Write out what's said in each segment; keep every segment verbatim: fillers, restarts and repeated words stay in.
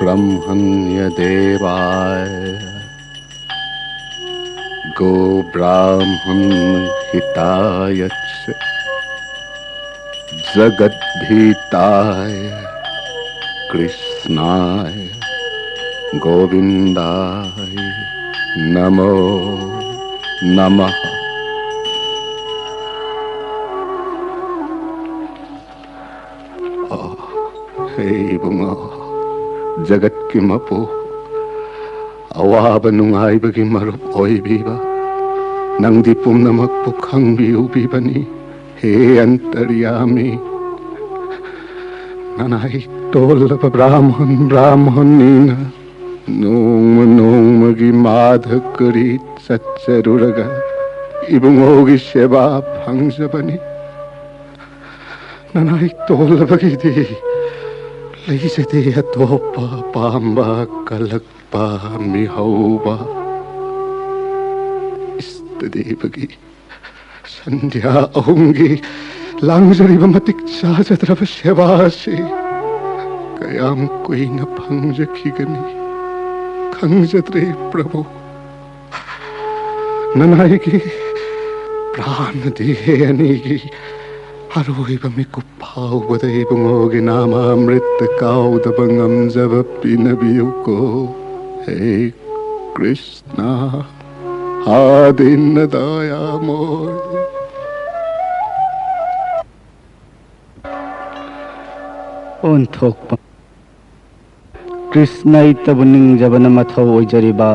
ब्रह्मण्य देवाय गो ब्राह्मण हिताय च जगद्धिताय कृष्णाय गोविंदाय नमो नमः। ꯑꯣ, ꯍꯦ ꯏꯕꯨꯡꯉꯣ, ꯖꯒꯠꯀꯤ ꯃꯄꯨ, ꯑꯋꯥꯕ ꯅꯨꯡꯉꯥꯏꯕꯒꯤ ꯃꯔꯨꯞ ꯑꯣꯏꯕꯤꯕ, ꯅꯪꯗꯤ ꯄꯨꯝꯅꯃꯛꯄꯨ ꯈꯪꯕꯤꯎꯕꯤꯕꯅꯤ꯫ ꯍꯦ ꯑꯟꯇꯔꯌꯥꯃꯤ, ꯅꯅꯥꯏ ꯇꯣꯜꯂꯕ ꯕ꯭ꯔꯥꯍꯃꯟ ꯕ꯭ꯔꯥꯍꯃꯅꯤꯅ ꯅꯣꯡꯃ ꯅꯣꯡꯃꯒꯤ ꯃꯥꯙꯀꯔꯤ ꯆꯠꯆꯔꯨꯔꯒ ꯏꯕꯨꯡꯉꯣꯒꯤ ꯁꯦꯕꯥ ꯐꯪꯖꯕꯅꯤ꯫ ꯅꯅꯥꯏ ꯇꯣꯜꯂꯕꯒꯤꯗꯤ ꯂꯩꯖꯗꯦ ꯑꯇꯣꯞꯄ ꯑꯄꯥꯝꯕ ꯀꯜꯂꯛꯄ ꯃꯤꯍꯧꯕ꯫ ꯏꯁꯇꯗꯦꯕꯒꯤ ꯁꯟꯙ꯭ꯌꯥ ꯑꯍꯨꯝꯒꯤ ꯂꯥꯡꯖꯔꯤꯕ ꯃꯇꯤꯛ ꯆꯥꯖꯗ꯭ꯔꯕ ꯁꯦꯕꯥ ꯑꯁꯤ ꯀꯌꯥꯝ ꯀꯨꯏꯅ ꯐꯪꯖꯈꯤꯒꯅꯤ ꯈꯪꯖꯗ꯭ꯔꯦ ꯄ꯭ꯔꯚꯨ꯫ ꯅꯅꯥꯏꯒꯤ ꯄ꯭ꯔꯥꯅꯗꯤ ꯍꯦ ꯑꯅꯤꯒꯤ ꯑꯔꯣꯏꯕ ꯃꯤꯀꯨꯞ ꯐꯥꯎꯕꯗ ꯏꯕꯨꯡꯉꯣꯒꯤ ꯅꯥꯃ ꯑꯃ꯭ꯔꯤꯠꯇ ꯀꯥꯎꯗꯕ ꯉꯝꯖꯕ ꯄꯤꯅꯕꯤꯌꯨꯀꯣ꯫ ꯍꯦ ꯀ꯭ꯔꯤꯁꯅ, ꯍꯥ ꯗꯤꯟꯅ ꯗꯌꯥꯃꯣꯏ꯫ ꯑꯣꯟꯊꯣꯛꯄ ꯀ꯭ꯔꯤꯁꯅ ꯏꯇꯕꯨ ꯅꯤꯡꯖꯕꯅ ꯃꯊꯧ ꯑꯣꯏꯖꯔꯤꯕ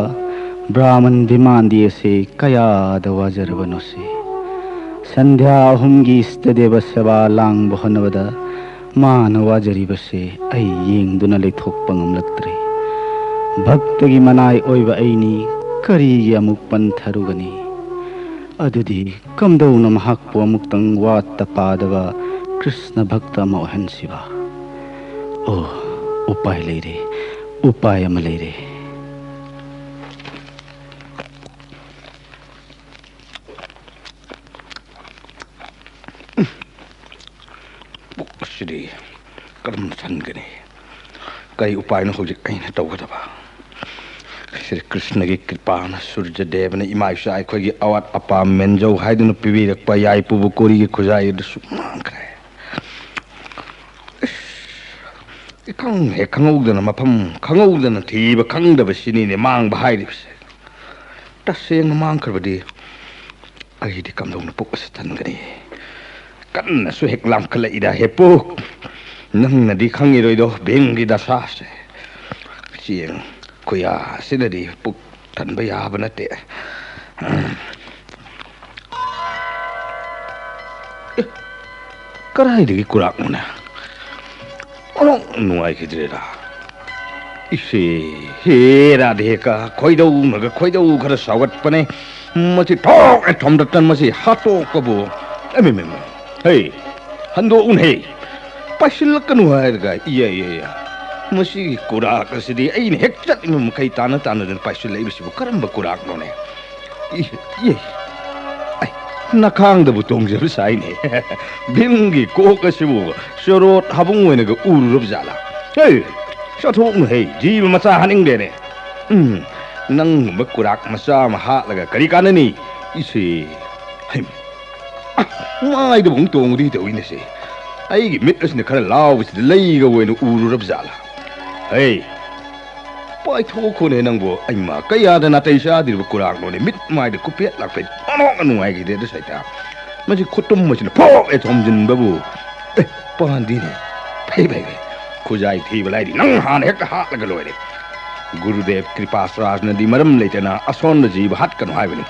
ꯕ꯭ꯔꯥꯍꯃꯟ ꯚꯤꯃꯥꯟꯗꯤ ꯑꯁꯤ ꯀꯌꯥꯗ ꯋꯥꯖꯔꯕꯅꯣ ꯁꯤ꯫ ꯁꯟꯙ꯭ꯌꯥ ꯑꯍꯨꯝꯒꯤ ꯏꯁꯇꯗꯦꯕ ꯁꯦꯕꯥ ꯂꯥꯡꯕ ꯍꯣꯠꯅꯕꯗ ꯃꯥꯅ ꯋꯥꯖꯔꯤꯕꯁꯤ ꯑꯩ ꯌꯦꯡꯗꯨꯅ ꯂꯩꯊꯣꯛꯄ ꯉꯝꯂꯛꯇ꯭ꯔꯦ꯫ ꯚꯛꯇꯒꯤ ꯃꯅꯥꯏ ꯑꯣꯏꯕ ꯑꯩꯅꯤ ꯀꯔꯤꯒꯤ ꯑꯃꯨꯛ ꯄꯟꯊꯔꯨꯒꯅꯤ? ꯑꯗꯨꯗꯤ ꯀꯝꯗꯧꯅ ꯃꯍꯥꯛꯄꯨ ꯑꯃꯨꯛꯇꯪ ꯋꯥꯠꯇ ꯄꯥꯗꯕ ꯀ꯭ꯔꯤꯁꯅ ꯚꯛꯇ ꯑꯃ ꯑꯣꯏꯍꯟꯁꯤꯕ? ꯑꯣ, ꯎꯄꯥꯏ ꯂꯩꯔꯦ, ꯎꯄꯥꯏ ꯑꯃ ꯂꯩꯔꯦ꯫ ꯄꯨꯛ ꯑꯁꯤꯗꯤ ꯀꯔꯝꯅ ꯊꯟꯒꯅꯤ? ꯀꯔꯤ ꯎꯄꯥꯏꯅꯣ ꯍꯧꯖꯤꯛ ꯑꯩꯅ ꯇꯧꯒꯗꯕ? ꯁ꯭ꯔꯤ ꯀ꯭ꯔꯤꯁꯅꯒꯤ ꯀ꯭ꯔꯤꯄꯥꯅ, ꯁꯨꯔꯖ ꯗꯦꯕꯅ ꯏꯃꯥ ꯏꯆꯥ ꯑꯩꯈꯣꯏꯒꯤ ꯑꯋꯥꯠ ꯑꯄꯥ ꯃꯦꯟꯖꯧ ꯍꯥꯏꯗꯨꯅ ꯄꯤꯕꯤꯔꯛꯄ ꯌꯥꯏꯄꯨꯕꯨ ꯀꯣꯔꯤꯒꯤ ꯈꯨꯖꯥꯏ ꯑꯗꯨꯁꯨ ꯃꯥꯡꯈ꯭ꯔꯦ꯫ ꯏꯁ, ꯏꯈꯪ ꯍꯦꯛ ꯈꯪꯍꯧꯗꯅ, ꯃꯐꯝ ꯈꯪꯍꯧꯗꯅ ꯊꯤꯕ ꯈꯪꯗꯕꯁꯤꯅꯤꯅꯦ ꯃꯥꯡꯕ ꯍꯥꯏꯔꯤꯕꯁꯦ꯫ ꯇꯁꯦꯡꯅ ꯃꯥꯡꯈ꯭ꯔꯕꯗꯤ ꯑꯩꯗꯤ ꯀꯝꯗꯧꯅ ꯄꯨꯛ ꯑꯁꯤ ꯊꯟꯒꯅꯤ? ꯀꯟꯅꯁꯨ ꯍꯦꯛ ꯂꯥꯝꯈꯠꯂꯛꯏꯗ, ꯍꯦ ꯄꯨꯛ꯫ ꯅꯪꯅꯗꯤ ꯈꯪꯉꯤꯔꯣꯏꯗꯣ ꯚꯤꯝꯒꯤ ꯗꯁꯥꯁꯦ꯫ ꯆꯦꯡ ꯈꯨꯌꯥ ꯑꯁꯤꯅꯗꯤ ꯄꯨꯛ ꯊꯟꯕ ꯌꯥꯕ ꯅꯠꯇꯦ꯫ ꯑꯦ, ꯀꯗꯥꯏꯗꯒꯤ ꯀꯨꯔꯥꯛꯅꯣꯅꯦ? ꯑꯣꯟꯊꯣꯛ ꯅꯨꯡꯉꯥꯏꯈꯤꯗ꯭ꯔꯦꯗ꯫ ꯏꯁꯦ, ꯍꯦ ꯔꯥꯙꯦꯀꯥ, ꯈꯣꯏꯗꯧꯅꯒ ꯈꯣꯏꯗꯧ ꯈꯔ ꯁꯥꯎꯒꯠꯄꯅꯦ꯫ ꯃꯁꯤ ꯊꯣꯛ ꯍꯦꯛ ꯊꯣꯝꯗꯠꯇꯅ ꯃꯁꯤ ꯍꯥꯠꯇꯣꯛꯄꯕꯨ꯫ ꯑꯦ, ꯃꯦ, ꯃꯦ, ꯃꯦ꯫ ꯍꯦ, ꯍꯟꯗꯣꯛꯎꯅꯍꯦ꯫ ꯄꯥꯏꯁꯤꯜꯂꯛꯀꯅꯨ ꯍꯥꯏꯔꯒ, ꯏꯌꯥ, ꯏꯌꯥ, ꯏꯌꯥ꯫ ꯃꯁꯤꯒꯤ ꯀꯨꯔꯥꯛ ꯑꯁꯤꯗꯤ ꯑꯩꯅ ꯍꯦꯛ ꯆꯠꯂꯤꯕ ꯃꯈꯩ ꯇꯥꯅ ꯇꯥꯅꯗꯅ ꯄꯥꯏꯁꯤꯜꯂꯛꯏꯕꯁꯤꯕꯨ ꯀꯔꯝꯕ ꯀꯨꯔꯥꯛꯅꯣꯅꯦ? E, E. ꯑꯩ, ꯅꯈꯥꯡꯗꯕꯨ ꯇꯣꯡꯖꯕ ꯁꯥꯏꯅꯦ꯫ ꯚꯤꯝꯒꯤ ꯀꯣꯛ ꯑꯁꯤꯕꯨ ꯆꯣꯔꯣꯠ ꯍꯥꯕꯨꯡ ꯑꯣꯏꯅꯒ ꯎꯔꯨꯔꯕ ꯖꯥꯠꯂꯥ? ꯍꯦ, ꯆꯠꯊꯣꯛꯅꯨ ꯍꯦ, ꯖꯤꯕ ꯃꯆꯥ ꯍꯥꯠꯅꯤꯡꯗꯦꯅꯦ꯫ ꯎꯝ, ꯅꯪꯒꯨꯝꯕ ꯀꯨꯔꯥꯛ ꯃꯆꯥ ꯑꯃ ꯍꯥꯠꯂꯒ ꯀꯔꯤ ꯀꯥꯟꯅꯅꯤ? ꯏꯁꯦ, ꯍꯩꯃ, ꯑ, ꯃꯥꯏꯗꯕꯨ ꯑꯃꯨꯛ ꯇꯣꯡꯉꯨꯗꯤ ꯇꯧꯏꯅꯦꯁꯦ꯫ ꯑꯩꯒꯤ ꯃꯤꯠ ꯑꯁꯤꯅ ꯈꯔ ꯂꯥꯎꯕꯁꯤꯗ ꯂꯩꯒ ꯑꯣꯏꯅ ꯎꯔꯨꯔꯕ ꯖꯥꯠꯂꯥ? ꯍꯩ, ꯄꯥꯏꯊꯣꯛꯈꯣꯅꯦ ꯅꯪꯕꯨ꯫ ꯑꯩꯃ, ꯀꯌꯥꯗ ꯅꯥꯇꯩ ꯆꯥꯗ꯭ꯔꯤꯕ ꯀꯨꯔꯥꯛꯅꯣꯅꯦ, ꯃꯤꯠ ꯃꯥꯏꯗ ꯀꯨꯄꯦꯠ ꯂꯥꯛꯄꯦꯠ ꯑꯣꯟꯊꯣꯛꯅ ꯅꯨꯡꯉꯥꯏꯈꯤꯗꯦ ꯑꯗꯨ ꯁꯩꯇꯥ꯫ ꯃꯁꯤ ꯈꯨꯇꯨꯝ ꯑꯁꯤꯅ ꯐꯣꯛ ꯍꯦꯛ ꯊꯣꯝꯖꯤꯟꯕꯕꯨ꯫ ꯑꯦ, ꯄꯥꯟꯗꯤꯅꯦ꯫ ꯐꯩ, ꯐꯩ, ꯐꯩ꯫ ꯈꯨꯖꯥꯏ ꯊꯤꯕ ꯂꯥꯏꯔꯤ, ꯅꯪ ꯍꯥꯟꯅ ꯍꯦꯛꯇ ꯍꯥꯠꯂꯒ ꯂꯣꯏꯔꯦ꯫ ꯒꯨꯔꯨꯗꯦꯕ ꯀ꯭ꯔꯤꯄꯥꯁ꯭ꯔꯥꯖꯅꯗꯤ ꯃꯔꯝ ꯂꯩꯇꯅ ꯑꯁꯣꯟꯕ ꯖꯤꯕ ꯍꯥꯠꯀꯅꯨ ꯍꯥꯏꯕꯅꯤ꯫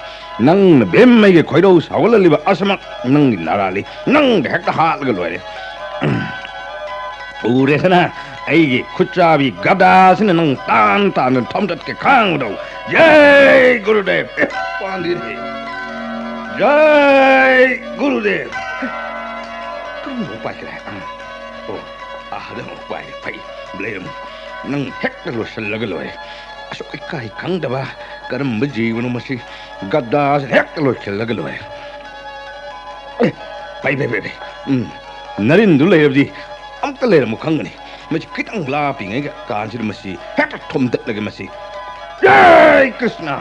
ꯅꯪꯅ ꯚꯤꯝ ꯑꯩꯒꯤ ꯈꯣꯏꯗꯧ ꯁꯥꯎꯒꯠꯍꯜꯂꯤꯕ ꯑꯁꯃꯛ ꯅꯪꯒꯤ ꯅꯥꯔꯥꯜꯂꯤ꯫ ꯅꯪꯗ ꯍꯦꯛꯇ ꯍꯥꯠꯂꯒ ꯂꯣꯏꯔꯦ꯫ ꯎꯔꯦꯗꯅ, ꯑꯩꯒꯤ ꯈꯨꯠꯆꯥꯕꯤ ꯒꯗꯥꯁꯤꯅ ꯅꯪ ꯇꯥꯟ ꯇꯥꯟꯗꯨꯅ ꯊꯣꯝꯗꯠꯀꯦ ꯈꯥꯡꯕꯗꯧ꯫ ꯖꯩ ꯒꯨꯔꯨꯗꯦꯕ! ꯑꯦ, ꯄꯥꯟꯗꯤꯅꯦ꯫ ꯖꯩ ꯒꯨꯔꯨꯗꯦꯕ! ꯀꯔꯝꯕ ꯄꯥꯏꯈ꯭ꯔꯦ? ꯑꯥ, ꯑꯣ, ꯑꯥꯗ ꯑꯃꯨꯛ ꯄꯥꯏꯔꯦ꯫ ꯐꯩ, ꯂꯩꯔꯝꯃꯨ꯫ ꯅꯪ ꯍꯦꯛꯇ ꯂꯣꯏꯁꯤꯜꯂꯒ ꯂꯣꯏꯔꯦ꯫ ꯑꯁꯨꯛ ꯏꯀꯥꯏ ꯈꯪꯗꯕ ꯀꯔꯝꯕ ꯖꯤꯕꯅꯣ ꯃꯁꯤ? ꯒꯗꯥꯁꯦ ꯍꯦꯛꯇ ꯂꯣꯏꯁꯤꯜꯂꯒ ꯂꯣꯏꯔꯦ꯫ ꯑꯦ, ꯐꯩ, ꯐꯩ, ꯐꯩ, ꯐꯩ꯫ ꯎꯝ, ꯅꯔꯤꯟꯗꯨ ꯂꯩꯔꯕꯗꯤ ꯑꯃꯨꯛꯇ ꯂꯩꯔꯝꯃꯨ ꯈꯪꯒꯅꯤ꯫ ꯃꯁꯤ ꯈꯤꯇꯪ ꯂꯥꯞꯄꯤꯉꯩ ꯀꯥꯟꯁꯤꯗ ꯃꯁꯤ ꯍꯦꯛꯇ ꯊꯣꯝꯗꯠꯂꯒꯦ ꯃꯁꯤ꯫ ꯖꯥꯏ ꯀ꯭ꯔꯤꯁꯅ!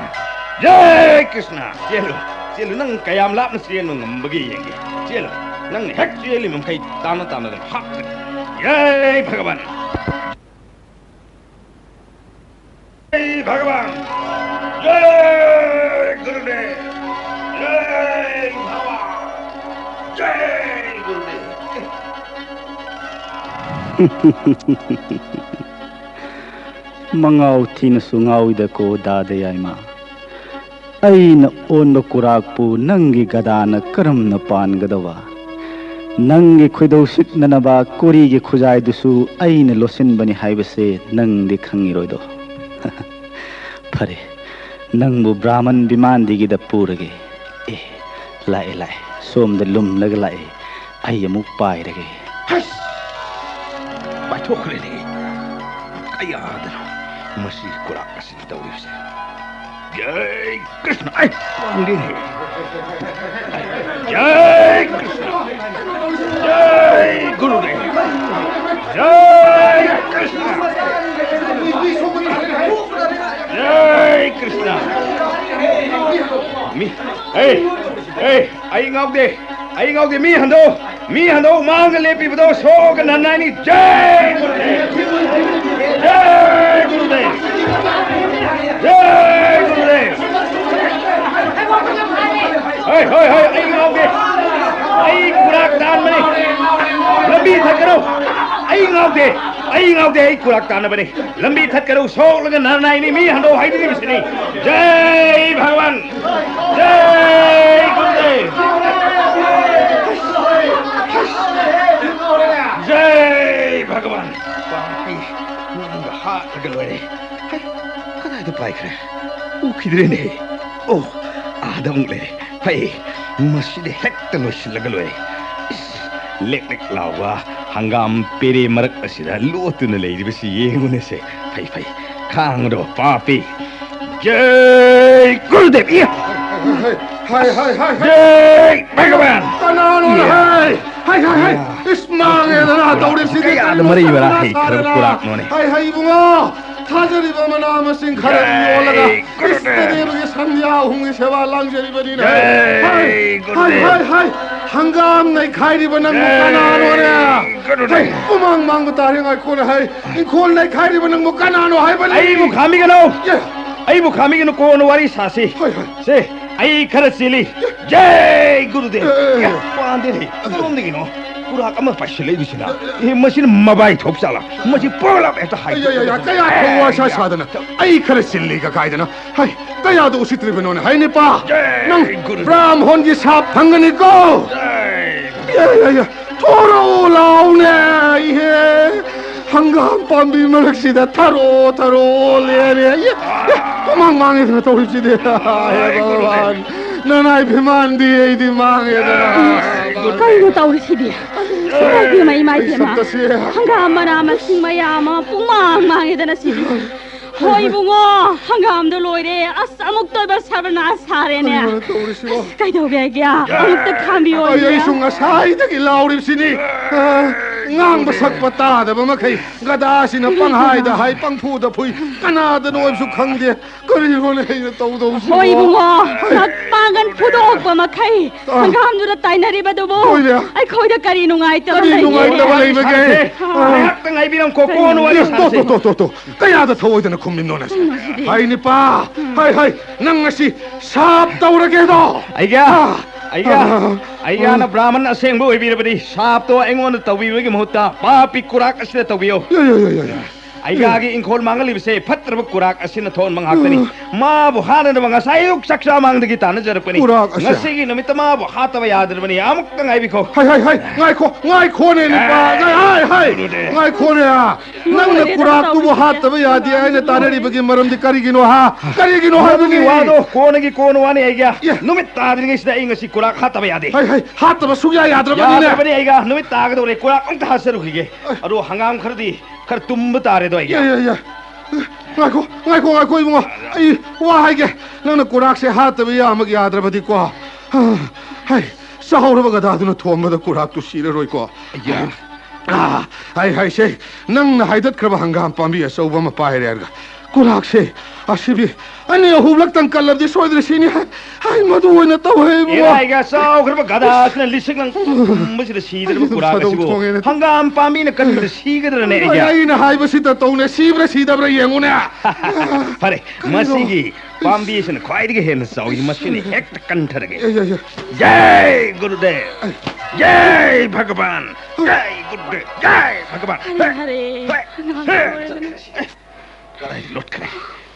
ꯖꯥꯏ ꯀ꯭ꯔꯤꯁꯅ! ꯆꯦꯜꯂꯨ, ꯆꯦꯜꯂꯨ, ꯅꯪ ꯀꯌꯥꯝ ꯂꯥꯞꯅ ꯆꯦꯟꯕ ꯉꯝꯕꯒꯦ ꯌꯦꯡꯒꯦ꯫ ꯆꯦꯜꯂꯨ, ꯅꯪꯅ ꯍꯦꯛ ꯆꯦꯜꯂꯤ ꯃꯈꯩ ꯇꯥꯅ ꯇꯥꯅ ꯑꯗꯨꯝ ꯍꯥꯞꯀꯅꯤ꯫ ꯖꯥꯏ ꯚꯒꯕꯥꯟ! ꯖꯥꯏ ꯚꯒꯕꯥꯟ! ꯖꯥꯏ ꯒꯨꯔꯨꯗꯦꯕ! ꯖꯥꯏ ꯚꯒꯕꯥꯟ! ꯖꯥꯏ ꯒꯨꯔꯨꯗꯦꯕ! ꯃꯉꯥꯎ ꯊꯤꯅꯁꯨ ꯉꯥꯎꯏꯗꯀꯣ ꯗꯥꯗ ꯌꯥꯏꯃ꯫ ꯑꯩꯅ ꯑꯣꯟꯕ ꯀꯨꯔꯥꯛꯄꯨ ꯅꯪꯒꯤ ꯒꯗꯥꯅ ꯀꯔꯝꯅ ꯄꯥꯟꯒꯗꯕ? ꯅꯪꯒꯤ ꯈꯣꯏꯗꯧ ꯁꯤꯠꯅꯅꯕ ꯀꯣꯔꯤꯒꯤ ꯈꯨꯖꯥꯏꯗꯨꯁꯨ ꯑꯩꯅ ꯂꯣꯠꯁꯤꯟꯕꯅꯤ ꯍꯥꯏꯕꯁꯦ ꯅꯪꯗꯤ ꯈꯪꯉꯤꯔꯣꯏꯗꯣ꯫ ꯐꯔꯦ, ꯅꯪꯕꯨ ꯕ꯭ꯔꯥꯍꯃꯟ ꯕꯤꯃꯥꯟꯗꯤꯒꯤꯗ ꯄꯨꯔꯒꯦ꯫ ꯑꯦ, ꯂꯥꯛꯑꯦ, ꯂꯥꯛꯑꯦ, ꯁꯣꯝꯗ ꯂꯨꯝꯂꯒ ꯂꯥꯛꯑꯦ꯫ ꯑꯩ ꯑꯃꯨꯛ ꯄꯥꯏꯔꯒꯦ꯫ ꯍꯩꯁ! ꯄꯥꯏꯊꯣꯛꯈ꯭ꯔꯦꯅꯦ꯫ ꯀꯌꯥꯗꯅꯣ ꯃꯁꯤ ꯀꯨꯔꯥꯛ ꯑꯁꯤꯅ ꯇꯧꯔꯤꯕꯁꯦ? ꯖꯥꯏ ꯀ꯭ꯔꯤꯁꯅ! ꯑꯩ ꯄꯥꯡꯗꯦꯅꯦ꯫ ꯖꯥꯏ ꯀ꯭ꯔꯤꯁꯅ! ꯖꯥꯏ ꯒꯨꯔꯨꯗꯦꯕ! ꯖꯥꯏ ꯀ꯭ꯔꯤꯁꯅ! ꯖꯥꯏ ꯀ꯭ꯔꯤꯁꯅ! ꯃꯤ, ꯑꯦ, ꯑꯦ, ꯑꯩ ꯉꯥꯎꯗꯦ, ꯑꯩ ꯉꯥꯎꯗꯦ, ꯃꯤ ꯍꯟꯗꯣ, ꯃꯤ ꯍꯟꯗꯣ, ꯃꯥꯡꯗ ꯂꯦꯞꯄꯤꯕꯗꯣ ꯁꯣꯛꯒ ꯅꯟꯅꯥꯏꯅꯤ꯫ ꯖꯥꯏ ꯒꯨꯔꯨꯗꯦꯕ! ꯖꯥꯏ ꯒꯨꯔꯨꯗꯦꯕ! ꯖꯥꯏ ꯒꯨꯔꯨꯗꯦꯕ! ꯍꯣꯏ, ꯍꯣꯏ, ꯍꯣꯏ, ꯑꯩ ꯉꯥꯎꯗꯦ, ꯑꯩ ꯀꯨꯔꯥꯛ ꯇꯥꯟꯕꯅꯤ꯫ ꯂꯝꯕꯤ ꯊꯠꯀꯅꯨ꯫ ꯑꯩ ꯉꯥꯎꯗꯦ, ꯑꯩ ꯉꯥꯎꯗꯦ, ꯑꯩ ꯀꯨꯔꯥꯛ ꯇꯥꯟꯅꯕꯅꯤ꯫ ꯂꯝꯕꯤ ꯊꯠꯀꯅꯨ, ꯁꯣꯛꯂꯒ ꯅꯔꯅꯥꯏꯅꯤ, ꯃꯤ ꯍꯟꯗꯣꯛ ꯍꯥꯏꯕꯤꯔꯤꯕꯁꯤꯅꯤ꯫ ꯖꯥꯏ ꯚꯒꯋꯥꯟ! ꯖꯥꯏ ꯒꯨꯔꯨꯗꯦꯕ! ꯖꯥꯏ ꯚꯒꯋꯥꯟ! ꯄꯥꯄꯤ, ꯅꯪꯒ ꯍꯥꯠꯂꯒ ꯂꯣꯏꯔꯦ꯫ ꯍꯩ, ꯀꯗꯥꯏꯗ ꯄꯥꯏꯈ꯭ꯔꯦ? ꯎꯈꯤꯗ꯭ꯔꯦꯅꯦ꯫ ꯑꯣ, ꯑꯥꯗ ꯑꯃꯨꯛ ꯂꯩꯔꯦ꯫ ꯐꯩ, ꯃꯁꯤꯗꯤ ꯍꯦꯛꯇ ꯂꯣꯏꯁꯤꯜꯂꯒ ꯂꯣꯏꯔꯦ꯫ ꯏꯁ, ꯂꯦꯛ ꯂꯦꯛ ꯂꯥꯎꯕ ꯍꯪꯒꯥꯝ ꯄꯦꯔꯦ ꯃꯔꯛ ꯑꯁꯤꯗ ꯂꯣꯠꯇꯨꯅ ꯂꯩꯔꯤꯕꯁꯤ ꯌꯦꯡꯉꯨꯅꯦꯁꯦ꯫ ꯐꯩ, ꯐꯩ, ꯈꯥꯡꯉꯗꯣ ꯄꯥꯄꯤ꯫ ꯖꯥꯏ ꯒꯨꯔꯨꯗꯦꯕ! ꯏꯌꯥ! ꯍꯥꯏ, ꯍꯥꯏ, ꯍꯥꯏ, ꯍꯥꯏ! ꯖꯥꯏ ꯚꯒꯋꯥꯟ! ꯀꯅꯥꯅꯣ? ꯏꯌꯥ! ꯍꯥꯏ! ꯍꯥꯏ, ꯍꯥꯏ, ꯍꯥꯏ! ꯏꯁ, ꯃꯥꯡꯉꯦꯗꯅ ꯇꯧꯔꯤꯁꯤꯗꯤ! ꯀꯌꯥꯗ ꯀꯔꯤꯅꯣ ꯃꯔꯩ ꯃꯔꯥ ꯁꯥꯗꯅ ꯍꯩꯈ꯭ꯔꯕ ꯁꯥꯗꯅ? ꯀꯨꯔꯥꯛꯅꯣꯅꯦ? ꯍꯥꯏ, ꯍꯥꯏ, ꯏꯕꯨꯡꯉꯣ! ꯊꯥꯖꯔꯤꯕ ꯃꯅꯥ ꯃꯁꯤꯡ ꯈꯔ ꯌꯣꯜꯂꯒ ꯏꯁ ꯒꯨꯔꯨꯗꯦꯕ꯫ ꯏꯁꯇꯗꯦꯕꯒꯤ ꯁꯟꯙ꯭ꯌꯥ ꯑꯍꯨꯝꯒꯤ ꯁꯦꯕꯥ ꯂꯥꯡꯖꯔꯤꯕꯅꯤꯅꯦ꯫ ꯍꯥꯏ, ꯍꯥꯏ, ꯍꯥꯏ, ꯍꯥꯏ! ꯍꯪꯒꯥꯝ ꯅꯩꯈꯥꯏꯔꯤꯕ ꯅꯪꯕꯨ ꯀꯅꯥꯅꯣꯅꯦ? ꯍꯥꯏ, ꯄꯨꯃꯥꯡ ꯃꯥꯡꯕ ꯇꯥꯔꯦ, ꯉꯥꯏꯈꯣꯅꯦ, ꯍꯥꯏ! ꯏꯪꯈꯣꯜ ꯅꯩꯈꯥꯏꯔꯤꯕ ꯅꯪꯕꯨ ꯀꯅꯥꯅꯣ ꯍꯥꯏꯕꯅꯤ? ꯑꯩꯕꯨ ꯈꯥꯝꯕꯤꯒꯅꯨ! ꯑꯦ! ꯑꯩꯕꯨ ꯈꯥꯝꯕꯤꯒꯅꯨ, ꯀꯣꯟꯅ ꯋꯥꯔꯤ ꯁꯥꯁꯤ꯫ ꯍꯣꯏ, ꯍꯣꯏ꯫ ꯁꯦ, ꯑꯩ ꯈꯔ ꯆꯦꯜꯂꯤ꯫ ꯖꯩ ꯒꯨꯔꯨꯗꯦꯕ! ꯑꯦ, ꯑꯦ, ꯑꯦ꯫ ꯄꯥꯟꯗꯦꯅꯦ꯫ ꯀꯔꯣꯝꯗꯒꯤꯅꯣ ꯀꯨꯔꯥꯛ ꯑꯃ ꯄꯥꯏꯁꯤꯜꯂꯛꯏꯕꯁꯤꯅ? ꯑꯦ, ꯃꯁꯤꯅ ꯃꯕꯥꯏ ꯊꯣꯛ ꯆꯥꯂꯥ? ꯃꯁꯤ ꯄꯣꯂꯞ ꯍꯦꯛꯇ ꯍꯥꯏ꯫ ꯑꯩ, ꯑꯩ, ꯑꯩ, ꯑꯩ, ꯀꯌꯥ ꯊꯧ ꯋꯥ ꯁꯥ ꯁꯥꯗꯅ? ꯑꯩ ꯈꯔ ꯆꯤꯜꯂꯤꯒ ꯀꯥꯏꯗꯅ? ꯍꯩ, ꯀꯌꯥꯗ ꯎꯁꯤꯠꯇ꯭ꯔꯤꯕꯅꯣꯅꯦ? ꯍꯩ, ꯅꯤꯄꯥ! ꯖꯩ ꯅꯪ ꯒꯨꯔꯨꯗꯦꯕ! ꯕ꯭ꯔꯥꯝꯍꯣꯟꯒꯤ ꯁꯥꯞ ꯐꯪꯒꯅꯤꯀꯣ? ꯖꯩ ꯒꯨꯔꯨꯗꯦꯕ! ꯑꯦ, ꯑꯦ, ꯑꯦ, ꯊꯣꯔꯛꯑꯣ ꯂꯥꯎꯅꯦ! ꯏꯍꯦ! ꯍꯪꯒꯥꯝ ꯄꯥꯝꯕꯤ ꯃꯔꯛꯁꯤꯗ ꯊꯔꯣ, ꯊꯔꯣ ꯂꯦꯔꯦ꯫ ꯏ, ꯏ, ꯃꯃꯥꯡ ꯃꯥꯡꯉꯦꯗꯅ ꯇꯧꯔꯤꯁꯤꯗꯤ꯫ ꯍꯦ ꯚꯒꯋꯥꯟ, ꯅꯅꯥꯏ ꯐꯤꯃꯥꯟꯗꯤ ꯑꯩꯗꯤ ꯃꯥꯡꯉꯦꯗꯅ꯫ ꯀꯩꯅꯣ ꯇꯧꯔꯤꯁꯤꯗꯤ? ꯏꯃꯥꯏ ꯄꯦꯝꯃ, ꯏꯃꯥꯏ ꯑꯩ ꯄꯦꯝꯃ꯫ ꯁꯛꯇꯁꯦ꯫ ꯍꯪꯒꯥꯝ ꯃꯅꯥ ꯃꯁꯤꯡ ꯃꯌꯥꯝ ꯑꯃ ꯄꯨꯡꯃꯥꯡ ꯃꯥꯡꯉꯦꯗꯅ ꯁꯤꯗꯤ꯫ ꯍꯣꯏ ꯏꯕꯨꯡꯉꯣ, ꯍꯪꯒꯥꯝꯗꯣ ꯂꯣꯏꯔꯦ꯫ ꯑꯁ, ꯑꯃꯨꯛꯇꯣꯏꯕ ꯁꯔꯕꯅꯥꯁ ꯁꯥꯔꯦꯅꯦ꯫ ꯀꯔꯤꯅꯣ ꯇꯧꯔꯤꯁꯤꯕꯣ? ꯑꯁ, ꯀꯩꯗꯧꯒꯦ ꯑꯩꯒꯤ? ꯑꯃꯨꯛꯇ ꯈꯥꯝꯕꯤꯌꯣ ꯑꯩ, ꯑꯩꯒꯤ꯫ ꯑꯩꯁꯨ ꯉꯁꯥꯏꯗꯒꯤ ꯂꯥꯎꯔꯤꯕꯁꯤꯅꯤ꯫ ꯑ, ꯉꯥꯡꯕ ꯁꯛꯄ ꯇꯥꯗꯕ ꯃꯈꯩ ꯒꯗꯥꯁꯤꯅ ꯄꯪꯍꯥꯏꯗ ꯍꯥꯏ, ꯄꯪꯐꯨꯗ ꯐꯨꯏ, ꯀꯅꯥꯗꯅꯣ ꯍꯥꯏꯕꯁꯨ ꯈꯪꯗꯦ꯫ ꯀꯔꯤꯅꯣꯅꯦ ꯑꯩꯅ ꯇꯧꯗꯧꯁꯤꯕꯣ? ꯍꯣꯏ ꯏꯕꯨꯡꯉꯣ, ꯁꯛ ꯄꯥꯡꯒꯟ ꯐꯨꯗꯣꯛꯄ ꯃꯈꯩ ꯑꯥ꯫ ꯍꯪꯒꯥꯝꯗꯨꯗ ꯇꯥꯏꯅꯔꯤꯕꯗꯨꯕꯨ ꯍꯣꯏꯅꯦ꯫ ꯑꯩꯈꯣꯏꯗ ꯀꯔꯤ ꯅꯨꯡꯉꯥꯏꯇꯕ ꯀꯔꯤ ꯂꯩꯒꯦ? ꯅꯨꯡꯉꯥꯏꯇꯕ ꯂꯩꯕꯒꯦ? ꯁꯥꯟꯅꯁꯦ꯫ ꯑꯥ꯫ ꯉꯥꯏꯍꯥꯛꯇꯪ ꯉꯥꯏꯕꯤꯔꯝꯀꯣ, ꯀꯣꯟꯅ ꯋꯥꯔꯤ ꯇꯣ, ꯇꯣ, ꯁꯥꯟꯅꯁꯦ꯫ ꯇꯣ, ꯇꯣ, ꯇꯣ꯫ ꯀꯌꯥꯗ ꯊꯧꯑꯣꯏꯗꯅ ꯈꯨꯝꯃꯤꯅꯣꯅꯦ? ꯀꯩꯅꯣ ꯁꯤꯗꯤ? ꯍꯥꯏ ꯅꯤꯄꯥ, ꯎꯝ꯫ ꯍꯥꯏ, ꯍꯥꯏ, ꯅꯪ ꯉꯁꯤ ꯁꯥꯞ ꯇꯧꯔꯒꯦꯗꯣ? ꯑꯩꯒ, ꯑꯥ꯫ ꯑꯩꯒ, ꯑꯥ꯫ ꯑꯩꯒꯅ ꯕ꯭ꯔꯥꯍꯃꯟ ꯑꯁꯦꯡꯕ ꯑꯣꯏꯕꯤꯔꯕꯗꯤ ꯁꯥꯞꯇꯣ ꯑꯩꯉꯣꯟꯗ ꯇꯧꯕꯤꯕꯒꯤ ꯃꯍꯨꯠꯇ ꯄꯥꯄꯤ ꯀꯨꯔꯥꯛ ꯑꯁꯤꯗ ꯇꯧꯕꯤꯌꯨ꯫ ꯌꯥ, ꯌꯥ, ꯌꯥ, ꯌꯥ, ꯌꯥ꯫ ꯑꯩꯒꯥꯒꯤ ꯏꯪꯈꯣꯜ ꯃꯥꯡꯍꯜꯂꯤꯕꯁꯦ ꯐꯠꯇ꯭ꯔꯕ ꯀꯨꯔꯥꯛ ꯑꯁꯤꯅ ꯊꯣꯛꯍꯟꯕ ꯉꯥꯛꯇꯅꯤ꯫ ꯎꯝ꯫ ꯃꯥꯕꯨ ꯍꯥꯠꯅꯅꯕ ꯉꯁꯥꯏ ꯑꯌꯨꯛ ꯆꯥꯛꯆꯥ ꯃꯥꯡꯗꯒꯤ ꯇꯥꯟꯅꯖꯔꯛꯄꯅꯤ꯫ ꯀꯨꯔꯥꯛ ꯑꯁꯦ꯫ ꯉꯁꯤꯒꯤ ꯅꯨꯃꯤꯠꯇ ꯃꯥꯕꯨ ꯍꯥꯠꯇꯕ ꯌꯥꯗ꯭ꯔꯕꯅꯤ꯫ ꯑꯃꯨꯛꯇ ꯉꯥꯏꯕꯤꯈꯣ꯫ ꯍꯥꯏ, ꯍꯥꯏ, ꯍꯥꯏ, ꯉꯥꯏꯈꯣ, ꯉꯥꯏꯈꯣꯅꯦ, ꯅꯤꯄꯥ, ꯉꯥꯏ-, ꯍꯥꯏ, ꯍꯥꯏ, ꯂꯣꯏꯔꯦ꯫ ꯉꯥꯏꯈꯣꯅꯦ꯫ ꯅꯪꯅ ꯂꯣꯏꯔꯦꯗꯅ ꯀꯨꯔꯥꯛꯇꯨꯕꯨ ꯇꯧꯔꯤꯁꯦ꯫ ꯍꯥꯠꯇꯕ ꯌꯥꯗꯦ ꯍꯥꯏꯅ ꯇꯥꯅꯔꯤꯕꯒꯤ ꯃꯔꯝꯗꯤ ꯀꯔꯤꯒꯤꯅꯣ, ꯍꯥ? ꯀꯔꯤꯒꯤꯅꯣ ꯃꯗꯨꯒꯤ ꯍꯥꯏꯕꯅꯤ? ꯋꯥꯗꯣ ꯀꯣꯟꯅꯒꯤ ꯀꯣꯟꯅ ꯋꯥꯅꯤ ꯑꯩꯒꯤ꯫ ꯌꯦ꯫ ꯅꯨꯃꯤꯠ ꯇꯥꯗ꯭ꯔꯤꯉꯩꯁꯤꯗ ꯑꯩ ꯉꯁꯤ ꯀꯨꯔꯥꯛ ꯍꯥꯠꯇꯕ ꯌꯥꯗꯦ꯫ ꯍꯥꯏ, ꯍꯥꯏ, ꯍꯥꯠꯇꯕ ꯁꯨꯛꯌꯥ ꯌꯥꯗ꯭ꯔꯕꯅꯤꯅꯦ꯫ ꯌꯥꯗ꯭ꯔꯕꯅꯤ ꯑꯩꯒ꯫ ꯅꯨꯃꯤꯠ ꯇꯥꯒꯗꯧꯔꯦ꯫ ꯀꯨꯔꯥꯛ ꯑꯝꯇ ꯍꯥꯠꯆꯔꯨꯈꯤꯒꯦ꯫ ꯑꯩ꯫ ꯑꯗꯣ ꯍꯪꯒꯥꯝ ꯈꯔꯗꯤ ꯈꯔ ꯇꯨꯝꯕ ꯇꯥꯔꯦꯗꯣ ꯑꯩꯒꯤ꯫ ꯌꯥ, ꯌꯥ, ꯌꯥ, ꯌꯥ꯫ ꯉꯥꯏꯈꯣ, ꯉꯥꯏꯈꯣ, ꯉꯥꯏꯈꯣ, ꯏꯕꯨꯡꯉꯣ꯫ ꯑꯩ ꯋꯥ ꯍꯥꯏꯒꯦ꯫ ꯅꯪꯅ ꯀꯨꯔꯥꯛꯁꯦ ꯍꯥꯠꯇꯕ ꯌꯥꯃꯛ ꯌꯥꯗ꯭ꯔꯕꯗꯤꯀꯣ꯫ ꯍꯥꯏ, ꯇꯥꯍꯧꯔꯕ ꯒꯗꯥꯗꯨꯅ ꯊꯣꯝꯕꯗ ꯀꯨꯔꯥꯛꯇꯨ ꯁꯤꯔꯔꯣꯏꯀꯣ꯫ ꯑꯌꯥ꯫ ꯑꯥ, ꯑꯩ ꯍꯥꯏꯁꯦ, ꯅꯪꯅ ꯍꯥꯏꯗꯠꯈ꯭ꯔꯕ ꯍꯪꯒꯥꯝ ꯄꯥꯝꯕꯤ ꯑꯆꯧꯕ ꯑꯃ ꯄꯥꯏꯔꯦ ꯍꯥꯏꯔꯒ ꯀꯨꯔꯥꯛꯁꯦ ꯑꯁꯤꯕꯤ ꯑꯅꯤ ꯑꯍꯨꯝꯂꯛꯇꯪ ꯀꯜꯂꯕꯗꯤ ꯁꯣꯏꯗꯅ ꯁꯤꯅꯤ ꯍꯥꯏ꯫ ꯍꯥꯏ, ꯃꯗꯨ ꯑꯣꯏꯅ ꯇꯧꯍꯦ, ꯏꯕꯨꯡꯉꯣ꯫ ꯑꯦꯔꯥꯏꯒ ꯆꯥꯎꯈ꯭ꯔꯕ ꯒꯗꯥꯁꯤꯅ ꯂꯤꯁꯤꯡ ꯂꯪ ꯀꯨꯝꯕꯁꯤꯗ ꯁꯤꯗ꯭ꯔꯕ ꯑꯩ ꯑꯗꯨꯝ ꯀꯨꯔꯥꯛ ꯁꯥꯗꯣꯛ ꯑꯁꯤꯕꯨ ꯊꯣꯡꯉꯦꯅꯦ꯫ ꯍꯪꯒꯥꯝ ꯄꯥꯝꯕꯤꯅ ꯀꯟꯕꯗ ꯁꯤꯒꯗ꯭ꯔꯅꯦ ꯑꯩ, ꯑꯩꯒ? ꯑꯩꯅ ꯍꯥꯏꯕꯁꯤꯗ ꯇꯧꯅꯦ, ꯁꯤꯕ꯭ꯔꯥ ꯁꯤꯗꯕ꯭ꯔꯥ ꯌꯦꯡꯉꯨꯅꯦ꯫ ꯐꯔꯦ, ꯀꯔꯤꯅꯣ? ꯃꯁꯤꯒꯤ ꯄꯥꯝꯕꯤꯁꯤꯅ ꯈ꯭ꯋꯥꯏꯗꯒꯤ ꯍꯦꯟꯅ ꯆꯥꯎꯏ, ꯃꯁꯤꯅ ꯍꯦꯛꯇ ꯀꯟꯊꯔꯒꯦ꯫ ꯑꯦ, ꯑꯦ, ꯑꯦ꯫ ꯖꯥꯏ ꯒꯨꯔꯨꯗꯦꯕ! ꯖꯥꯏ ꯚꯒꯕꯥꯟ! ꯖꯥꯏ ꯒꯨꯔꯨꯗꯦꯕ! ꯖꯥꯏ ꯚꯒꯕꯥꯟ! ꯍꯔꯦ, ꯍꯔꯦ꯫ ꯍꯦ! ꯍꯦ! ꯉꯥꯡꯊꯣꯛꯂꯣꯏꯗꯅ꯫ ꯀꯗꯥꯏ ꯂꯣꯠꯈ꯭ꯔꯦ?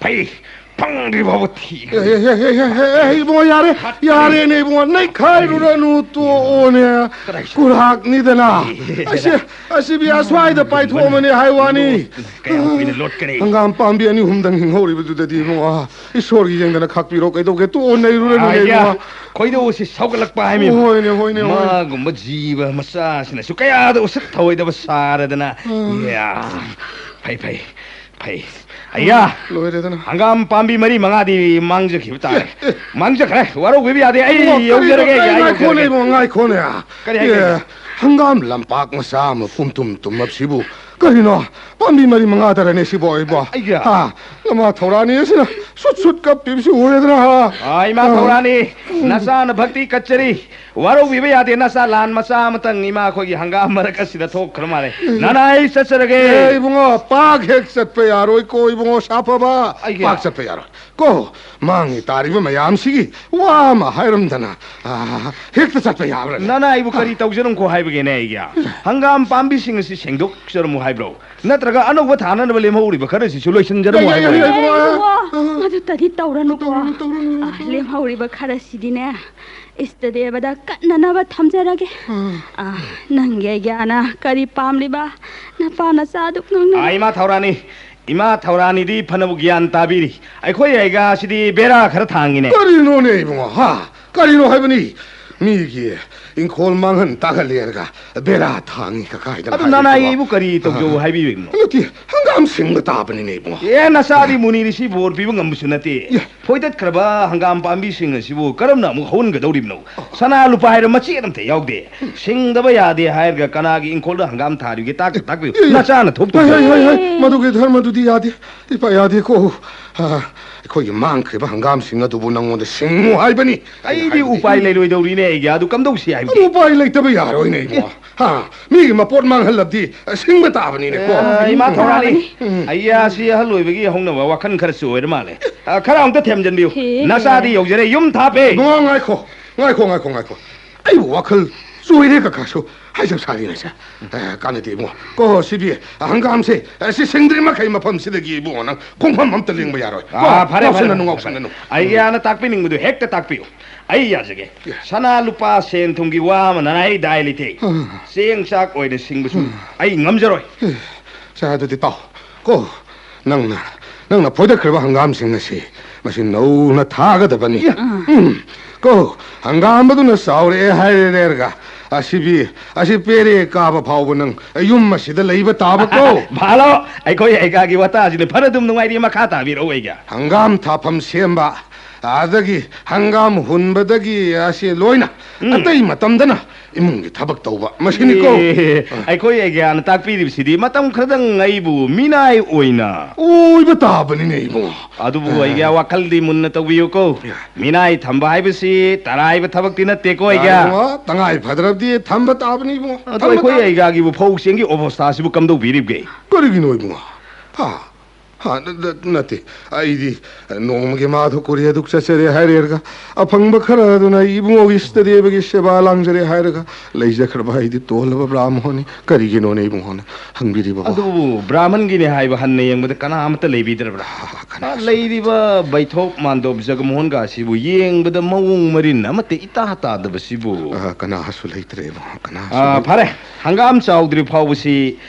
ꯐꯩ! ꯐꯪꯗ꯭ꯔꯤ ꯐꯥꯎꯕ ꯊꯤꯈ꯭ꯔꯦ꯫ ꯑꯦ, ꯑꯦ, ꯑꯦ, ꯏꯕꯨꯡꯉꯣ, ꯌꯥꯔꯦ, ꯌꯥꯔꯦꯅꯦ, ꯏꯕꯨꯡꯉꯣ, ꯅꯩꯈꯥꯏꯔꯨꯔꯅꯨ, ꯇꯣꯛꯑꯣꯅꯦ꯫ ꯀꯗꯥꯏ ꯆꯠ- ꯀꯨꯔꯥꯛꯅꯤꯗꯅ꯫ ꯑꯦ꯫ ꯑꯁꯤ, ꯑꯁꯤꯕꯤ ꯑꯁ꯭ꯋꯥꯏꯗ ꯄꯥꯏꯊꯣꯛꯑꯝꯃꯅꯤ ꯍꯥꯏ ꯋꯥꯅꯤ꯫ ꯂꯣꯠꯇꯅ ꯀꯌꯥꯝ ꯀꯨꯏꯅ ꯂꯣꯠꯀꯅꯤ? ꯍꯪꯒꯥꯝ ꯄꯥꯝꯕꯤ ꯑꯅꯤ ꯑꯍꯨꯝꯗꯪ ꯍꯤꯡꯍꯧꯔꯤꯕꯗꯨꯗꯗꯤ, ꯏꯕꯨꯡꯉꯣ, ꯏꯁꯣꯔꯒꯤ ꯌꯦꯡꯗꯅ ꯈꯥꯛꯄꯤꯔꯣ, ꯀꯩꯗꯧꯒꯦ? ꯇꯣꯛꯑꯣ, ꯅꯩꯔꯨꯔꯅꯨꯅꯦ, ꯑꯥꯏꯌꯥ, ꯏꯕꯨꯡꯉꯣ꯫ ꯈꯣꯏꯗꯧꯁꯤ ꯁꯧꯒꯠꯂꯛꯄ ꯍꯥꯏꯃꯤ꯫ ꯍꯣꯏꯅꯦ, ꯍꯣꯏꯅꯦ, ꯍꯣꯏꯅꯦ꯫ ꯃꯥꯒꯨꯝꯕ ꯖꯤꯕ ꯃꯆꯥꯁꯤꯅꯁꯨ ꯀꯌꯥꯗ ꯎꯁꯤꯠ ꯊꯑꯣꯏꯗꯕ ꯁꯥꯔꯗꯅ꯫ ꯎꯝ꯫ ꯏꯌꯥ, ꯐꯩ, ꯐꯩ, ꯐꯩ꯫ ꯑꯌꯥ! ꯂꯣꯏꯔꯦꯗꯅ꯫ ꯍꯪꯒꯥꯝ ꯄꯥꯝꯕꯤ ꯃꯔꯤ ꯃꯉꯥꯗꯤ ꯃꯥꯡꯖꯈꯤꯕ ꯇꯥꯔꯦ꯫ ꯑꯦ, ꯑꯦ꯫ ꯃꯥꯡꯖꯈ꯭ꯔꯦ꯫ ꯋꯥꯔꯧꯕꯤꯕ ꯌꯥꯗꯦ꯫ ꯑꯩ ꯏꯕꯨꯡꯉꯣ, ꯀꯔꯤꯅꯣ? ꯌꯧꯖꯔꯒꯦ, ꯑꯩ ꯑꯩ ꯉꯥꯏꯈꯣꯅꯦ, ꯌꯧꯖꯔꯒꯦ꯫ ꯏꯕꯨꯡꯉꯣ, ꯉꯥꯏꯈꯣꯅꯦ꯫ ꯀꯔꯤ ꯍꯥꯏꯒꯦ? ꯑꯦ, ꯍꯪꯒꯥꯝ ꯂꯝꯄꯥꯛ ꯃꯆꯥ ꯑꯃ ꯄꯨꯝꯇꯨꯝ ꯇꯨꯝꯂꯕꯁꯤꯕꯨ ꯀꯔꯤꯅꯣ? ꯄꯥꯝꯕꯤ ꯃꯔꯤ ꯃꯉꯥꯗꯔꯅꯦ ꯁꯤꯕꯣ, ꯑꯩꯕꯣ? ꯑꯩꯒꯤ? ꯍꯥ? ꯅꯃꯥ ꯊꯧꯔꯥꯅꯤ ꯑꯁꯤꯅ ꯁꯨꯠ ꯁꯨꯠ ꯀꯞꯄꯤꯕꯁꯤ ꯎꯔꯦꯗꯅ, ꯍꯥ? ꯑꯥ, ꯏꯃꯥ ꯑꯥ꯫ ꯊꯧꯔꯥꯅꯤ, ꯎꯝ꯫ ꯅꯆꯥꯅ ꯚꯛꯇꯤ ꯀꯠꯆꯔꯤ꯫ ꯋꯥꯔꯧꯕꯤꯕ ꯌꯥꯗꯦ, ꯅꯆꯥ ꯂꯥꯟ ꯃꯆꯥ ꯑꯃꯇꯪ ꯏꯃꯥ ꯑꯩꯈꯣꯏꯒꯤ ꯍꯪꯒꯥꯝ ꯃꯔꯛ ꯑꯁꯤꯗ ꯊꯣꯛꯈ꯭ꯔ ꯃꯥꯜꯂꯦ꯫ ꯎꯝ꯫ ꯅꯅꯥꯏ ꯆꯠꯆꯔꯒꯦ꯫ ꯑꯦ, ꯏꯕꯨꯡꯉꯣ, ꯄꯥꯛ ꯍꯦꯛ ꯆꯠꯄ ꯌꯥꯔꯣꯏꯀꯣ, ꯏꯕꯨꯡꯉꯣ, ꯁꯥꯐꯕ꯫ ꯑꯩꯒꯤ? ꯄꯥꯛ ꯆꯠꯄ ꯌꯥꯔꯣꯏ꯫ ꯀꯣ, ꯃꯥꯡꯉꯤ ꯇꯥꯔꯤꯕ ꯃꯌꯥꯝꯁꯤꯒꯤ ꯋꯥ ꯑꯃ ꯍꯥꯏꯔꯝꯗꯅ, ꯑꯥ, ꯍꯦꯛꯇ ꯆꯠꯄ ꯌꯥꯕ꯭ꯔꯥꯅꯦ? ꯅꯅꯥꯏꯕꯨ ꯀꯔꯤ ꯇꯧꯖꯔꯝꯈꯣ ꯍꯥꯏꯕꯒꯦꯅꯦ ꯑꯩꯒꯤ? ꯍꯪꯒꯥꯝ ꯄꯥꯝꯕꯤꯁꯤꯡ ꯑꯁꯤ ꯁꯦꯡꯗꯣꯛꯆꯔꯝꯃꯨ ꯍꯥꯏꯕ꯭ꯔꯣ? ꯅꯠꯇ꯭ꯔꯒ ꯑꯅꯧꯕ ꯊꯥꯅꯅꯕ ꯂꯦꯝꯍꯧꯔꯤꯕ ꯈꯔꯁꯤꯁꯨ ꯂꯣꯏꯁꯤꯟꯖꯔꯝꯃꯨ ꯌꯥꯏ, ꯌꯥꯏ, ꯍꯥꯏꯕ꯭ꯔꯣ? ꯌꯥꯏ, ꯌꯥꯏ, ꯏꯕꯨꯡꯉꯣ꯫ ꯑꯦ, ꯏꯕꯨꯡꯉꯣ, ꯃꯗꯨꯇꯗꯤ ꯇꯧꯔꯅꯨꯀꯣ꯫ ꯇꯧꯔꯨꯅꯨ, ꯇꯧꯔꯨꯅꯨ, ꯑꯥ, ꯇꯧꯔꯨꯅꯨ꯫ ꯂꯦꯝꯍꯧꯔꯤꯕ ꯈꯔꯁꯤꯗꯤꯅꯦ, ꯏꯁꯇꯗꯦꯕꯗ ꯀꯠꯅꯅꯕ ꯊꯝꯖꯔꯒꯦ꯫ ꯎꯝ꯫ ꯑꯥ, ꯅꯪꯒꯤ ꯑꯩꯒꯤ ꯑꯅꯥ ꯀꯔꯤ ꯄꯥꯝꯂꯤꯕ? ꯅꯄꯥ ꯅꯆꯥꯗꯨ ꯉꯥꯡꯅꯕ꯫ ꯑꯥ, ꯏꯃꯥ ꯊꯧꯔꯥꯅꯤ, ꯏꯃꯥ ꯊꯧꯔꯥꯅꯤꯗꯤ ꯐꯅꯕꯨ ꯒ꯭ꯌꯥꯟ ꯇꯥꯕꯤꯔꯤ꯫ ꯑꯩꯈꯣꯏ ꯑꯩꯒꯥꯁꯤꯗꯤ ꯕꯦꯔꯥ ꯈꯔ ꯊꯥꯡꯉꯤꯅꯦ꯫ ꯀꯔꯤꯅꯣꯅꯦ ꯏꯕꯨꯡꯉꯣ, ꯍꯥ? ꯀꯔꯤꯅꯣ ꯍꯥꯏꯕꯅꯤ? ꯃꯤꯒꯤ ꯏꯪꯈꯣꯜ ꯃꯥꯡꯍꯟ ꯇꯥꯛꯍꯜꯂꯦꯔꯒ ꯕꯦꯔꯥ ꯊꯥꯡꯉꯤ ꯀꯀꯥꯏꯗ ꯑꯗꯨ ꯅꯅꯥꯏ ꯑꯩꯕꯨ ꯀꯔꯤ ꯇꯧꯖꯧ ꯍꯥꯏꯕꯤꯕꯅꯣ? ꯅꯠꯇꯦ, ꯍꯪꯒꯥꯝ ꯁꯤꯡꯕ ꯇꯥꯕꯅꯤꯅꯦ ꯏꯕꯨꯡꯉꯣ꯫ ꯑꯦ, ꯅꯆꯥꯗꯤ ꯃꯨꯅꯤꯔꯤꯁꯤ ꯕꯣꯔ ꯄꯤꯕ ꯉꯝꯕꯁꯨ ꯅꯠꯇꯦ꯫ ꯌꯦ꯫ ꯐꯣꯏꯗꯠꯈ꯭ꯔꯕ ꯍꯪꯒꯥꯝ ꯄꯥꯝꯕꯤꯁꯤꯡ ꯑꯁꯤꯕꯨ ꯀꯔꯝꯅ ꯑꯃꯨꯛ ꯍꯧꯍꯟꯒꯗꯧꯔꯤꯕꯅꯣ? ꯁꯅꯥ ꯂꯨꯄꯥ ꯍꯥꯏꯔ ꯃꯆꯦꯠ ꯑꯝꯇ ꯌꯥꯎꯗꯦ꯫ ꯁꯤꯡꯗꯕ ꯌꯥꯗꯦ ꯍꯥꯏꯔꯒ ꯀꯅꯥꯒꯤ ꯏꯪꯈꯣꯜꯗ ꯍꯪꯒꯥꯝ ꯊꯥꯔꯤꯕꯒꯦ ꯇꯥꯛꯇ ꯇꯥꯛꯄꯤꯌꯨ꯫ ꯌꯦ, ꯌꯦ꯫ ꯅꯆꯥꯅ ꯊꯣꯛꯇꯧ ꯍꯣꯏ, ꯍꯣꯏ, ꯍꯣꯏ, ꯍꯣꯏ꯫ ꯅꯠꯇꯦ꯫ ꯃꯗꯨꯒꯤ ꯙꯔꯃꯗꯨꯗꯤ ꯌꯥꯗꯦ꯫ ꯏꯄꯥ ꯌꯥꯗꯦꯀꯣ꯫ ꯑ, ꯑꯩꯈꯣꯏꯒꯤ ꯃꯥꯡꯈ꯭ꯔꯤꯕ ꯍꯪꯒꯥꯝꯁꯤꯡ ꯑꯗꯨꯕꯨ ꯅꯪꯉꯣꯟꯗ ꯁꯤꯡꯉꯨ ꯍꯥꯏꯕꯅꯤ꯫ ꯑꯩꯅ ꯑꯩꯗꯤ ꯍꯥꯏꯕꯗꯤ ꯎꯄꯥꯏ ꯂꯩꯔꯣꯏꯗꯧꯔꯤꯅꯦ ꯑꯩꯒꯤ ꯑꯗꯨ ꯀꯝꯗꯧꯁꯤ ꯑꯗꯨ ꯍꯥꯏꯕꯗꯤ꯫ ꯎꯄꯥꯏ ꯂꯩꯇꯕ ꯌꯥꯔꯣꯏꯅꯦ ꯏꯕꯨꯡꯉꯣ꯫ ꯍꯥ, ꯃꯤꯒꯤ ꯃꯄꯣꯠ ꯃꯥꯡꯍꯜꯂꯕꯗꯤ ꯁꯤꯡꯕ ꯇꯥꯕꯅꯤꯅꯦꯀꯣ꯫ ꯑ, ꯏꯃꯥ ꯊꯧꯔꯥꯅꯤ, ꯎꯝ꯫ ꯑꯩꯌꯥꯁꯤ ꯑꯍꯜ ꯑꯣꯏꯕꯒꯤ ꯍꯧꯅꯕ ꯋꯥꯈꯜ ꯈꯔꯁꯨ ꯑꯣꯏꯔ ꯃꯥꯜꯂꯦ꯫ ꯑ, ꯈꯔ ꯑꯃꯨꯛꯇ ꯊꯦꯝꯖꯤꯟꯕꯤꯌꯨ꯫ ꯍꯦ꯫ ꯅꯆꯥꯗꯤ ꯌꯧꯖꯔꯦ, ꯌꯨꯝ ꯊꯥꯞꯄꯦ꯫ ꯏꯕꯨꯡꯉꯣ, ꯉꯥꯏꯈꯣ, ꯉꯥꯏꯈꯣ, ꯉꯥꯏꯈꯣ, ꯉꯥꯏꯈꯣ꯫ ꯑꯩꯕꯨ ꯋꯥꯈꯜ ꯆꯣꯏꯔꯦ ꯀꯀꯥꯁꯨ꯫ ꯍꯥꯏꯖꯧ ꯁꯥꯔꯤꯅꯁꯦ꯫ ꯑꯦ, ꯀꯥꯟꯅꯗꯦ ꯏꯕꯨꯡꯉꯣ꯫ ꯀꯣ ꯁꯤꯕꯤ, ꯍꯪꯒꯥꯝꯁꯦ, ꯑꯦ, ꯁꯤ ꯁꯤꯡꯗ꯭ꯔꯤ ꯃꯈꯩ ꯃꯐꯝꯁꯤꯗꯒꯤ ꯏꯕꯨꯡꯉꯣ ꯅꯪ ꯈꯣꯡꯐꯝ ꯑꯝꯇ ꯂꯦꯡꯕ ꯌꯥꯔꯣꯏ꯫ ꯀꯣ, ꯑꯥ, ꯐꯔꯦ, ꯐꯔꯦ, ꯉꯥꯎꯁꯤꯟꯅꯅꯨ, ꯐꯔꯦ, ꯉꯥꯎꯁꯤꯟꯅꯅꯨ꯫ ꯐꯔꯦ꯫ ꯑꯩꯒꯤ ꯍꯥꯟꯅ ꯇꯥꯛꯄꯤꯅꯤꯡꯕꯗꯨ ꯍꯦꯛꯇ ꯇꯥꯛꯄꯤꯌꯨ꯫ ꯑꯩ ꯌꯥꯖꯒꯦ꯫ ꯌꯥ꯫ ꯁꯅꯥ ꯂꯨꯄꯥ ꯁꯦꯟ ꯊꯨꯝꯒꯤ ꯋꯥ ꯑꯃ ꯅꯅꯥꯏ ꯗꯥꯏ ꯂꯩꯇꯦ꯫ ꯑꯥ꯫ ꯆꯦꯡ ꯆꯥꯛ ꯑꯣꯏꯅ ꯁꯤꯡꯕꯁꯨ ꯑꯩ ꯉꯝꯖꯔꯣꯏ꯫ ꯁꯦ, ꯑꯗꯨꯗꯤ ꯇꯥꯎ꯫ ꯀꯣ, ꯅꯪꯅ, ꯅꯪꯅ ꯐꯣꯏꯗꯠꯈ꯭ꯔꯕ ꯍꯪꯒꯥꯝꯁꯤꯡ ꯑꯁꯤ ꯃꯁꯤ ꯅꯧꯅ ꯊꯥꯒꯗꯕꯅꯤ꯫ ꯌꯥ꯫ ꯎꯝ꯫ ꯀꯣ, ꯍꯪꯒꯥꯝ ꯑꯗꯨꯅ ꯆꯥꯎꯔꯛꯑꯦ ꯍꯥꯏꯔꯦ ꯂꯩꯔꯒ ꯑꯁꯤꯕꯤ, ꯑꯁꯤ ꯄꯦꯔꯦ ꯀꯥꯕ ꯐꯥꯎꯕ ꯅꯪ ꯌꯨꯝ ꯑꯁꯤꯗ ꯂꯩꯕ ꯇꯥꯕꯀꯣ꯫ ꯚꯥꯂꯣ, ꯑꯩꯈꯣꯏ ꯑꯩꯒꯥꯒꯤ ꯋꯥꯇꯥꯁꯤꯗꯤ ꯐꯔ ꯑꯗꯨꯝ ꯅꯨꯡꯉꯥꯏꯔꯤ, ꯃꯈꯥ ꯇꯥꯕꯤꯔꯛꯎ ꯑꯩꯒꯥ꯫ ꯍꯪꯒꯥꯝ ꯊꯥꯐꯝ ꯁꯦꯝꯕ, ꯑꯗꯒꯤ ꯍꯪꯒꯥꯝ ꯍꯨꯟꯕꯗꯒꯤ ꯑꯁꯤ ꯂꯣꯏꯅ ꯎꯝ꯫ ꯑꯇꯩ ꯃꯇꯝꯗꯅ ꯏꯃꯨꯡꯒꯤ ꯊꯕꯛ ꯇꯧꯕ ꯃꯁꯤꯅꯤꯀꯣ꯫ ꯑꯦ, ꯑꯩꯈꯣꯏ ꯑꯩꯒꯥꯅ ꯇꯥꯛꯄꯤꯔꯤꯕꯁꯤꯗꯤ ꯃꯇꯝ ꯈꯔꯗꯪ ꯑꯩꯕꯨ ꯃꯤꯅꯥꯏ ꯑꯣꯏꯅ꯫ ꯑꯣꯏꯕ ꯇꯥꯕꯅꯤꯅꯦ ꯏꯕꯨꯡꯉꯣ꯫ ꯑꯗꯨꯕꯨ ꯑꯩꯒꯥ ꯋꯥꯈꯜꯗꯤ ꯃꯨꯟꯅ ꯇꯧꯕꯤꯌꯨꯀꯣ꯫ ꯃꯤꯅꯥꯏ ꯊꯝꯕ ꯍꯥꯏꯕꯁꯤ ꯇꯔꯥꯏꯕ ꯊꯕꯛꯇꯤ ꯅꯠꯇꯦꯀꯣ ꯑꯩꯒꯥ꯫ ꯏꯕꯨꯡꯉꯣ, ꯇꯉꯥꯏ ꯐꯗ꯭ꯔꯕꯗꯤ ꯊꯝꯕ ꯇꯥꯕꯅꯤ ꯏꯕꯨꯡꯉꯣ꯫ ꯑꯗꯣ ꯊꯝꯕ ꯑꯩꯈꯣꯏ ꯇꯥꯕꯅꯤ꯫ ꯑꯩꯒꯥꯒꯤꯕꯨ ꯐꯧ ꯆꯦꯡꯒꯤ ꯑꯣꯕꯁꯊꯥꯁꯤꯕꯨ ꯀꯝꯗꯧꯕꯤꯔꯤꯕꯒꯦ? ꯀꯔꯤꯒꯤꯅꯣ ꯏꯕꯨꯡꯉꯣ? ꯍꯥ? ꯍꯥ, ꯅ-, ꯅ-, ꯅꯠꯇꯦ꯫ ꯑꯩꯗꯤ ꯅꯣꯡꯃꯒꯤ ꯃꯥ ꯑꯗꯨ ꯀꯨꯔꯤ ꯑꯗꯨꯛ ꯆꯠꯆꯔꯦ ꯍꯥꯏꯔꯦꯔꯒ ꯑꯐꯪꯕ ꯈꯔ ꯑꯗꯨꯅ ꯏꯕꯨꯡꯉꯣꯒꯤ ꯏꯁꯇꯗꯦꯕꯒꯤ ꯁꯦꯕꯥ ꯂꯥꯡꯖꯔꯦ ꯍꯥꯏꯔꯒ ꯂꯩꯖꯈ꯭ꯔꯕ ꯑꯩꯗꯤ ꯇꯣꯜꯂꯕ ꯕ꯭ꯔꯥꯍꯃꯣꯟꯅꯤ꯫ ꯀꯔꯤꯒꯤꯅꯣꯅꯦ ꯏꯕꯨꯡꯉꯣꯅ ꯍꯪꯕꯤꯔꯤꯕꯕꯣ? ꯑꯗꯨꯕꯨ ꯕ꯭ꯔꯥꯍꯃꯟꯒꯤꯅꯦ ꯍꯥꯏꯕ ꯍꯟꯅ ꯌꯦꯡꯕꯗ ꯀꯅꯥ ꯑꯃꯠꯇ ꯂꯩꯕꯤꯗ꯭ꯔꯕ꯭ꯔꯥ? ꯑꯥ, ꯀꯅꯥꯁꯨ ꯑꯥ, ꯂꯩꯔꯤꯕ ꯕꯩꯊꯣꯛ ꯃꯥꯟꯗꯣꯞ ꯖꯒꯃꯣꯍꯟꯒ ꯑꯁꯤꯕꯨ ꯌꯦꯡꯕꯗ ꯃꯑꯣꯡ ꯃꯔꯤꯟ ꯑꯃꯠꯇ ꯏꯇꯥ ꯇꯥꯗꯕꯁꯤꯕꯨ꯫ ꯑꯥ, ꯀꯅꯥꯁꯨ ꯂꯩꯇ꯭ꯔꯦ ꯏꯕꯨꯡꯉꯣ, ꯀꯅꯥꯁꯨ ꯑꯥ, ꯂꯩꯇ꯭ꯔꯦ꯫ ꯐꯔꯦ, ꯍꯪꯒꯥꯝ ꯆꯥꯎꯗ꯭ꯔꯤ ꯐꯥꯎꯕꯁꯤ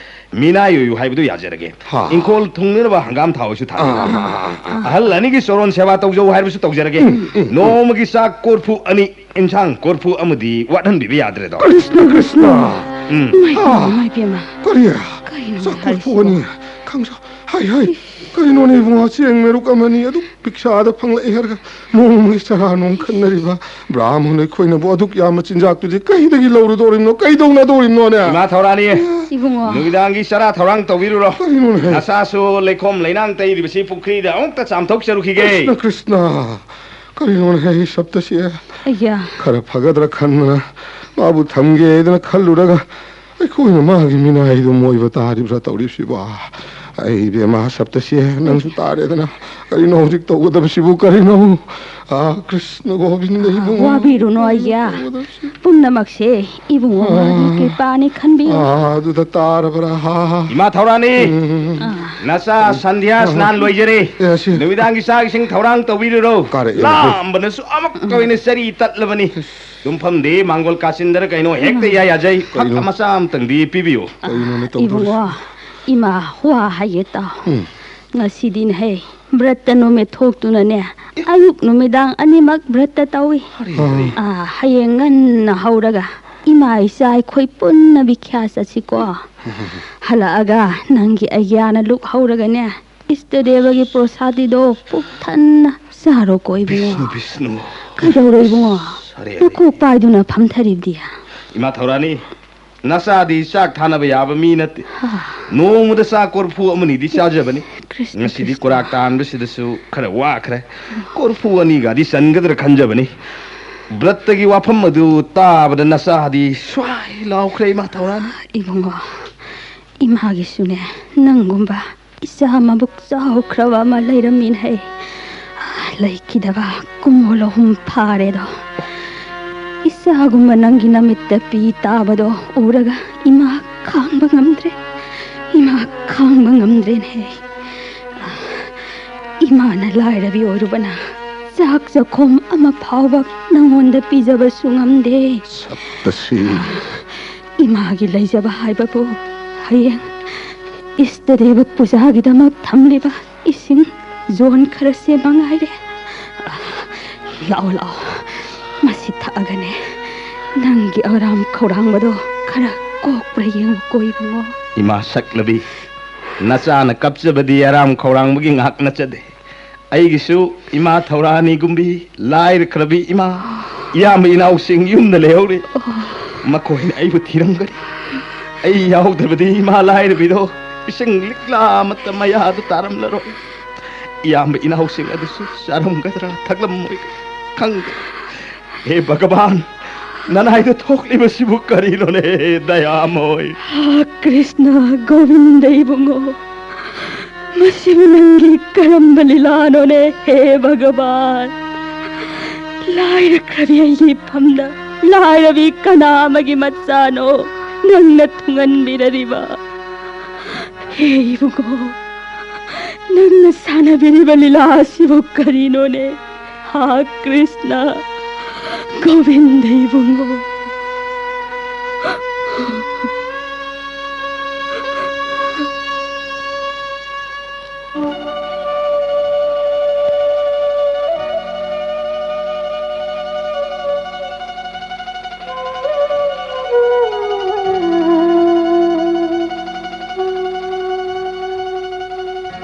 ꯃꯤꯅꯥꯏ ꯑꯣꯏꯌꯨ ꯍꯥꯏꯕꯗꯨ ꯌꯥꯖꯔꯒꯦ꯫ ꯍꯥ꯫ ꯏꯪꯈꯣꯜ ꯊꯨꯡꯅꯅꯕ ꯍꯪꯒꯥꯝ ꯊꯥꯎꯁꯨ ꯊꯥꯕꯤꯔꯣ꯫ ꯑꯥ, ꯑꯥ, ꯑꯥ, ꯑꯥ꯫ ꯑꯍꯜ ꯑꯅꯤꯒꯤ ꯆꯣꯔꯣꯟ ꯁꯦꯕꯥ ꯇꯧꯖꯧ ꯍꯥꯏꯕꯁꯨ ꯇꯧꯖꯔꯒꯦ꯫ ꯎꯝ, ꯎꯝ, ꯎꯝ꯫ ꯅꯣꯡꯃꯒꯤ ꯆꯥꯛ ꯀꯣꯔꯐꯨ ꯑꯅꯤ, ꯏꯟꯁꯥꯡ ꯀꯣꯔꯐꯨ ꯑꯃꯗꯤ ꯋꯥꯠꯍꯟꯕꯤꯕ ꯌꯥꯗ꯭ꯔꯦꯗꯣ꯫ ꯀ꯭ꯔꯤꯁꯅ, ꯀ꯭ꯔꯤꯁꯅ꯫ ꯎꯝ꯫ ꯏꯃꯥꯏ ꯄꯦꯝꯃ, ꯑꯥ, ꯏꯃꯥꯏ ꯄꯦꯝꯃ꯫ ꯀꯔꯤ? ꯀꯩꯅꯣ ꯆꯥꯛ ꯀꯣꯔꯐꯨ ꯍꯥꯏꯁꯤꯕꯣ? ꯑꯅꯤ? ꯈꯪꯁ-, ꯍꯥꯏ, ꯍꯥꯏ꯫ ꯀꯔꯤꯅꯣꯅꯦ ꯏꯕꯨꯡꯉꯣ, ꯆꯦꯡ ꯃꯦꯔꯨꯛ ꯑꯃꯅꯤ ꯑꯗꯨꯛ ꯄꯤꯛꯁꯥꯗ ꯐꯪꯂꯛꯏ ꯍꯥꯏꯔꯒ ꯅꯣꯡꯃꯒꯤ ꯆꯔꯥ ꯅꯣꯡ ꯈꯟꯅꯔꯤꯕ ꯕ꯭ꯔꯥꯍꯃꯟ ꯑꯩꯈꯣꯏꯅꯕꯨ ꯑꯗꯨꯛ ꯌꯥꯝꯕ ꯆꯤꯟꯖꯥꯛꯇꯨꯗꯤ ꯀꯩꯗꯒꯤ ꯂꯧꯔꯨꯗꯣꯔꯤꯕꯅꯣ, ꯀꯩꯗꯧꯅꯗꯣꯔꯤꯕꯅꯣꯅꯦ? ꯏꯃꯥ ꯊꯧꯔꯥꯅꯤ, ꯏꯕꯨꯡꯉꯣ꯫ ꯅꯨꯃꯤꯗꯥꯡꯒꯤ ꯆꯔꯥ ꯊꯧꯔꯥꯡ ꯇꯧꯕꯤꯔꯨꯔꯣ꯫ ꯀꯔꯤꯅꯣꯅꯦ? ꯅꯁꯥꯁꯨ ꯂꯩꯈꯣꯝ ꯂꯩꯅꯥꯡ ꯇꯩꯔꯤꯕꯁꯤ ꯄꯨꯈ꯭ꯔꯤꯗ ꯑꯃꯨꯛꯇ ꯆꯥꯝꯊꯣꯛꯆꯔꯨꯈꯤꯒꯦ꯫ ꯀ꯭ꯔꯤꯁꯅ, ꯀ꯭ꯔꯤꯁꯅ꯫ ꯀꯔꯤꯅꯣꯅꯦ ꯍꯦ, ꯁꯞꯇꯁꯤ? ꯑꯩꯌꯥ꯫ ꯈꯔ ꯐꯒꯗ꯭ꯔꯥ ꯈꯟꯗꯅ ꯃꯥꯕꯨ ꯊꯝꯒꯦꯗꯅ ꯈꯜꯂꯨꯔꯒ ꯑꯩꯈꯣꯏꯅ ꯃꯥꯒꯤ ꯃꯤꯅꯥꯏꯗꯨ ꯃꯣꯏꯕ ꯇꯥꯔꯤꯕ꯭ꯔꯥ ꯇꯧꯔꯤꯕꯁꯤꯕꯣ? ꯑꯩ ꯏꯕꯦꯝꯃ ꯁꯞꯇꯁꯤ, ꯅꯪꯁꯨ ꯇꯥꯔꯦꯗꯅ꯫ ꯀꯔꯤꯅꯣ ꯍꯧꯖꯤꯛ ꯇꯧꯒꯗꯕꯁꯤꯕꯨ ꯀꯔꯤꯅꯣ? ꯑꯥ, ꯀ꯭ꯔꯤꯁꯅ ꯒꯣꯕꯤꯟꯗ ꯏꯕꯨꯡꯉꯣ꯫ ꯋꯥꯕꯤꯔꯨꯅꯣ ꯑꯩꯌꯥ꯫ ꯇꯧꯒꯗꯕꯁꯤ? ꯄꯨꯝꯅꯃꯛꯁꯦ ꯏꯕꯨꯡꯉꯣ ꯃꯥꯒꯤ ꯑꯥ꯫ ꯀ꯭ꯔꯤꯄꯥꯅꯤ ꯈꯟꯕꯤꯌꯨ꯫ ꯑꯥ, ꯑꯗꯨꯗ ꯇꯥꯔꯕ꯭ꯔꯥ? ꯍꯥ, ꯍꯥ꯫ ꯏꯃꯥ ꯊꯧꯔꯥꯅꯤ, ꯎꯝ꯫ ꯑꯥ꯫ ꯅꯆꯥ ꯁꯟꯙ꯭ꯌꯥ ꯁ꯭ꯅꯥꯟ ꯂꯣꯏꯖꯔꯦ꯫ ꯑꯦ, ꯑꯁꯤ꯫ ꯅꯨꯃꯤꯗꯥꯡꯒꯤ ꯆꯥꯛ ꯏꯁꯤꯡ ꯊꯧꯔꯥꯡ ꯇꯧꯕꯤꯔꯨꯔꯣ꯫ ꯀꯥꯔꯛꯑꯦ꯫ ꯂꯥꯝꯕꯅꯁꯨ ꯑꯃꯛꯀ ꯑꯣꯏꯅ ꯆꯔꯤ ꯇꯠꯂꯕꯅꯤ꯫ ꯇꯨꯝꯐꯝꯗꯤ ꯃꯥꯡꯒꯣꯜ ꯀꯥꯆꯤꯟꯗꯔ ꯀꯩꯅꯣ ꯍꯦꯛꯇ ꯏꯌꯥ ꯌꯥꯖꯩ꯫ ꯐꯛ ꯀꯩꯅꯣ? ꯃꯆꯥ ꯑꯃꯇꯪꯗꯤ ꯄꯤꯕꯤꯌꯨ꯫ ꯀꯩꯅꯣꯅꯦ ꯇꯧꯗꯣꯔꯤꯁꯤ? ꯏꯕꯨꯡꯉꯣ, ꯏꯃꯥ ꯋꯥ ꯍꯥꯏꯒꯦ ꯇꯥꯎ꯫ ꯎꯝ꯫ ꯉꯁꯤꯗꯤꯅꯦꯍꯦ, ꯕ꯭ꯔꯠꯇ ꯅꯨꯃꯤꯠ ꯊꯣꯛꯇꯨꯅꯅꯦ, ꯑꯌꯨꯛ ꯅꯨꯃꯤꯗꯥꯡ ꯑꯅꯤꯃꯛ ꯕ꯭ꯔꯠꯇ ꯇꯧꯏ꯫ ꯑꯥ꯫ ꯑꯥ, ꯍꯌꯦꯡ ꯉꯟꯅ ꯍꯧꯔꯒ ꯏꯃꯥ ꯏꯆꯥ ꯑꯩꯈꯣꯏ ꯄꯨꯟꯅ ꯕꯤꯈ꯭ꯌꯥ ꯆꯠꯁꯤꯀꯣ꯫ ꯍꯜꯂꯛꯑꯒ ꯅꯪꯒꯤ ꯑꯩꯒ꯭ꯌꯥꯅ ꯂꯨꯛ ꯍꯧꯔꯒꯅꯦ, ꯏꯁꯇꯗꯦꯕꯒꯤ ꯄ꯭ꯔꯣꯁꯥꯗꯤꯗꯣ ꯄꯨꯛ ꯊꯟꯅ ꯆꯥꯔꯣꯀꯣ ꯏꯕꯨꯡꯉꯣ꯫ ꯕꯤꯁꯅꯨ, ꯕꯤꯁꯅꯨ꯫ ꯀꯩꯗꯧꯔꯦ ꯏꯕꯨꯡꯉꯣ? ꯑꯔꯦ, ꯑꯔꯦ꯫ ꯅꯀꯣꯛ ꯄꯥꯏꯗꯨꯅ ꯐꯝꯊꯔꯤꯕꯗꯤ? ꯏꯃꯥ ꯊꯧꯔꯥꯅꯤ, ꯅꯆꯥꯗꯤ ꯆꯥꯛ ꯊꯥꯅꯕ ꯌꯥꯕ ꯃꯤ ꯅꯠꯇꯦ꯫ ꯍꯥ꯫ ꯅꯣꯡꯃꯗ ꯆꯥꯛ ꯀꯣꯔꯐꯨ ꯑꯃꯅꯤꯗꯤ ꯆꯥꯖꯕꯅꯤ꯫ ꯀ꯭ꯔꯤꯁꯅ, ꯉꯁꯤꯗꯤ ꯀ꯭ꯔꯤꯁꯅ꯫ ꯀꯣꯔꯥꯛ ꯇꯥꯟꯕꯁꯤꯗꯁꯨ ꯈꯔ ꯋꯥꯈ꯭ꯔꯦ꯫ ꯀꯣꯔꯐꯨ ꯑꯅꯤꯒꯗꯤ ꯆꯟꯒꯗ꯭ꯔꯥ ꯈꯟꯖꯕꯅꯤ꯫ ꯕ꯭ꯔꯠꯇꯒꯤ ꯋꯥꯐꯝ ꯑꯗꯨ ꯇꯥꯕꯗ ꯅꯆꯥꯗꯤ ꯁ꯭ꯋꯥꯏ ꯂꯥꯎꯈ꯭ꯔꯦ, ꯏꯃꯥ ꯊꯧꯔꯥꯅꯤ꯫ ꯏꯕꯨꯡꯉꯣ, ꯏꯃꯥꯒꯤꯁꯨꯅꯦ ꯅꯪꯒꯨꯝꯕ ꯏꯆꯥ ꯃꯕꯨꯛ ꯆꯥꯎꯈ꯭ꯔꯕ ꯑꯃ ꯂꯩꯔꯝꯃꯤꯅꯦ꯫ ꯂꯩꯈꯤꯗꯕ ꯀꯨꯝ ꯑꯣꯜ ꯑꯍꯨꯝ ꯐꯥꯔꯦꯗꯣ꯫ ꯏꯆꯥꯒꯨꯝꯕ ꯅꯪꯒꯤ ꯅꯃꯤꯠꯇ ꯄꯤ ꯇꯥꯕꯗꯣ ꯎꯔꯒ ꯏꯃꯥ ꯈꯥꯡꯕ ꯉꯝꯗ꯭ꯔꯦ꯫ ꯏꯃꯥ ꯈꯥꯡꯕ ꯉꯝꯗ꯭ꯔꯦꯅꯦ꯫ ꯏꯃꯥꯅ ꯂꯥꯏꯔꯕꯤ ꯑꯣꯏꯔꯨꯕꯅ ꯆꯥꯛ ꯆꯥꯛꯈꯣꯝ ꯑꯃ ꯐꯥꯎꯕ ꯅꯪꯉꯣꯟꯗ ꯄꯤꯖꯕꯁꯨ ꯉꯝꯗꯦ꯫ ꯁꯞꯇꯁꯤ꯫ ꯏꯃꯥꯒꯤ ꯂꯩꯖꯕ ꯍꯥꯏꯕꯕꯨ ꯍꯌꯦꯡ ꯏꯁꯇꯗꯦꯕ ꯄꯨꯖꯥꯒꯤꯗꯃꯛ ꯊꯝꯂꯤꯕ ꯏꯁꯤꯡ ꯖꯣꯟ ꯈꯔꯁꯦ ꯃꯉꯥꯏꯔꯦ꯫ ꯂꯥꯛꯑꯣ, ꯂꯥꯛꯑꯣ, ꯃꯁꯤ ꯊꯛꯑꯒꯅꯦ ꯅꯪꯒꯤ ꯑꯔꯥꯝ ꯈꯧꯔꯥꯡꯕꯗꯣ ꯈꯔ ꯀꯣꯛꯄ꯭ꯔꯥ ꯌꯦꯡꯉꯨꯀꯣ, ꯏꯕꯨꯡꯉꯣ꯫ ꯏꯃꯥ ꯁꯛꯂꯕꯤ, ꯅꯆꯥꯅ ꯀꯞꯆꯕꯗꯤ ꯑꯔꯥꯝ ꯈꯧꯔꯥꯡꯕꯒꯤ ꯉꯥꯛ ꯅꯠꯆꯗꯦ꯫ ꯑꯩꯒꯤꯁꯨ ꯏꯃꯥ ꯊꯧꯔꯥꯅꯤꯒꯨꯝꯕꯤ ꯂꯥꯏꯔꯈ꯭ꯔꯕꯤ ꯏꯃꯥ, ꯏꯌꯥꯝꯕ ꯏꯅꯥꯎꯁꯤꯡ ꯌꯨꯝꯗ ꯂꯩꯍꯧꯔꯤ꯫ ꯃꯈꯣꯏꯅ ꯑꯩꯕꯨ ꯊꯤꯔꯝꯒꯅꯤ꯫ ꯑꯩ ꯌꯥꯎꯗ꯭ꯔꯕꯗꯤ ꯏꯃꯥ ꯂꯥꯏꯔꯕꯤꯗꯣ ꯏꯁꯤꯡ ꯂꯤꯛꯂꯥ ꯑꯃꯠꯇ ꯃꯌꯥꯗ ꯇꯥꯔꯝꯂꯔꯣꯏ꯫ ꯏꯌꯥꯝꯕ ꯏꯅꯥꯎꯁꯤꯡ ꯑꯗꯨꯁꯨ ꯆꯥꯔꯝꯒꯗ꯭ꯔꯥ, ꯊꯛꯂꯝꯃꯣꯏꯗ꯭ꯔꯥ ꯈꯪꯗꯦ꯫ ꯍꯦ ꯚꯒꯕꯥꯟ, ꯅꯅꯥꯏꯗ ꯊꯣꯛꯂꯤꯕꯁꯤꯕꯨ ꯀꯔꯤꯅꯣꯅꯦ, ꯗꯌꯥꯃꯣꯏ? ꯍꯥ, ꯀ꯭ꯔꯤꯁꯅ, ꯒꯣꯕꯤꯟꯗ ꯏꯕꯨꯡꯉꯣ, ꯃꯁꯤꯕꯨ ꯅꯪꯒꯤ ꯀꯔꯝꯕ ꯂꯤꯂꯥꯅꯣꯅꯦ, ꯍꯦ ꯚꯒꯕꯥꯟ? ꯂꯥꯏꯔꯈ꯭ꯔꯕꯤ ꯑꯩꯒꯤ ꯏꯐꯝꯗ ꯂꯥꯏꯔꯕꯤ ꯀꯅꯥ ꯑꯃꯒꯤ ꯃꯆꯥꯅꯣ ꯅꯪꯅ ꯊꯨꯡꯍꯟꯕꯤꯔꯔꯤꯕ? ꯍꯦ ꯏꯕꯨꯡꯉꯣ, ꯅꯪꯅ ꯁꯥꯟꯅꯕꯤꯔꯤꯕ ꯂꯤꯂꯥ ꯑꯁꯤꯕꯨ ꯀꯔꯤꯅꯣꯅꯦ? ꯍꯥ ꯀ꯭ꯔꯤꯁꯅ, ꯒꯣꯕꯤꯟꯗ ꯏꯕꯨꯡꯉꯣ꯫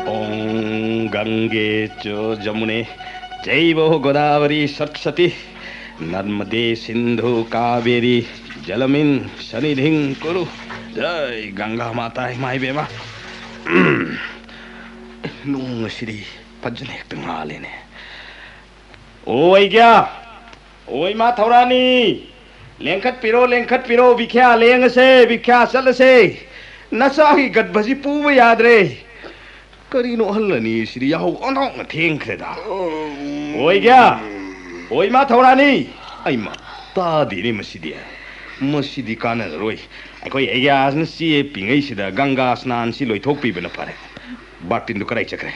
ॐ गङ्गे च जमुने चैव गोदावरी सरस्वती नर्मदे सिन्धु कावेरी जलमिन सन्निधिं कुरु। जय गंगा माता, ꯏꯃꯥ ꯏꯕꯦꯝꯃ꯫ ꯅꯣꯡ ꯑꯁꯤꯗꯤ ꯐꯖꯅ ꯍꯦꯛꯇ ꯉꯥꯜꯂꯦꯅꯦ꯫ ꯑꯣ ꯑꯩꯒ꯭ꯌꯥ, ꯑꯣ ꯏꯃꯥ ꯊꯧꯔꯥꯅꯤ, ꯂꯦꯡꯈꯠꯄꯤꯔꯣ, ꯂꯦꯡꯈꯠꯄꯤꯔꯣ, ꯕꯤꯈ꯭ꯌꯥ ꯂꯦꯡꯉꯁꯦ, ꯕꯤꯈ꯭ꯌꯥ ꯆꯠꯂꯁꯦ꯫ ꯅꯆꯥꯒꯤ ꯒꯠꯚꯁꯤ ꯄꯨꯕ ꯌꯥꯗ꯭ꯔꯦ꯫ ꯀꯔꯤꯅꯣ ꯑꯍꯜ ꯑꯅꯤꯁꯤꯗꯤ ꯌꯥꯍꯧ ꯑꯣꯟꯊꯣꯛꯅ ꯊꯦꯡꯈ꯭ꯔꯦꯗ꯫ ꯑꯣꯏꯒ꯭ꯌꯥ! ꯑꯣ ꯏꯃꯥ ꯊꯧꯔꯥꯅꯤ! ꯑꯩꯃ, ꯇꯥꯗꯦꯅꯦ ꯃꯁꯤꯗꯤ꯫ ꯃꯁꯤꯗꯤ ꯀꯥꯟꯅꯔꯔꯣꯏ꯫ ꯑꯩꯈꯣꯏ ꯑꯩꯒ꯭ꯌꯥꯁꯤꯅ ꯆꯦ ꯄꯤꯉꯩꯁꯤꯗ ꯒꯪꯒꯥ ꯁ꯭ꯅꯥꯟꯁꯤ ꯂꯣꯏꯊꯣꯛꯄꯤꯕꯅ ꯐꯔꯦ꯫ ꯕꯥꯔꯇꯤꯟꯗꯨ ꯀꯗꯥꯏ ꯆꯠꯈ꯭ꯔꯦ?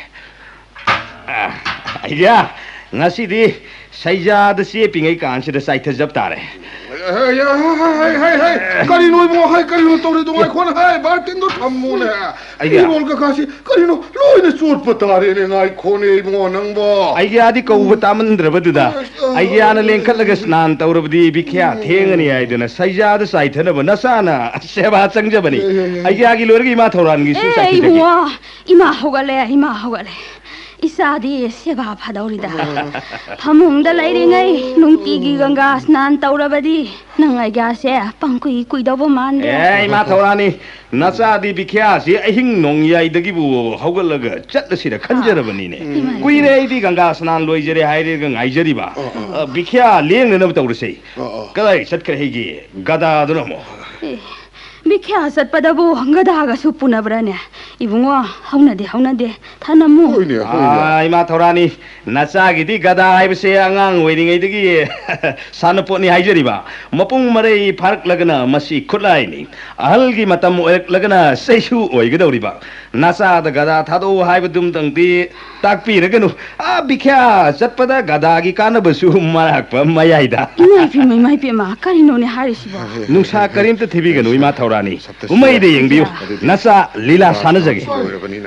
ꯑ, ꯑꯩꯒ꯭ꯌꯥ! ꯉꯁꯤꯗꯤ ꯁꯩꯖꯥꯗ ꯆꯦ ꯄꯤꯉꯩ ꯀꯥꯟꯁꯤꯗ ꯆꯥꯏꯊꯖꯕ ꯇꯥꯔꯦ꯫ ꯍꯩ, ꯍꯩ, ꯍꯩ, ꯍꯩ, ꯍꯩ, ꯍꯩ, ꯀꯔꯤꯅꯣ ꯏꯕꯨꯡꯉꯣ? ꯍꯩ, ꯀꯔꯤꯅꯣ ꯇꯧꯔꯤꯗꯣ? ꯉꯥꯏꯈꯣꯅꯦ, ꯍꯩ, ꯕꯥꯔꯇꯦꯟꯗꯣ ꯊꯝꯃꯨꯅꯦ꯫ ꯑꯩꯒꯤ ꯐꯤꯔꯣꯜ ꯀꯀꯥꯁꯤ ꯀꯔꯤꯅꯣ ꯂꯣꯏꯅ ꯆꯣꯠꯄ ꯇꯥꯔꯦꯅꯦ? ꯉꯥꯏꯈꯣꯅꯦ ꯏꯕꯨꯡꯉꯣ, ꯅꯪꯕꯣ꯫ ꯑꯩꯒꯤ ꯑꯥꯗꯤ ꯀꯧꯕ ꯇꯥꯃꯟꯗ꯭ꯔꯕꯗꯨꯗ, ꯑꯁ, ꯑ, ꯑꯩꯒꯤ ꯑꯥꯅ ꯂꯦꯡꯈꯠꯂꯒ ꯁ꯭ꯅꯥꯟ ꯇꯧꯔꯕꯗꯤ ꯕꯤꯈ꯭ꯌꯥ ꯊꯦꯡꯉꯅꯤ ꯍꯥꯏꯗꯨꯅ ꯁꯩꯖꯥꯗ ꯆꯥꯏꯊꯅꯕ ꯅꯆꯥꯅ ꯁꯦꯕꯥ ꯆꯪꯖꯕꯅꯤ꯫ ꯑꯦ, ꯑꯦ, ꯑꯦ꯫ ꯑꯩꯒꯤ ꯑꯥꯒꯤ ꯂꯣꯏꯔꯒ ꯏꯃꯥ ꯊꯧꯔꯥꯟꯒꯤꯁꯨ ꯑꯦ, ꯆꯥꯏꯊꯖꯒꯦ꯫ ꯏꯕꯨꯡꯉꯣ, ꯏꯃꯥ ꯍꯧꯒꯠꯂꯦ, ꯏꯃꯥ ꯍꯧꯒꯠꯂꯦ꯫ ꯏꯆꯥꯗꯤ ꯁꯦꯕꯥ ꯐꯗꯧꯔꯤꯗ꯫ ꯐꯃꯨꯡꯗ ꯂꯩꯔꯤꯉꯩ ꯅꯨꯡꯇꯤꯒꯤ ꯒꯪꯒꯥ ꯁ꯭ꯅꯥꯟ ꯇꯧꯔꯕꯗꯤ ꯅꯪ ꯑꯩꯒ꯭ꯌꯥꯁꯦ ꯄꯪꯀꯨꯏ ꯀꯨꯏꯗꯧꯕ ꯃꯥꯟꯗꯦ꯫ ꯑꯦ, ꯏꯃꯥ ꯊꯧꯔꯥꯅꯤ, ꯅꯆꯥꯗꯤ ꯕꯤꯈ꯭ꯌꯥꯁꯤ ꯑꯍꯤꯡ ꯅꯣꯡꯌꯥꯏꯗꯒꯤꯕꯨ ꯍꯧꯒꯠꯂꯒ ꯆꯠꯂꯁꯤꯔ ꯈꯟꯖꯔꯕꯅꯤꯅꯦ꯫ ꯏꯃꯥ, ꯏꯃꯥ꯫ ꯀꯨꯏꯔꯦ ꯑꯩꯗꯤ ꯒꯪꯒꯥ ꯁ꯭ꯅꯥꯟ ꯂꯣꯏꯖꯔꯦ ꯍꯥꯏꯔꯒ ꯉꯥꯏꯖꯔꯤꯕ꯫ ꯑ, ꯑ꯫ ꯑ, ꯕꯤꯈ꯭ꯌꯥ ꯂꯦꯡꯅꯅꯕ ꯇꯧꯔꯁꯦ꯫ ꯑ, ꯑ꯫ ꯀꯗꯥꯏ ꯆꯠꯈ꯭ꯔꯦ ꯑꯩꯒꯤ ꯒꯗꯥꯗꯨꯅ ꯑꯃꯨꯛ? ꯑꯦ, ꯕꯤꯈ꯭ꯌꯥ ꯆꯠꯄꯗꯕꯨ ꯒꯙꯥꯒꯁꯨ ꯄꯨꯅꯕ꯭ꯔꯥꯅꯦ? ꯏꯕꯨꯡꯉꯣ, ꯍꯧꯅꯗꯦ, ꯍꯧꯅꯗꯦ꯫ ꯊꯅꯝꯃꯨ꯫ ꯍꯣꯏꯅꯦ, ꯍꯣꯏꯅꯦ꯫ ꯑꯥ, ꯏꯃꯥ ꯊꯧꯔꯥꯅꯤ, ꯅꯆꯥꯒꯤꯗꯤ ꯒꯙꯥ ꯍꯥꯏꯕꯁꯦ ꯑꯉꯥꯡ ꯑꯣꯏꯔꯤꯉꯩꯗꯒꯤ ꯁꯥꯟꯅꯄꯣꯠꯅꯤ ꯍꯥꯏꯖꯔꯤꯕ꯫ ꯃꯄꯨꯡ ꯃꯔꯩ ꯐꯥꯔꯛꯂꯒꯅ ꯃꯁꯤ ꯈꯨꯠꯂꯥꯏꯅꯤ꯫ ꯑꯍꯜꯒꯤ ꯃꯇꯝ ꯑꯣꯏꯔꯛꯂꯒꯅ ꯆꯩꯁꯨ ꯑꯣꯏꯒꯗꯧꯔꯤꯕ꯫ ꯅꯆꯥꯗ ꯒꯙꯥ ꯊꯥꯗꯣꯛꯎ ꯍꯥꯏꯕꯗꯨꯝꯇꯪꯗꯤ ꯇꯥꯛꯄꯤꯔꯒꯅꯨ꯫ ꯑꯥ, ꯕꯤꯈ꯭ꯌꯥ ꯆꯠꯄꯗ ꯒꯙꯥꯒꯤ ꯀꯥꯟꯅꯕꯁꯨ ꯃꯔꯥꯛꯄ ꯃꯌꯥꯏꯗ꯫ ꯏꯃꯥ ꯏꯄꯦꯝꯃ, ꯏꯃꯥ ꯏꯄꯦꯝꯃ, ꯀꯔꯤꯅꯣꯅꯦ ꯍꯥꯏꯔꯤꯁꯤꯕꯣ? ꯅꯨꯡꯁꯥ ꯀꯔꯤꯝꯇ ꯊꯤꯕꯤꯒꯅꯨ, ꯏꯃꯥ ꯊꯧꯔꯥꯅꯤ꯫ ꯎꯃꯩꯗ ꯌꯦꯡꯕꯤꯌꯨ꯫ ꯅꯆꯥ ꯂꯤꯂꯥ ꯁꯥꯟꯅꯖꯒꯦ꯫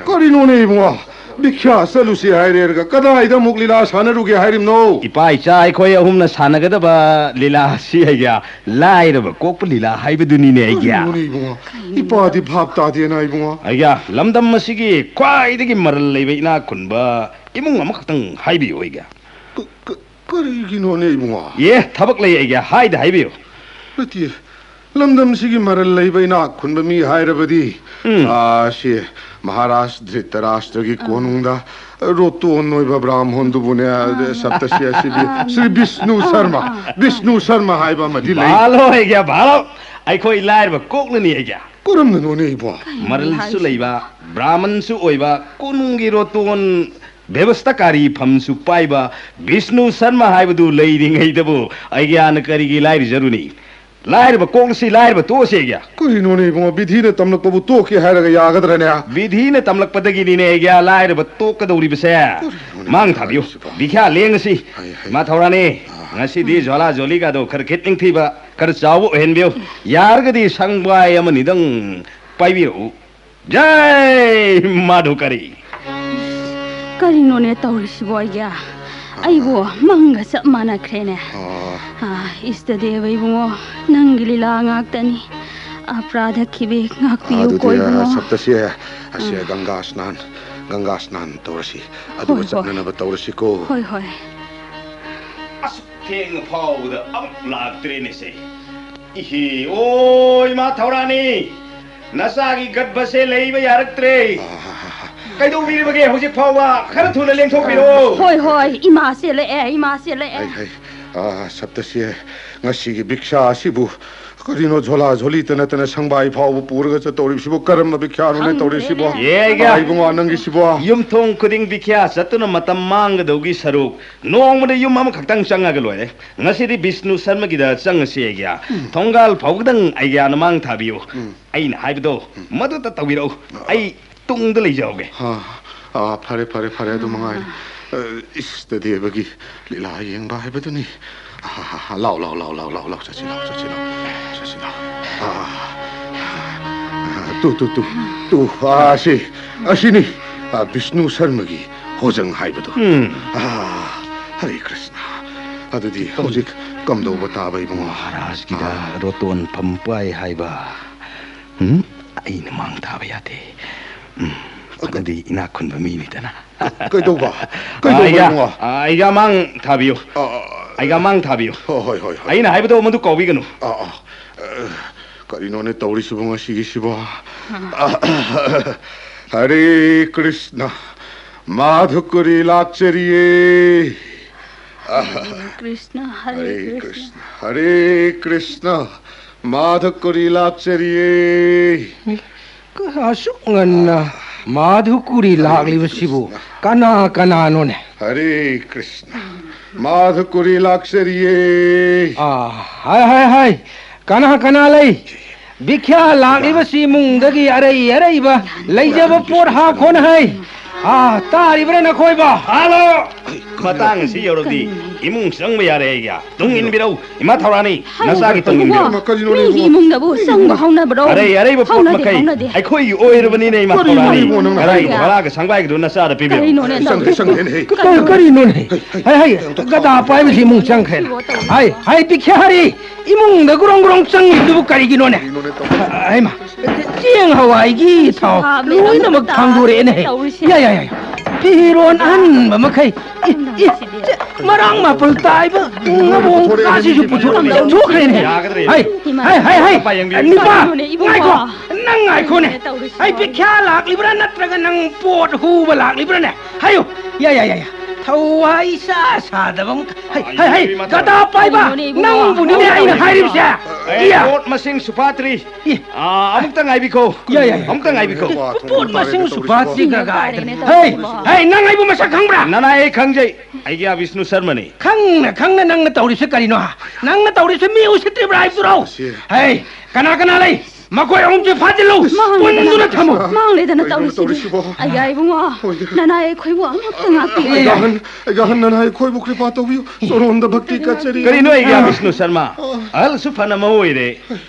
ꯀꯔꯤꯅꯣꯅꯦ ꯏꯕꯨꯡꯉꯣ? ꯕꯤꯈ꯭ꯌꯥ ꯆꯠꯂꯨꯁꯤ ꯍꯥꯏꯔꯦꯔꯒ ꯀꯗꯥꯏꯗ ꯑꯃꯨꯛ ꯂꯤꯂꯥ ꯁꯥꯟꯅꯔꯨꯒꯦ ꯍꯥꯏꯔꯤꯕꯅꯣ? ꯏꯄꯥ ꯏꯆꯥ ꯑꯩꯈꯣꯏ ꯑꯍꯨꯝꯅ ꯁꯥꯟꯅꯒꯗꯕ ꯂꯤꯂꯥꯁꯤ ꯑꯩꯒ꯭ꯌꯥ ꯂꯥꯏꯔꯕ ꯀꯣꯛꯄ ꯂꯤꯂꯥ ꯍꯥꯏꯕꯗꯨꯅꯤꯅꯦ ꯑꯩꯒ꯭ꯌꯥ꯫ ꯀꯔꯤꯅꯣꯅꯦ ꯏꯕꯨꯡꯉꯣ? ꯏꯄꯥꯗꯤ ꯚꯥꯞ ꯇꯥꯗꯦꯅ ꯏꯕꯨꯡꯉꯣ꯫ ꯑꯩꯒ꯭ꯌꯥ, ꯂꯝꯗꯝ ꯑꯁꯤꯒꯤ ꯈ꯭ꯋꯥꯏꯗꯒꯤ ꯃꯔꯜ ꯂꯩꯕ ꯏꯅꯥꯛ ꯈꯨꯟꯕ ꯏꯃꯨꯡ ꯑꯃꯈꯛꯇꯪ ꯍꯥꯏꯕꯤꯌꯨ ꯑꯩꯒ꯭ꯌꯥ꯫ ꯀ-, ꯀ-, ꯀꯔꯤꯒꯤꯅꯣꯅꯦ ꯏꯕꯨꯡꯉꯣ? ꯑꯦ, ꯊꯕꯛ ꯂꯩ ꯑꯩꯒꯤ, ꯍꯥꯏꯗ ꯍꯥꯏꯕꯤꯌꯨ꯫ ꯅꯠꯇꯦ, ꯂꯝꯗꯝꯁꯤꯒꯤ ꯃꯔꯜ ꯂꯩꯕ ꯏꯅꯥꯛ ꯈꯨꯟꯕ ꯃꯤ ꯍꯥꯏꯔꯕꯗꯤ, ꯎꯝ꯫ ꯑꯥ, ꯁꯤ ꯃꯍꯥꯔꯥꯖ ꯙ꯭ꯔꯤꯇꯔꯥꯁꯇ꯭ꯔꯒꯤ ꯑꯥ꯫ ꯀꯣꯅꯨꯡꯗ ꯔꯣꯇꯣꯟ ꯑꯣꯏꯕ ꯕ꯭ꯔꯥꯝꯍꯣꯟꯗꯨꯕꯨꯅꯦ, ꯑꯥ꯫ ꯁꯞꯇꯁꯤ ꯑꯁꯤꯗꯤ ꯑꯥ꯫ ꯁ꯭ꯔꯤ ꯕꯤꯁꯅꯨ ꯑꯥ, ꯁꯔꯃ, ꯑꯥ, ꯑꯥ꯫ ꯕꯤꯁꯅꯨ ꯁꯔꯃ ꯍꯥꯏꯕ ꯑꯃꯗꯤ ꯂꯩ꯫ ꯚꯥꯂꯣ ꯑꯩꯒꯤ, ꯚꯥꯂꯣ꯫ ꯑꯩꯈꯣꯏ ꯂꯥꯏꯔꯕ ꯀꯣꯛꯅꯅꯤ ꯑꯩꯒꯤ꯫ ꯀꯔꯝꯅꯅꯣꯅꯦ ꯏꯕꯣ? ꯀꯩꯅꯣꯅꯦ ꯃꯔꯜꯁꯨ ꯍꯥꯏꯁꯤꯕꯣ? ꯂꯩꯕ, ꯕ꯭ꯔꯥꯍꯃꯟꯁꯨ ꯑꯣꯏꯕ, ꯀꯣꯅꯨꯡꯒꯤ ꯔꯣꯇꯣꯟ ꯕꯦꯕꯁꯇꯥꯀꯥꯔꯤ ꯐꯝꯁꯨ ꯄꯥꯏꯕ ꯕꯤꯁꯅꯨ ꯁꯔꯃ ꯍꯥꯏꯕꯗꯨ ꯂꯩꯔꯤꯉꯩꯗꯕꯨ ꯑꯩꯒ꯭ꯌꯥꯅ ꯀꯔꯤꯒꯤ ꯂꯥꯏꯔꯖꯔꯨꯅꯤ? ꯂꯥꯏꯔꯕ ꯀꯣꯛꯂꯁꯤ, ꯂꯥꯏꯔꯕ ꯇꯣꯛꯑꯁꯤ ꯑꯩꯒꯤ꯫ ꯀꯔꯤꯅꯣꯅꯦ ꯏꯕꯨꯡꯉꯣ, ꯕꯤꯙꯤꯅ ꯇꯝꯂꯛꯄꯕꯨ ꯇꯣꯛꯀꯦ ꯍꯥꯏꯔꯒ ꯌꯥꯒꯗ꯭ꯔꯅꯦ? ꯕꯤꯙꯤꯅ ꯇꯝꯂꯛꯄꯗꯒꯤꯅꯤꯅꯦ ꯑꯩꯒꯤ ꯂꯥꯏꯔꯕ ꯇꯣꯛꯀꯗꯧꯔꯤꯕꯁꯦ꯫ ꯀꯔꯤꯅꯣꯅꯦ ꯃꯥꯡ ꯊꯥꯕꯤꯌꯨ꯫ ꯍꯥꯏꯔꯤꯁꯤꯕꯣ? ꯕꯤꯈ꯭ꯌꯥ ꯂꯦꯡꯉꯁꯤ꯫ ꯍꯥꯏ, ꯍꯥꯏ꯫ ꯏꯃꯥ ꯊꯧꯔꯥꯅꯤ, ꯑꯥ꯫ ꯉꯁꯤꯗꯤ ꯖ꯭ꯋꯥꯂꯥ ꯖꯣꯂꯤꯒꯗꯣ ꯈꯔ ꯈꯤꯠ ꯅꯤꯡꯊꯤꯕ, ꯈꯔ ꯆꯥꯎꯕ ꯑꯣꯏꯍꯟꯕꯤꯌꯨ꯫ ꯌꯥꯔꯒꯗꯤ ꯁꯪꯕꯥꯏ ꯑꯃꯅꯤꯗꯪ ꯄꯥꯏꯕꯤꯔꯛꯎ꯫ ꯖꯥꯏ ꯃꯥꯙꯨꯀꯔꯤ꯫ ꯀꯔꯤꯅꯣꯅꯦ ꯇꯧꯔꯤꯁꯤꯕꯣ ꯑꯩꯒꯤ? ꯑꯩꯕꯨ ꯃꯪꯒ ꯆꯞ ꯃꯥꯟꯅꯈ꯭ꯔꯦꯅꯦ꯫ ꯑꯥ꯫ ꯑꯥ, ꯏꯁꯇꯗꯦꯕ ꯏꯕꯨꯡꯉꯣ, ꯅꯪꯒꯤ ꯂꯤꯂꯥ ꯉꯥꯛꯇꯅꯤ꯫ ꯑꯄ꯭ꯔꯥꯙ ꯈꯤꯕꯤ ꯉꯥꯛꯄꯤꯌꯨꯀꯣ ꯑꯗꯨꯗꯤ, ꯏꯕꯨꯡꯉꯣ꯫ ꯁꯞꯇꯁꯤ, ꯑꯁꯤ ꯑꯥ꯫ ꯒꯪꯒꯥ ꯁ꯭ꯅꯥꯟ, ꯒꯪꯒꯥ ꯁ꯭ꯅꯥꯟ ꯇꯧꯔꯁꯤ꯫ ꯑꯗꯨꯒ ꯍꯣꯏ, ꯍꯣꯏ꯫ ꯆꯠꯅꯅꯕ ꯇꯧꯔꯁꯤꯀꯣ꯫ ꯍꯣꯏ, ꯍꯣꯏ꯫ ꯑꯁꯨꯛ ꯊꯦꯡꯅ ꯐꯥꯎꯕꯗ ꯑꯃꯨꯛ ꯂꯥꯛꯇ꯭ꯔꯦꯅꯦꯁꯦ꯫ ꯏꯍꯦ, ꯑꯣ, ꯏꯃꯥ ꯊꯧꯔꯥꯅꯤ, ꯅꯆꯥꯒꯤ ꯒꯠꯕꯁꯦ ꯂꯩꯕ ꯌꯥꯔꯛꯇ꯭ꯔꯦ꯫ ꯑꯥ꯫ ꯀꯩꯗꯧꯕꯤꯔꯤꯕꯒꯦ ꯍꯧꯖꯤꯛ ꯐꯥꯎꯕ? ꯈꯔ ꯊꯨꯅ ꯂꯦꯡꯊꯣꯛꯄꯤꯔꯛꯑꯣ꯫ ꯍꯣꯏ, ꯍꯣꯏ, ꯏꯃꯥ ꯆꯦꯜꯂꯛꯑꯦ, ꯏꯃꯥ ꯆꯦꯜꯂꯛꯑꯦ꯫ ꯍꯩ, ꯍꯩ, ꯑꯥ, ꯁꯞꯇꯁꯤ, ꯉꯁꯤꯒꯤ ꯚꯤꯛꯁꯥ ꯑꯁꯤꯕꯨ ꯀꯔꯤꯅꯣ, ꯖꯣꯂꯥ ꯖꯣꯂꯤꯇ ꯅꯠꯇꯅ ꯁꯪꯕꯥꯏ ꯐꯥꯎꯕ ꯄꯨꯔꯒ ꯆꯠꯇꯧꯔꯤꯕꯁꯤꯕꯨ ꯀꯔꯝꯕ ꯚꯤꯛꯁꯥꯅꯣꯅꯦ ꯈꯪꯗ꯭ꯔꯦꯅꯦ꯫ ꯇꯧꯔꯤꯁꯤꯕꯣ? ꯌꯦ, ꯌꯦ꯫ ꯑꯥ, ꯏꯕꯨꯡꯉꯣ, ꯅꯪꯒꯤꯁꯤꯕꯣ? ꯌꯨꯝꯊꯣꯡ ꯈꯨꯗꯤꯡ ꯚꯤꯛꯁꯥ ꯆꯠꯇꯨꯅ ꯃꯇꯝ ꯃꯥꯡꯒꯗꯧꯒꯤ ꯁꯔꯨꯛ ꯅꯣꯡꯃꯗ ꯌꯨꯝ ꯑꯃꯈꯛꯇꯪ ꯆꯪꯉꯒ ꯂꯣꯏꯔꯦ꯫ ꯉꯁꯤꯗꯤ ꯕꯤꯁꯅꯨ ꯁꯔꯃꯒꯤꯗ ꯆꯪꯉꯁꯤ ꯑꯩꯒꯤ꯫ ꯎꯝ꯫ ꯊꯣꯡꯒꯥꯜ ꯐꯥꯎꯕꯗꯪ ꯑꯩꯒꯤ ꯅꯃꯥꯡ ꯊꯥꯕꯤꯌꯨ꯫ ꯎꯝ꯫ ꯑꯩꯅ ꯍꯥꯏꯕꯗꯣ ꯎꯝ꯫ ꯃꯗꯨꯇ ꯇꯧꯕꯤꯔꯛꯎ꯫ ꯑ, ꯑꯩ ꯇꯨꯡꯗ ꯂꯩꯖꯍꯧꯒꯦ꯫ ꯑ, ꯑ, ꯐꯔꯦ, ꯐꯔꯦ, ꯐꯔꯦ, ꯑꯗꯨ ꯃꯉꯥꯏꯔꯦ꯫ ꯑ, ꯏꯁꯇ ꯗꯦꯕꯒꯤ ꯂꯤꯂꯥ ꯌꯦꯡꯕ ꯍꯥꯏꯕꯗꯨꯅꯤ꯫ ꯑ, ꯂꯥꯎ, ꯂꯥꯎ, ꯂꯥꯎ, ꯂꯥꯎ, ꯂꯥꯎ, ꯂꯥꯎ, ꯆꯠꯁꯤ, ꯂꯥꯎ, ꯆꯠꯁꯤ, ꯂꯥꯎ, ꯆꯠꯁꯤ, ꯂꯥꯎ꯫ ꯑ, ꯇꯨ, ꯇꯨ, ꯇꯨ, ꯇꯨ, ꯑ, ꯑꯁꯤ, ꯑꯁꯤꯅꯤ, ꯑ, ꯕꯤꯁꯅꯨ ꯁꯔꯃꯒꯤ ꯍꯣꯖꯪ ꯍꯥꯏꯕꯗꯣ꯫ ꯎꯝ꯫ ꯑ, ꯍꯔꯦ ꯀ꯭ꯔꯤꯁꯅ꯫ ꯑꯗꯨꯗꯤ ꯍꯧꯖꯤꯛ ꯀꯝꯗꯧꯕ ꯇꯥꯕ, ꯏꯕꯨꯡꯉꯣ? ꯃꯍꯥꯔꯥꯖꯀꯤꯗ ꯑ꯫ ꯔꯣꯇꯣꯟ ꯐꯝꯄꯥꯏ ꯍꯥꯏꯕ꯫ ꯎꯝ? ꯑꯩꯅ ꯃꯥꯡ ꯊꯥꯕ ꯌꯥꯗꯦ꯫ ꯎꯝ, ꯑꯗꯨ ꯐꯅꯗꯤ ꯏꯅꯥꯛ ꯈꯨꯟꯕ ꯃꯤꯅꯤꯗꯅ꯫ ꯀꯩꯗꯧꯕ? ꯀꯩꯗꯧꯕ, ꯑꯩꯒ, ꯏꯕꯨꯡꯉꯣ? ꯑꯩꯒ ꯃꯥꯡ ꯊꯥꯕꯤꯌꯨ꯫ ꯑ, ꯑ, ꯑ꯫ ꯑꯩꯒ ꯃꯥꯡ ꯊꯥꯕꯤꯌꯨ꯫ ꯍꯣ, ꯍꯣꯏ, ꯍꯣꯏ, ꯍꯣꯏ꯫ ꯑꯩꯅ ꯍꯥꯏꯕꯗꯣ ꯃꯗꯨ ꯀꯥꯎꯕꯤꯒꯅꯨ꯫ ꯑ, ꯑ꯫ ꯑ, ꯀꯔꯤꯅꯣꯅꯦ ꯇꯧꯔꯤꯁꯤꯕꯣ ꯉꯁꯤꯒꯤꯁꯤꯕꯣ? ꯑ꯫ ꯑ, ꯍꯔꯦ ꯀ꯭ꯔꯤꯁꯅ, ꯃꯥꯙꯨꯀꯔꯤ ꯂꯥꯛꯆꯔꯤꯌꯦ꯫ ꯑ꯫ ꯍꯔꯦ ꯀ꯭ꯔꯤꯁꯅ, ꯍꯔꯦ ꯍꯔꯦ ꯀ꯭ꯔꯤꯁꯅ꯫ ꯀ꯭ꯔꯤꯁꯅ, ꯍꯔꯦ ꯀ꯭ꯔꯤꯁꯅ꯫ ꯃꯥꯙꯨꯀꯔꯤ ꯂꯥꯛꯆꯔꯤꯌꯦ꯫ ꯃꯤ, ꯀ-, ꯑꯁꯨꯛ ꯉꯟꯅ ꯃꯥꯙꯨꯀꯨꯔꯤ ꯍꯔꯦ ꯂꯥꯛꯂꯤꯕꯁꯤꯕꯨ ꯀ꯭ꯔꯤꯁꯅ꯫ ꯀꯅꯥ ꯀꯅꯥꯅꯣꯅꯦ? ꯍꯔꯦ ꯀ꯭ꯔꯤꯁꯅ꯫ ꯃꯥꯙꯨꯀꯨꯔꯤ ꯂꯥꯛꯆꯔꯤꯌꯦ꯫ ꯑꯥ, ꯍꯥꯏ, ꯍꯥꯏ, ꯍꯥꯏ꯫ ꯀꯅꯥ ꯀꯅꯥ ꯂꯩ? ꯕꯤꯈ꯭ꯌꯥ ꯂꯥꯛꯂꯤꯕꯁꯤ ꯏꯃꯨꯡꯗꯒꯤ ꯑꯔꯩ ꯑꯔꯩꯕ ꯂꯩꯖꯕ ꯄꯣꯠ ꯍꯥꯞꯈꯣꯅ ꯍꯥꯏ꯫ ꯑꯥ, ꯇꯥꯔꯤꯕ꯭ꯔꯥ ꯅꯈꯣꯏꯕꯣ? ꯍꯜꯂꯣ! ꯃꯇꯥꯡ ꯑꯁꯤ ꯌꯧꯔꯕꯗꯤ ꯏꯃꯨꯡ ꯆꯪꯕ ꯌꯥꯔꯦ ꯑꯩꯒ꯫ ꯇꯨꯡ ꯏꯟꯕꯤꯔꯧ, ꯏꯃꯥ ꯊꯧꯔꯥꯅꯤ, ꯅꯆꯥꯒꯤ ꯇꯨꯡ ꯏꯟꯕꯤꯔꯧ꯫ ꯀꯔꯤꯅꯣꯅꯦ ꯃꯤꯒꯤ ꯏꯕꯨꯡꯉꯣ? ꯏꯃꯨꯡꯗꯕꯨ ꯆꯪꯕ ꯍꯧꯅꯕ꯭ꯔꯣ? ꯑꯔꯩ ꯑꯔꯩꯕ ꯄꯣꯠ ꯍꯧꯅꯗꯦ, ꯃꯈꯩ ꯍꯧꯅꯗꯦ꯫ ꯑꯩꯈꯣꯏꯒꯤ ꯑꯣꯏꯔꯕꯅꯤꯅꯦ, ꯏꯃꯥ ꯀꯔꯤꯅꯣꯅꯦ ꯊꯧꯔꯥꯅꯤ꯫ ꯏꯕꯨꯡꯉꯣ, ꯅꯪꯅ ꯀꯗꯥꯏ ꯍꯥꯏꯔꯤꯕꯣ? ꯚꯔꯥꯒ ꯁꯪꯕꯥꯏꯒꯗꯣ ꯅꯆꯥꯗ ꯄꯤꯕꯤꯔꯣ꯫ ꯀꯔꯤꯅꯣꯅꯦ ꯆꯪꯈ꯭ꯔꯦ, ꯇꯧꯔꯤꯁꯤꯕꯣ? ꯆꯪꯈ꯭ꯔꯦꯅꯦ꯫ ꯀꯔꯤ-, ꯀꯔꯤꯅꯣꯅꯦ? ꯍꯩ, ꯍꯩ, ꯒꯗꯥ ꯄꯥꯏꯕꯁꯤ ꯏꯃꯨꯡ ꯆꯪꯈ꯭ꯔꯦꯅꯦ꯫ ꯍꯩ, ꯍꯩ, ꯕꯤꯈ꯭ꯌꯥꯔꯤ, ꯏꯃꯨꯡꯗ ꯒ꯭ꯔꯣꯡ ꯒ꯭ꯔꯣꯡ ꯆꯪꯉꯤꯗꯨꯕꯨ ꯀꯔꯤꯒꯤꯅꯣꯅꯦ? ꯀꯔꯤꯅꯣꯅꯦ ꯇꯧꯔꯤꯁꯤꯕꯣ? ꯍꯩꯃꯥ, ꯆꯦꯡ ꯍꯋꯥꯏꯒꯤ ꯊꯥꯎ ꯂꯣꯏꯅꯃꯛ ꯊꯥꯡꯗꯣꯔꯛꯑꯦꯅꯦ꯫ ꯇꯧꯔꯤꯁꯦ꯫ ꯌꯥ, ꯌꯥ, ꯌꯥ, ꯌꯥ꯫ ꯐꯤꯔꯣꯟ ꯑꯍꯟꯕ ꯃꯈꯩ꯫ ꯏ, ꯏ, ꯆꯦ, ꯃꯔꯥꯡ ꯃꯥꯄꯜ ꯇꯥꯏꯕ ꯉꯕꯣꯡ ꯀꯥꯁꯤꯁꯨ ꯄꯨꯊꯣꯛ-, ꯄꯨꯊꯣꯛꯈ꯭ꯔꯦꯅꯦ꯫ ꯌꯥꯒꯗ꯭ꯔꯦ꯫ ꯍꯩ, ꯍꯩ, ꯍꯩ, ꯍꯩ꯫ ꯅꯨꯄꯥ, ꯀꯔꯤꯅꯣꯅꯦ ꯏꯕꯨꯡꯉꯣ? ꯉꯥꯏꯈꯣ꯫ ꯅꯪ ꯉꯥꯏꯈꯣꯅꯦ꯫ ꯇꯧꯔꯤꯁꯤꯕꯣ? ꯑꯩ ꯕꯤꯈ꯭ꯌꯥ ꯂꯥꯛꯂꯤꯕ꯭ꯔꯥ ꯅꯠꯇ꯭ꯔꯒ ꯅꯪ ꯄꯣꯠ ꯍꯨꯕ ꯂꯥꯛꯂꯤꯕ꯭ꯔꯥꯅꯦ? ꯍꯥꯏꯌꯨ꯫ ꯌꯥ, ꯌꯥ, ꯌꯥ, ꯌꯥ꯫ ꯊꯋꯥꯏ ꯏꯁꯥ ꯁꯥꯗꯕ ꯑꯃ-, ꯍꯩ, ꯍꯩ, ꯍꯩ, ꯒꯗꯥ ꯄꯥꯏꯕ, ꯀꯔꯤꯅꯣꯅꯦ ꯏꯕꯨꯡꯉꯣ? ꯅꯪꯕꯨꯅꯤꯅꯦ ꯑꯩꯅ ꯍꯥꯏꯔꯤꯕꯁꯦ꯫ ꯑꯦ, ꯏꯌꯥ꯫ ꯄꯣꯠ ꯃꯁꯤꯡ ꯁꯨꯐꯥꯠꯇ꯭ꯔꯤ꯫ ꯏ꯫ ꯑꯥ, ꯑꯃꯨꯛꯇ ꯉꯥꯏꯕꯤꯈꯣ꯫ ꯌꯥ, ꯌꯥ, ꯌꯥ꯫ ꯑꯃꯨꯛꯇ ꯉꯥꯏꯕꯤꯈꯣ꯫ ꯄꯣꯠ ꯃꯁꯤꯡ ꯁꯨꯐꯥꯠꯇ꯭ꯔꯤ ꯀꯒꯥꯏꯗꯅ꯫ ꯍꯩ, ꯍꯩ, ꯅꯪ ꯑꯩꯕꯨ ꯃꯁꯛ ꯈꯪꯕ꯭ꯔꯥ? ꯅꯅꯥꯏ, ꯑꯩ ꯈꯪꯖꯩ꯫ ꯑꯩꯒꯤ ꯕꯤꯁꯅꯨ ꯁꯔꯃꯅꯤ꯫ ꯈꯪꯅ ꯈꯪꯅ ꯅꯪꯅ ꯇꯧꯔꯤꯁꯦ ꯀꯔꯤꯅꯣ, ꯍꯥ? ꯅꯪꯅ ꯇꯧꯔꯤꯁꯦ ꯃꯤ ꯎꯁꯤꯠꯇ꯭ꯔꯤꯕ꯭ꯔꯥ ꯍꯥꯏꯕꯗꯨꯔꯣ? ꯍꯩ, ꯀꯅꯥ ꯀꯅꯥ ꯂꯩ? ꯃꯈꯣꯏ ꯑꯍꯨꯝꯁꯦ ꯐꯥꯖꯤꯜꯂꯨ! ꯃꯥꯡꯂꯦꯗꯅ, ꯄꯨꯟꯗꯨꯅ ꯊꯝꯃꯨ! ꯃꯥꯡꯂꯦꯗꯅ ꯀꯔꯤꯅꯣ ꯇꯧꯔꯤꯁꯤꯕꯣ! ꯇꯧꯔꯤꯁꯤꯕꯣ? ꯑꯌꯥ ꯏꯕꯨꯡꯉꯣ, ꯍꯣꯏ꯫ ꯅꯅꯥꯏ ꯑꯩꯈꯣꯏꯕꯨ ꯑꯃꯨꯛꯇ ꯉꯥꯛꯄꯤꯌꯨ꯫ ꯑꯩꯒꯤ ꯑꯍꯟ, ꯑꯩꯒꯤ ꯑꯍꯟ ꯅꯅꯥꯏ ꯑꯩꯈꯣꯏꯕꯨ ꯀ꯭ꯔꯤꯄꯥ ꯇꯧꯕꯤꯌꯨ꯫ ꯆꯣꯔꯣꯟꯗ ꯚꯛꯇꯤ ꯀꯠꯆꯔꯤ꯫ ꯀꯔꯤꯅꯣ ꯑꯩꯒꯤ ꯕꯤꯁꯅꯨ ꯁꯔꯃ? ꯑꯍꯜꯁꯨ ꯐꯅ ꯑꯃ ꯑꯣꯏꯔꯦ꯫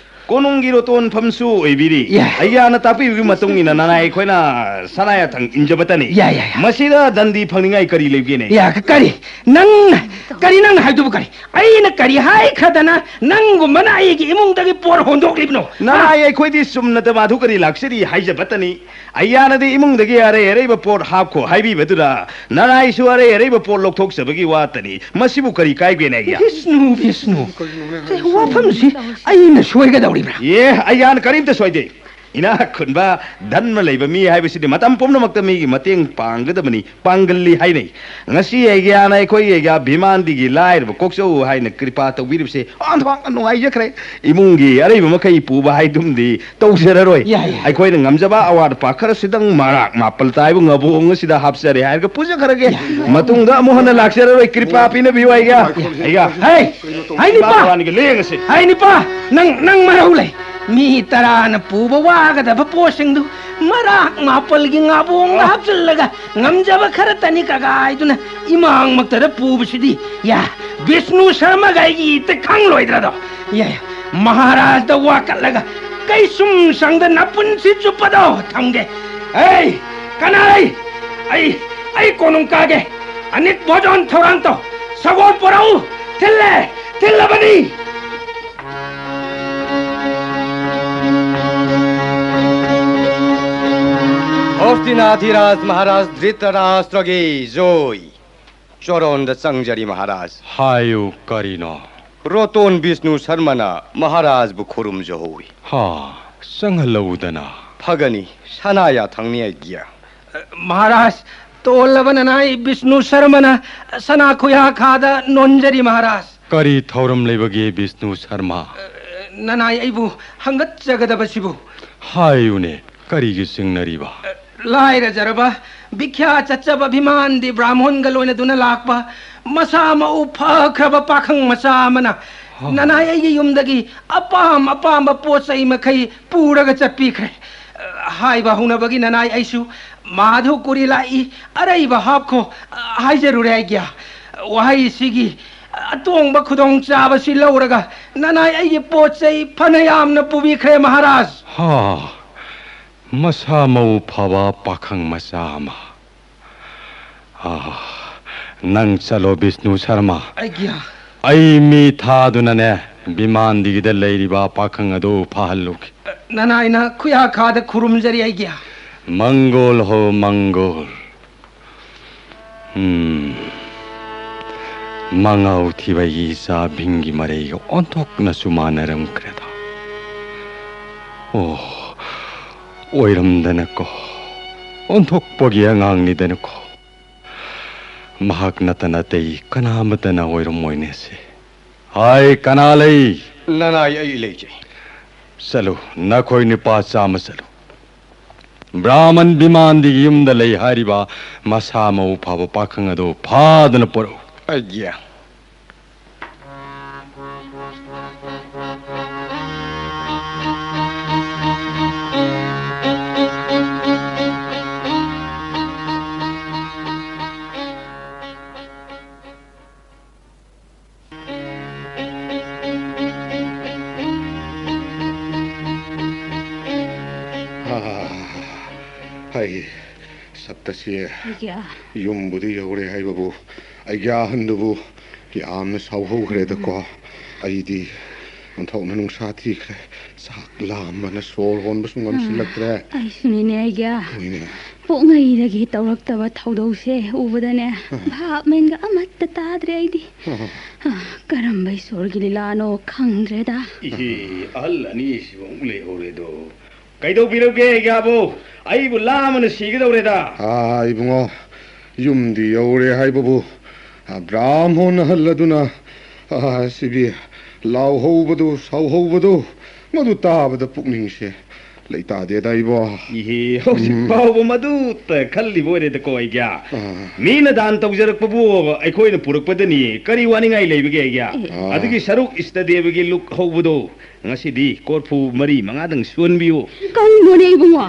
ꯀꯣꯅꯨꯡꯒꯤ ꯔꯣꯇꯣꯟꯐꯝꯁꯨ ꯑꯣꯏꯕꯤꯔꯤ꯫ ꯌꯥ꯫ ꯑꯩꯒꯤ ꯑꯍꯟꯅ ꯇꯥꯛꯄꯤꯕꯒꯤ ꯃꯇꯨꯡ ꯏꯟꯅ ꯅꯅꯥꯏ ꯑꯩꯈꯣꯏꯅ ꯁꯅꯥ ꯌꯥꯊꯪ ꯏꯟꯖꯕꯇꯅꯤ꯫ ꯌꯥ, ꯌꯥ, ꯌꯥ꯫ ꯃꯁꯤꯗ ꯗꯟꯗꯤ ꯐꯪꯅꯤꯡꯉꯥꯏ ꯀꯔꯤ ꯂꯩꯕꯒꯦꯅꯦ? ꯌꯥ, ꯀꯔꯤ? ꯅꯪ, ꯀꯔꯤ ꯅꯪꯅ ꯍꯥꯏꯗꯨꯕꯨ ꯀꯔꯤ? ꯑꯩꯅ ꯀꯔꯤ ꯍꯥꯏꯈ꯭ꯔꯗꯅ ꯅꯪꯒꯨꯝꯕꯅ ꯑꯩꯒꯤ ꯏꯃꯨꯡꯗꯒꯤ ꯄꯣꯠ ꯍꯣꯟꯗꯣꯛꯂꯤꯕꯅꯣ? ꯅꯅꯥꯏ ꯑꯩꯈꯣꯏꯗꯤ ꯆꯨꯝꯅ ꯗꯃꯥꯗꯨ ꯀꯔꯤ ꯂꯥꯛꯆꯔꯤ ꯍꯥꯏꯖꯕꯇꯅꯤ꯫ ꯑꯌꯥꯅꯗꯤ ꯏꯃꯨꯡꯗꯒꯤ ꯑꯔꯩ ꯑꯔꯩꯕ ꯄꯣꯠ ꯍꯥꯞꯈꯣ ꯍꯥꯏꯕꯤꯕꯗꯨꯗ ꯅꯅꯥꯏꯁꯨ ꯑꯔꯩ ꯑꯔꯩꯕ ꯄꯣꯠ ꯂꯧꯊꯣꯛꯆꯕꯒꯤ ꯋꯥꯇꯅꯤ꯫ ꯃꯁꯤꯕꯨ ꯀꯔꯤ ꯀꯥꯏꯕꯒꯦꯅꯦ ꯑꯩꯒꯤ? ꯕꯤꯁꯅꯨ, ꯕꯤꯁꯅꯨ꯫ ꯀꯔꯤꯅꯣꯅꯦ ꯁꯦ, ꯍꯥꯏꯁꯤꯕꯣ? ꯋꯥꯐꯝꯁꯤ ꯑꯩꯅ ꯁꯣꯏꯒꯗꯧꯔꯤꯕ꯭ꯔꯥ? ꯑꯦ, ꯑꯌꯥꯅ ꯀꯔꯤꯝꯇ ꯁꯣꯏꯗꯦ꯫ ꯏꯅꯥꯛ ꯈꯨꯟꯕ, ꯙꯟꯃ ꯂꯩꯕ ꯃꯤ ꯍꯥꯏꯕꯁꯤꯗꯤ ꯃꯇꯝ ꯄꯨꯝꯅꯃꯛꯇ ꯃꯤꯒꯤ ꯃꯇꯦꯡ ꯄꯥꯡꯒꯗꯕꯅꯤ, ꯄꯥꯡꯒꯜꯂꯤ ꯍꯥꯏꯅꯩ꯫ ꯉꯁꯤ ꯑꯩꯒꯤꯌꯥꯅ ꯑꯩꯈꯣꯏꯒꯤ ꯑꯩꯒꯤꯌꯥ ꯚꯤꯃꯥꯟꯗꯤꯒꯤ ꯂꯥꯏꯔꯕ ꯀꯣꯛꯆꯧ ꯍꯥꯏꯅ ꯀ꯭ꯔꯤꯄꯥ ꯇꯧꯕꯤꯔꯤꯕꯁꯦ ꯑꯣꯟꯊꯣꯛꯅ ꯅꯨꯡꯉꯥꯏꯖꯈ꯭ꯔꯦ꯫ ꯏꯃꯨꯡꯒꯤ ꯑꯔꯩꯕ ꯃꯈꯩ ꯄꯨꯕ ꯍꯥꯏꯗꯨꯝꯗꯤ ꯇꯧꯖꯔꯔꯣꯏ꯫ ꯌꯥꯏ, ꯌꯥꯏ꯫ ꯑꯩꯈꯣꯏꯅ ꯉꯝꯖꯕ ꯑꯋꯥꯠ ꯑꯄꯥ ꯈꯔꯁꯤꯗꯪ ꯃꯔꯥꯛ ꯃꯥꯄꯜ ꯇꯥꯏꯕ ꯉꯕꯣꯡ ꯑꯁꯤꯗ ꯍꯥꯞꯆꯔꯦ ꯍꯥꯏꯔꯒ ꯄꯨꯖꯈ꯭ꯔꯒꯦ꯫ ꯌꯥꯏ꯫ ꯃꯇꯨꯡꯗ ꯑꯃꯨꯛ ꯍꯟꯅ ꯂꯥꯛꯆꯔꯔꯣꯏ꯫ ꯀ꯭ꯔꯤꯄꯥ ꯄꯤꯅꯕꯤꯌꯨ ꯑꯩꯒꯤꯌꯥ꯫ ꯑꯩꯒꯤꯌꯥ꯫ ꯍꯩ! ꯍꯩ, ꯅꯤꯄꯥ! ꯏꯕꯥꯅꯤꯒꯤ ꯂꯦꯡꯉꯁꯤ꯫ ꯍꯩ, ꯅꯤꯄꯥ! ꯅꯪ, ꯅꯪ ꯃꯔꯧ ꯂꯩ꯫ ꯃꯤ ꯇꯔꯥꯅ ꯄꯨꯕ ꯋꯥꯒꯗꯕ ꯄꯣꯠꯁꯤꯡꯗꯨ ꯃꯔꯥꯛ ꯃꯥꯄꯜꯒꯤ ꯉꯥꯕꯣꯡꯗ ꯍꯥꯞꯆꯤꯜꯂꯒ ꯉꯝꯖꯕ ꯈꯔ ꯇꯅꯤ ꯀꯒꯥꯏꯗꯨꯅ ꯏꯃꯥꯡꯃꯛꯇꯗ ꯄꯨꯕꯁꯤꯗꯤ, ꯌꯥ, ꯕꯤꯁꯅꯨ ꯁꯔꯃꯒ ꯑꯩꯒꯤ ꯏꯠꯇ ꯈꯪꯂꯣꯏꯗ꯭ꯔꯗꯣ? ꯌꯥ, ꯌꯥ, ꯃꯍꯥꯔꯥꯖꯗ ꯋꯥꯀꯠꯂꯒ ꯀꯩꯁꯨꯝ ꯁꯪꯗ ꯅꯄꯨꯟꯁꯤ ꯆꯨꯞꯄꯗꯣ ꯊꯝꯒꯦ꯫ ꯑꯩ ꯀꯅꯥ ꯂꯩ? ꯑꯩ, ꯑꯩ ꯀꯣꯅꯨꯡ ꯀꯥꯒꯦ꯫ ꯑꯅꯤꯛ ꯚꯣꯖꯣꯟ ꯊꯧꯔꯥꯡ ꯇꯧ꯫ ꯁꯒꯣꯜ ꯄꯨꯔꯛꯎ꯫ ꯊꯤꯜꯂꯦ, ꯊꯤꯜꯂꯕꯅꯤ꯫ ꯍꯣꯁꯇꯤꯅꯥꯊꯤꯔꯥꯖ ꯃꯍꯥꯔꯥꯖ ꯙ꯭ꯔꯤꯇꯔꯥꯁꯇ꯭ꯔꯒꯤ ꯖꯣꯏ꯫ ꯆꯣꯔꯣꯟꯗ ꯆꯪꯖꯔꯤ ꯃꯍꯥꯔꯥꯖ꯫ ꯍꯥꯏꯌꯨ ꯀꯔꯤꯅꯣ? ꯔꯣꯇꯣꯟ ꯕꯤꯁꯅꯨ ꯁꯔꯃꯅ ꯃꯍꯥꯔꯥꯖꯕꯨ ꯈꯨꯔꯨꯝꯖꯍꯧꯏ꯫ ꯍꯥ, ꯆꯪꯍꯜꯂꯧꯗꯅ꯫ ꯐꯒꯅꯤ, ꯁꯅꯥ ꯌꯥꯊꯪꯅꯤ ꯑꯩꯒꯤ꯫ ꯃꯍꯥꯔꯥꯖ, ꯇꯣꯜꯂꯕ ꯅꯅꯥꯏ ꯕꯤꯁꯅꯨ ꯁꯔꯃꯅ ꯁꯅꯥ ꯈꯨꯌꯥ ꯈꯥꯗ ꯅꯣꯟꯖꯔꯤ ꯃꯍꯥꯔꯥꯖ꯫ ꯀꯔꯤ ꯊꯧꯔꯝ ꯂꯩꯕꯒꯦ ꯕꯤꯁꯅꯨ ꯁꯔꯃ? ꯅꯅꯥꯏ ꯑꯩꯕꯨ ꯍꯪꯒꯠꯆꯒꯗꯕꯁꯤꯕꯨ꯫ ꯍꯥꯏꯌꯨꯅꯦ, ꯀꯔꯤꯒꯤ ꯆꯤꯡꯅꯔꯤꯕ? ꯂꯥꯏꯔꯖꯔꯕ, ꯚꯤꯈ꯭ꯌꯥ ꯆꯠꯆꯕ ꯚꯤꯃꯥꯟꯗꯤ ꯕ꯭ꯔꯥꯍꯃꯣꯟꯒ ꯂꯣꯏꯅꯗꯨꯅ ꯂꯥꯛꯄ ꯃꯁꯥ ꯃꯎ ꯐꯈ꯭ꯔꯕ ꯄꯥꯈꯪ ꯃꯆꯥ ꯑꯃꯅ ꯍꯥ꯫ ꯅꯅꯥꯏ ꯑꯩꯒꯤ ꯌꯨꯝꯗꯒꯤ ꯑꯄꯥꯝ ꯑꯄꯥꯝꯕ ꯄꯣꯠ ꯆꯩ ꯃꯈꯩ ꯄꯨꯔꯒ ꯆꯠꯄꯤꯈ꯭ꯔꯦ꯫ ꯍꯥꯏꯕ ꯍꯧꯅꯕꯒꯤ ꯅꯅꯥꯏ ꯑꯩꯁꯨ ꯃꯥꯙꯨ ꯀꯨꯔꯤ ꯂꯥꯛꯏ, ꯑꯔꯩꯕ ꯍꯥꯞꯈꯣ ꯍꯥꯏꯖꯔꯨꯔꯦ ꯑꯩꯒꯤ꯫ ꯋꯥꯍꯩꯁꯤꯒꯤ ꯑꯇꯣꯡꯕ ꯈꯨꯗꯣꯡꯆꯥꯕꯁꯤ ꯂꯧꯔꯒ ꯅꯅꯥꯏ ꯑꯩꯒꯤ ꯄꯣꯠ ꯆꯩ ꯐꯅ ꯌꯥꯝꯅ ꯄꯨꯕꯤꯈ꯭ꯔꯦ ꯃꯍꯥꯔꯥꯖ꯫ ꯍꯥ, ꯃꯁꯥ ꯃꯎ ꯐꯕ ꯄꯥꯈꯪ ꯃꯆꯥ ꯑꯃ꯫ ꯑꯥ, ꯅꯪ ꯆꯠꯂꯣ ꯕꯤꯁꯅꯨ ꯁꯔꯃ꯫ ꯑꯩꯒꯤ꯫ ꯑꯩ ꯃꯤ ꯊꯥꯗꯨꯅꯅꯦ ꯕꯤꯃꯥꯟꯗꯤꯒꯤꯗ ꯂꯩꯔꯤꯕ ꯄꯥꯈꯪ ꯑꯗꯨ ꯐꯍꯜꯂꯨꯒꯦ꯫ ꯅꯅꯥꯏꯅ ꯈꯨꯌꯥꯈꯥꯗ ꯈꯨꯔꯨꯝꯖꯔꯤ ꯑꯩꯒꯤ꯫ ꯃꯪꯒꯣꯜ ꯍꯣ ꯃꯪꯒꯣꯜ꯫ ꯎꯝ꯫ ꯃꯉꯥꯎ ꯊꯤꯕꯒꯤ ꯏꯆꯥ ꯚꯤꯡꯒꯤ ꯃꯔꯩꯒ ꯑꯣꯟꯊꯣꯛꯅꯁꯨ ꯃꯥꯟꯅꯔꯝꯈ꯭ꯔꯦꯗ꯫ ꯑꯣ, ꯑꯣꯏꯔꯝꯗꯅꯀꯣ, ꯑꯣꯟꯊꯣꯛꯄꯒꯤ ꯑꯉꯥꯡꯅꯤꯗꯅꯀꯣ꯫ ꯃꯍꯥꯛ ꯅꯠꯇꯅ ꯑꯇꯩ ꯀꯅꯥ ꯑꯃꯠꯇꯅ ꯑꯣꯏꯔꯝꯃꯣꯏꯅꯦꯁꯦ꯫ ꯍꯥꯏ, ꯀꯅꯥ ꯂꯩ? ꯅꯅꯥꯏ ꯑꯩ ꯂꯩꯖꯩ꯫ ꯆꯠꯂꯨ, ꯅꯈꯣꯏ ꯅꯨꯄꯥ ꯆꯥꯝꯃ ꯆꯠꯂꯨ꯫ ꯕ꯭ꯔꯥꯍꯃꯟ ꯕꯤꯃꯥꯟꯗꯤꯒꯤ ꯌꯨꯝꯗ ꯂꯩ ꯍꯥꯏꯔꯤꯕ ꯃꯁꯥ ꯃꯎ ꯐꯕ ꯄꯥꯈꯪ ꯑꯗꯨ ꯐꯥꯗꯨꯅ ꯄꯨꯔꯛꯎ꯫ ꯑꯩꯒꯤ ꯍꯥꯏ, ꯁꯞꯇꯁꯤ꯫ ꯑꯩꯒ꯭ꯌꯥ꯫ ꯌꯨꯝꯕꯨꯗꯤ ꯌꯧꯔꯦ ꯍꯥꯏꯕꯕꯨ, ꯑꯩꯒꯤ ꯑꯍꯟꯗꯨꯕꯨ ꯌꯥꯝꯅ ꯁꯥꯎꯍꯧꯈ꯭ꯔꯦꯗꯀꯣ꯫ ꯑꯩꯗꯤ ꯑꯣꯟꯊꯣꯛꯅ ꯅꯨꯡꯁꯥ ꯊꯤꯈ꯭ꯔꯦ꯫ ꯆꯥꯛ ꯂꯥꯝꯕꯅ ꯁꯣꯔ ꯍꯣꯟꯕꯁꯨ ꯉꯝꯁꯤꯜꯂꯛꯇ꯭ꯔꯦ꯫ ꯑꯩꯁꯨꯅꯤꯅꯦ, ꯑꯩꯒꯤ ꯍꯣꯏꯅꯦ꯫ ꯄꯣꯛꯉꯩꯗꯒꯤ ꯇꯧꯔꯛꯇꯕ ꯊꯧꯗꯧꯁꯦ ꯎꯕꯗꯅꯦ, ꯚꯥꯞ ꯃꯦꯟꯒ ꯑꯃꯠꯇ ꯇꯥꯗ꯭ꯔꯦ ꯑꯩꯗꯤ꯫ ꯀꯔꯝꯕ ꯏꯁꯣꯔꯒꯤ ꯂꯤꯂꯥꯅꯣ ꯈꯪꯗ꯭ꯔꯦꯗ꯫ ꯏꯍꯦ, ꯑꯍꯜ ꯑꯅꯤꯁꯤꯕꯨ ꯑꯃꯨꯛ ꯂꯩꯍꯧꯔꯦꯗꯣ꯫ ꯀꯩꯗꯧꯕꯤꯔꯒꯦ, ꯑꯩꯒ꯭ꯌꯥꯕꯨ? ꯑꯩꯕꯨ ꯂꯥꯝꯕꯅ ꯁꯤꯒꯗꯧꯔꯦꯗ꯫ ꯑꯥ, ꯏꯕꯨꯡꯉꯣ, ꯌꯨꯝꯗꯤ ꯌꯧꯔꯦ ꯍꯥꯏꯕꯕꯨ, ꯑꯥ, ꯕ꯭ꯔꯥꯝꯍꯣꯟ ꯑꯍꯜ ꯑꯗꯨꯅ, ꯑꯥ, ꯁꯤꯕꯤ ꯂꯥꯎꯍꯧꯕꯗꯨ, ꯁꯥꯎꯍꯧꯕꯗꯨ, ꯃꯗꯨ ꯇꯥꯕꯗ ꯄꯨꯛꯅꯤꯡꯁꯦ ꯂꯩꯇꯥꯗꯦꯗ ꯏꯕꯣ꯫ ꯏꯍꯦ, ꯍꯧꯖꯤꯛ ꯎꯝ꯫ ꯐꯥꯎꯕ ꯃꯗꯨꯇ ꯈꯜꯂꯤꯕ ꯑꯣꯏꯔꯦꯗꯀꯣ, ꯑꯩꯒ꯭ꯌꯥ꯫ ꯑꯥ꯫ ꯃꯤꯅ ꯗꯥꯟ ꯇꯧꯖꯔꯛꯄꯕꯨ ꯑꯩꯈꯣꯏꯅ ꯄꯨꯔꯛꯄꯗꯅꯤ, ꯀꯔꯤ ꯋꯥꯅꯤꯡꯉꯥꯏ ꯂꯩꯕꯒꯦ, ꯑꯩꯒ꯭ꯌꯥ? ꯑꯦ꯫ ꯑꯥ꯫ ꯑꯗꯨꯒꯤ ꯁꯔꯨꯛ ꯏꯁꯇꯗꯦꯕꯒꯤ ꯂꯨꯛ ꯍꯧꯕꯗꯣ, ꯉꯁꯤꯗꯤ ꯀꯣꯔꯐꯨ ꯃꯔꯤ ꯃꯉꯥꯗꯪ ꯁꯣꯟꯕꯤꯌꯨ꯫ ꯀꯩꯅꯣꯅꯦ ꯏꯕꯨꯡꯉꯣ?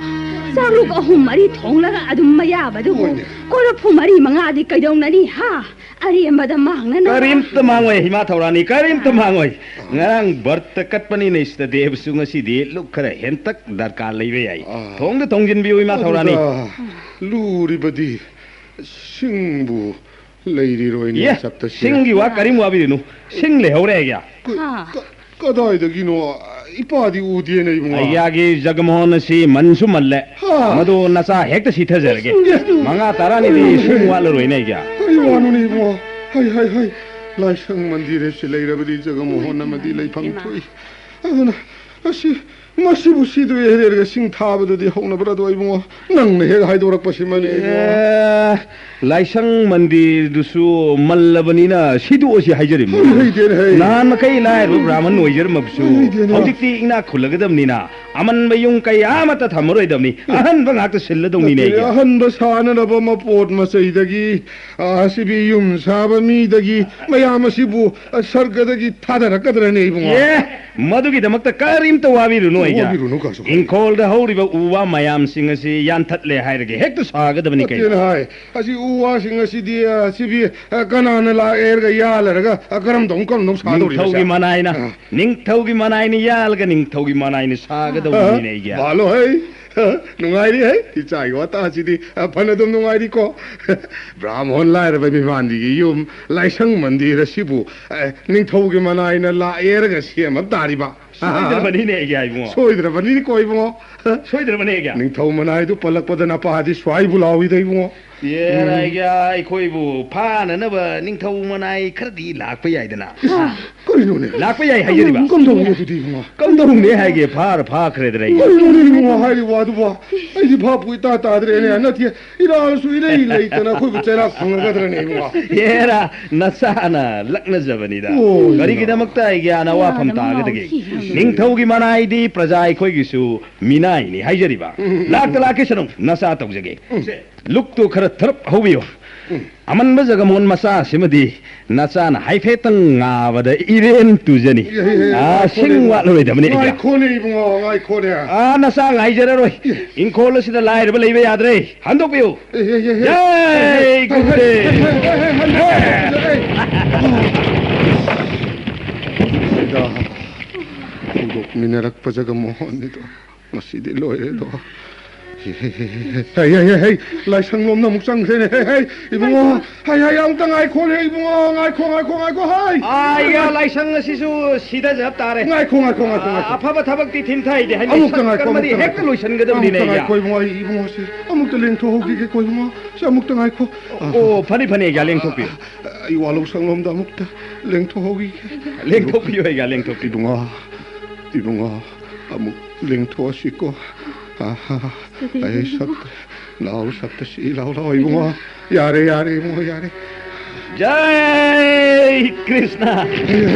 ꯆꯥꯛꯂꯨꯛ ꯑꯍꯨꯝ ꯃꯔꯤ ꯊꯣꯡꯂꯒ ꯑꯗꯨꯝ ꯃꯌꯥꯕꯗꯨꯕꯨ ꯍꯣꯏꯅꯦ꯫ ꯀꯣꯔꯐꯨ ꯃꯔꯤ ꯃꯉꯥꯗꯤ ꯀꯩꯗꯧꯅꯅꯤ, ꯍꯥ? ꯑꯔꯦꯝꯕꯗ ꯃꯥꯡꯅꯅꯕ꯫ ꯀꯔꯤꯝꯇ ꯃꯥꯡꯉꯣꯏ, ꯏꯃꯥ ꯊꯧꯔꯥꯅꯤ, ꯀꯔꯤꯝꯇ ꯃꯥꯡꯉꯣꯏ꯫ ꯉꯔꯥꯡ ꯕ꯭ꯔꯠꯇ ꯀꯠꯄꯅꯤꯅ ꯏꯁꯇꯗꯦꯕꯁꯨ ꯉꯁꯤꯗꯤ ꯂꯨꯛ ꯈꯔ ꯍꯦꯟꯇꯛ ꯗꯔꯀꯥꯔ ꯂꯩꯕ ꯌꯥꯏ꯫ ꯑꯥ꯫ ꯊꯣꯡꯗ ꯊꯣꯡꯖꯤꯟꯕꯤꯌꯨ, ꯏꯃꯥ ꯊꯧꯔꯥꯅꯤ꯫ ꯑꯗꯨꯗ ꯂꯨꯔꯤꯕꯗꯤ ꯁꯤꯡꯕꯨ ꯂꯩꯔꯤꯔꯣꯏꯅꯦ, ꯌꯦ, ꯆꯞꯇ ꯁꯤꯔ꯫ ꯁꯤꯡꯒꯤ ꯋꯥ ꯀꯔꯤꯝ ꯋꯥꯕꯤꯔꯨꯅꯨ꯫ ꯁꯤꯡ ꯂꯩꯍꯧꯔꯦ, ꯑꯩꯒꯤ꯫ ꯀ-, ꯍꯥ꯫ ꯀ-, ꯀꯗꯥꯏꯗꯒꯤꯅꯣ? ꯏꯄꯥꯗꯤ ꯎꯗꯦꯅꯦ, ꯏꯕꯨꯡꯉꯣ꯫ ꯑꯩꯒꯤ ꯖꯒꯃꯣꯍꯟ ꯑꯁꯤ ꯃꯟꯁꯨ ꯃꯜꯂꯦ꯫ ꯍꯥ꯫ ꯃꯗꯨ ꯅꯆꯥ ꯍꯦꯛꯇ ꯁꯤꯊꯖꯔꯒꯦ꯫ ꯏꯁ, ꯏꯁ꯫ ꯃꯉꯥ ꯇꯔꯥꯅꯤꯗꯤ ꯁꯨꯝ ꯋꯥꯠꯂꯔꯣꯏꯅꯦ, ꯑꯩꯒꯤ꯫ ꯀꯔꯤ ꯋꯥꯅꯣꯅꯦ, ꯏꯕꯨꯡꯉꯣ? ꯍꯩ, ꯍꯩ, ꯍꯩ꯫ ꯂꯥꯏꯁꯪ ꯃꯟꯗꯤꯔ ꯑꯁꯤ ꯂꯩꯔꯕꯗꯤ ꯖꯒꯃꯣꯍꯟ ꯑꯃꯗꯤ ꯂꯩꯐꯝ ꯊꯣꯛꯏ꯫ ꯑꯗꯨꯅ ꯑꯁꯤ, ꯃꯁꯤꯕꯨ ꯁꯤꯗꯣꯛꯑꯦ ꯍꯥꯏꯔꯒ ꯁꯤꯡ ꯊꯥꯕꯗꯨꯗꯤ ꯍꯧꯅꯕ꯭ꯔꯥ ꯑꯗꯣ ꯏꯕꯨꯡꯉꯣ? ꯅꯪꯅ ꯍꯦꯛ ꯍꯥꯏꯗꯣꯔꯛꯄꯁꯤꯃꯅꯤ ꯏꯕꯨꯡꯉꯣ꯫ ꯑꯦ, ꯂꯥꯏꯁꯪ ꯃꯟꯗꯤꯔꯗꯨꯁꯨ ꯃꯜꯂꯕꯅꯤꯅ ꯁꯤꯗꯣꯛꯑꯁꯤ ꯍꯥꯏꯖꯔꯤꯕꯅꯤ꯫ ꯍꯩ, ꯍꯩꯇꯦꯅꯦ, ꯍꯩ꯫ ꯅꯍꯥꯟ ꯃꯈꯩ ꯂꯥꯏꯔꯕ ꯕ꯭ꯔꯥꯍꯃꯟ ꯑꯣꯏꯖꯔꯝꯃꯕꯁꯨ ꯍꯩꯇꯦꯅꯦ꯫ ꯍꯧꯖꯤꯛꯇꯤ ꯏꯅꯥꯛ ꯈꯨꯜꯂꯒꯗꯕꯅꯤꯅ ꯑꯃꯟꯕ ꯌꯨꯝ ꯀꯩ ꯑꯃꯠꯇ ꯊꯝꯃꯔꯣꯏꯗꯕꯅꯤ꯫ ꯑꯍꯟꯕ ꯉꯥꯛꯇ ꯁꯤꯜꯂꯗꯧꯅꯤꯅꯦ ꯅꯠꯇꯦꯅꯦ, ꯑꯩꯒꯤ꯫ ꯑꯍꯟꯕ ꯁꯥꯅꯅꯕ ꯃꯄꯣꯠ ꯃꯆꯩꯗꯒꯤ, ꯑ, ꯁꯤꯕꯤ ꯌꯨꯝ ꯁꯥꯕ ꯃꯤꯗꯒꯤ ꯃꯌꯥꯝ ꯑꯁꯤꯕꯨ, ꯑ, ꯁꯔꯒꯗꯒꯤ ꯊꯥꯗꯔꯛꯀꯗ꯭ꯔꯅꯦ ꯏꯕꯨꯡꯉꯣ? ꯑꯦ, ꯃꯗꯨꯒꯤꯗꯃꯛꯇ ꯀꯔꯤꯝꯇ ꯋꯥꯕꯤꯔꯨꯅꯨ ꯑꯩꯒ꯫ ꯋꯥꯕꯤꯔꯨꯅꯨ ꯀꯩꯁꯨ ꯀꯥꯏꯗꯦ꯫ ꯏꯪꯈꯣꯜꯗ ꯍꯧꯔꯤꯕ ꯎ ꯋꯥ ꯃꯌꯥꯝꯁꯤꯡ ꯑꯁꯤ ꯌꯥꯟꯊꯠꯂꯦ ꯍꯥꯏꯔꯒꯦ ꯍꯦꯛꯇ ꯁꯥꯒꯗꯕꯅꯤ ꯀꯩꯅꯣ꯫ ꯅꯠꯇꯦꯅ ꯍꯥꯏ꯫ ꯑꯁꯤ ꯎ ꯋꯥꯁꯤꯡ ꯑꯁꯤꯗꯤ, ꯑ, ꯁꯤꯕꯤ, ꯑ, ꯀꯅꯥꯅ ꯂꯥꯛꯑꯦ ꯍꯥꯏꯔꯒ ꯌꯥꯜꯂꯔꯒ, ꯑ, ꯀꯔꯝꯗꯧ, ꯀꯔꯝꯗꯧ ꯁꯥꯗꯧꯔꯤꯕ ꯅꯤꯡꯊꯧꯒꯤ ꯁꯦ? ꯃꯅꯥꯏꯅ, ꯑ꯫ ꯅꯤꯡꯊꯧꯒꯤ ꯃꯅꯥꯏꯅ ꯌꯥꯜꯂꯒ ꯅꯤꯡꯊꯧꯒꯤ ꯃꯅꯥꯏꯅ ꯁꯥꯒꯗꯧꯕꯅꯤꯅꯦ ꯑꯩꯒꯤ꯫ ꯕꯥꯂꯣ ꯍꯩ, ꯅꯨꯡꯉꯥꯏꯔꯤ ꯍꯩ, ꯏꯆꯥꯒꯤ ꯋꯥꯇꯥꯁꯤꯗꯤ, ꯑ, ꯐꯅ ꯑꯗꯨꯝ ꯅꯨꯡꯉꯥꯏꯔꯤꯀꯣ? ꯕ꯭ꯔꯥꯍꯃꯣꯟ ꯂꯥꯏꯔꯕ ꯃꯤꯃꯥꯟꯗꯤꯒꯤ ꯌꯨꯝ, ꯂꯥꯏꯁꯪ ꯃꯟꯗꯤꯔ ꯑꯁꯤꯕꯨ, ꯑ, ꯅꯤꯡꯊꯧꯒꯤ ꯃꯅꯥꯏꯅ ꯂꯥꯛꯑꯦꯔꯒ ꯁꯦꯝꯃ ꯇꯥꯔꯤꯕ꯫ ꯁꯣꯏꯗ꯭ꯔꯕꯅꯤꯅꯦ ꯑꯩꯒꯤ ꯏꯕꯨꯡꯉꯣ꯫ ꯁꯣꯏꯗ꯭ꯔꯕꯅꯤꯀꯣ ꯏꯕꯨꯡꯉꯣ꯫ ꯁꯣꯏꯗ꯭ꯔꯕꯅꯦ ꯑꯩꯒꯤ꯫ ꯅꯤꯡꯊꯧ ꯃꯅꯥꯏꯗꯨ ꯄꯜꯂꯛꯄꯗ ꯅꯄꯥꯗꯤ ꯁ꯭ꯋꯥꯏꯕꯨ ꯂꯥꯎꯏꯗ ꯏꯕꯨꯡꯉꯣ꯫ ꯑꯦꯔꯥ, ꯎꯝ꯫ ꯑꯩꯒꯤ, ꯑꯩꯈꯣꯏꯕꯨ ꯐꯥꯅꯅꯕ ꯅꯤꯡꯊꯧ ꯃꯅꯥꯏ ꯈꯔꯗꯤ ꯂꯥꯛꯄ ꯌꯥꯏꯗꯅ꯫ ꯏꯁ, ꯀꯔꯤꯅꯣꯅꯦ? ꯂꯥꯛꯄ ꯌꯥꯏ ꯍꯥꯏꯖꯔꯤꯕ꯫ ꯀꯝꯗꯧꯅꯦ ꯑꯗꯨꯗꯤ ꯏꯕꯨꯡꯉꯣ? ꯀꯝꯗꯧꯅꯦ ꯍꯥꯏꯒꯦ? ꯐꯥꯔ ꯐꯥꯈ꯭ꯔꯦꯗꯅ ꯑꯩꯒꯤ꯫ ꯀꯔꯤꯅꯣꯅꯦ ꯏꯕꯨꯡꯉꯣ ꯍꯥꯏꯔꯤꯕ ꯋꯥꯗꯨꯕꯣ? ꯑꯩꯗꯤ ꯚꯥꯞꯄꯨ ꯏꯇꯥ ꯇꯥꯗ꯭ꯔꯦꯅꯦ꯫ ꯅꯠꯇꯦ, ꯏꯔꯥꯜꯁꯨ ꯏꯔꯩ ꯂꯩꯇꯅ ꯑꯩꯈꯣꯏꯕꯨ ꯆꯩꯔꯥꯛ ꯐꯪꯉꯒꯗ꯭ꯔꯅꯦ ꯏꯕꯨꯡꯉꯣ? ꯑꯦꯔꯥ, ꯅꯆꯥꯅ ꯂꯛꯅꯖꯕꯅꯤꯗ꯫ ꯑꯣ, ꯀꯔꯤꯒꯤꯗꯃꯛꯇ ꯑꯩꯒꯤ ꯑꯅꯋꯥꯐꯝ ꯇꯥꯒꯗꯒꯦ? ꯅꯤꯡꯊꯧꯒꯤ ꯃꯅꯥꯏꯗꯤ ꯄ꯭ꯔꯖꯥ ꯑꯩꯈꯣꯏꯒꯤꯁꯨ ꯃꯤꯅꯥꯏꯅꯤ ꯍꯥꯏꯖꯔꯤꯕ꯫ ꯎꯝ, ꯎꯝ, ꯎꯝ꯫ ꯂꯥꯛꯇ ꯂꯥꯛꯀꯤꯁꯅꯨ, ꯅꯆꯥ ꯇꯧꯖꯒꯦ꯫ ꯎꯝ꯫ ꯂꯨꯛꯇꯨ ꯈꯔ ꯊꯔꯞ ꯍꯧꯕꯤꯌꯨ꯫ ꯎꯝ꯫ ꯑꯃꯟꯕ ꯖꯒꯃꯣꯍꯟ ꯃꯆꯥ ꯑꯁꯤꯃꯗꯤ ꯅꯆꯥꯅ ꯍꯥꯏꯐꯦꯠꯇꯪ ꯉꯥꯕꯗ ꯏꯔꯦꯟ ꯇꯨꯖꯅꯤ꯫ ꯑꯦ, ꯑꯦ, ꯑꯦ, ꯑꯥ, ꯉꯥꯏꯈꯣꯅꯦ ꯁꯤꯡ ꯏꯕꯨꯡꯉꯣ꯫ ꯋꯥꯠꯂꯔꯣꯏꯗꯕꯅꯤ ꯑꯩꯒꯤ꯫ ꯉꯥꯏꯈꯣꯅꯦ ꯏꯕꯨꯡꯉꯣ, ꯉꯥꯏꯈꯣꯅꯦ꯫ ꯑꯥ, ꯅꯆꯥ ꯉꯥꯏꯖꯔꯔꯣꯏ꯫ ꯑꯦ꯫ ꯏꯪꯈꯣꯜ ꯑꯁꯤꯗ ꯂꯥꯏꯔꯕ ꯂꯩꯕ ꯌꯥꯗ꯭ꯔꯦ꯫ ꯍꯟꯗꯣꯛꯄꯤꯌꯨ꯫ ꯑꯦ, ꯑꯦ, ꯑꯦ, ꯑꯦ꯫ ꯖꯥꯏ ꯑꯦ, ꯑꯦ, ꯒꯨꯔꯨꯗꯦꯕ꯫ ꯑꯦ, ꯑꯦ, ꯑꯦ, ꯑꯦ, ꯑꯦ, ꯑꯦ, ꯑꯦ꯫ ꯁꯤꯗ ꯍꯧꯗꯣꯛꯃꯤꯟꯅꯔꯛꯄ ꯖꯒꯃꯣꯍꯟꯅꯤꯗꯣ꯫ ꯃꯁꯤꯗꯤ ꯂꯣꯏꯔꯦꯗꯣ꯫ ꯍꯦ, ꯍꯦ, ꯍꯦ, ꯍꯦ, ꯍꯦ, ꯂꯥꯏꯁꯪ ꯂꯣꯝꯗ ꯑꯃꯨꯛ ꯆꯪꯈ꯭ꯔꯦꯅꯦ꯫ ꯍꯦ, ꯍꯦ, ꯏꯕꯨꯡꯉꯣ, ꯍꯥꯏ, ꯍꯥꯏ, ꯑꯃꯨꯛꯇ ꯉꯥꯏꯈꯣꯅꯦ, ꯏꯕꯨꯡꯉꯣ, ꯉꯥꯏꯈꯣ, ꯉꯥꯏꯈꯣ, ꯉꯥꯏꯈꯣ, ꯍꯥꯏ! ꯑꯥ, ꯑꯩꯒ ꯂꯥꯏꯁꯪ ꯑꯁꯤꯁꯨ ꯁꯤꯗꯖꯕ ꯇꯥꯔꯦ꯫ ꯉꯥꯏꯈꯣ, ꯉꯥꯏꯈꯣ, ꯉꯥꯏꯈꯣ, ꯑꯥ, ꯉꯥꯏꯈꯣ꯫ ꯑꯐꯕ ꯊꯕꯛꯇꯤ ꯊꯤꯟꯊꯩꯗꯦ, ꯍꯥꯏ, ꯑꯃꯨꯛꯇ ꯉꯥꯏꯈꯣ, ꯁꯛꯀꯟꯕꯗꯤ ꯑꯃꯨꯛꯇ ꯍꯦꯛꯇ ꯉꯥꯏꯈꯣ꯫ ꯂꯣꯏꯁꯤꯟꯒꯗꯕꯅꯤꯅꯦ, ꯑꯃꯨꯛꯇ ꯑꯩꯒ꯫ ꯉꯥꯏꯈꯣ, ꯏꯕꯨꯡꯉꯣ, ꯑꯩ, ꯏꯕꯨꯡꯉꯣꯁꯦ ꯑꯃꯨꯛꯇ ꯂꯦꯡꯊꯣꯛꯍꯧꯈꯤꯒꯦꯀꯣ, ꯏꯕꯨꯡꯉꯣ, ꯁꯤ ꯑꯃꯨꯛꯇ ꯉꯥꯏꯈꯣ꯫ ꯑꯣ, ꯐꯅꯤ, ꯐꯅꯤ, ꯑꯩꯒ ꯂꯦꯡꯊꯣꯛꯄꯤꯌꯨ꯫ ꯑꯩ ꯋꯥꯂꯧ ꯁꯪꯂꯣꯝꯗ ꯑꯃꯨꯛꯇ ꯂꯦꯡꯊꯣꯛꯍꯧꯈꯤꯒꯦ꯫ ꯂꯦꯡꯊꯣꯛꯄꯤꯌꯨ, ꯑꯩꯒ ꯂꯦꯡꯊꯣꯛꯄꯤꯌꯨ꯫ ꯏꯕꯨꯡꯉꯣ, ꯏꯕꯨꯡꯉꯣ꯫ ꯑꯃꯨꯛ ꯂꯦꯡꯊꯣꯛꯑꯁꯤꯀꯣ꯫ ꯑꯍꯥ, ꯑꯩ ꯁꯛ-, ꯂꯥꯎ, ꯁꯛꯇ ꯁꯤ ꯂꯥꯎ, ꯂꯥꯎ, ꯏꯕꯨꯡꯉꯣ꯫ ꯌꯥꯔꯦ, ꯌꯥꯔꯦ, ꯏꯕꯨꯡꯉꯣ, ꯌꯥꯔꯦ꯫ ꯖꯥꯏ ꯀ꯭ꯔꯤꯁꯅ꯫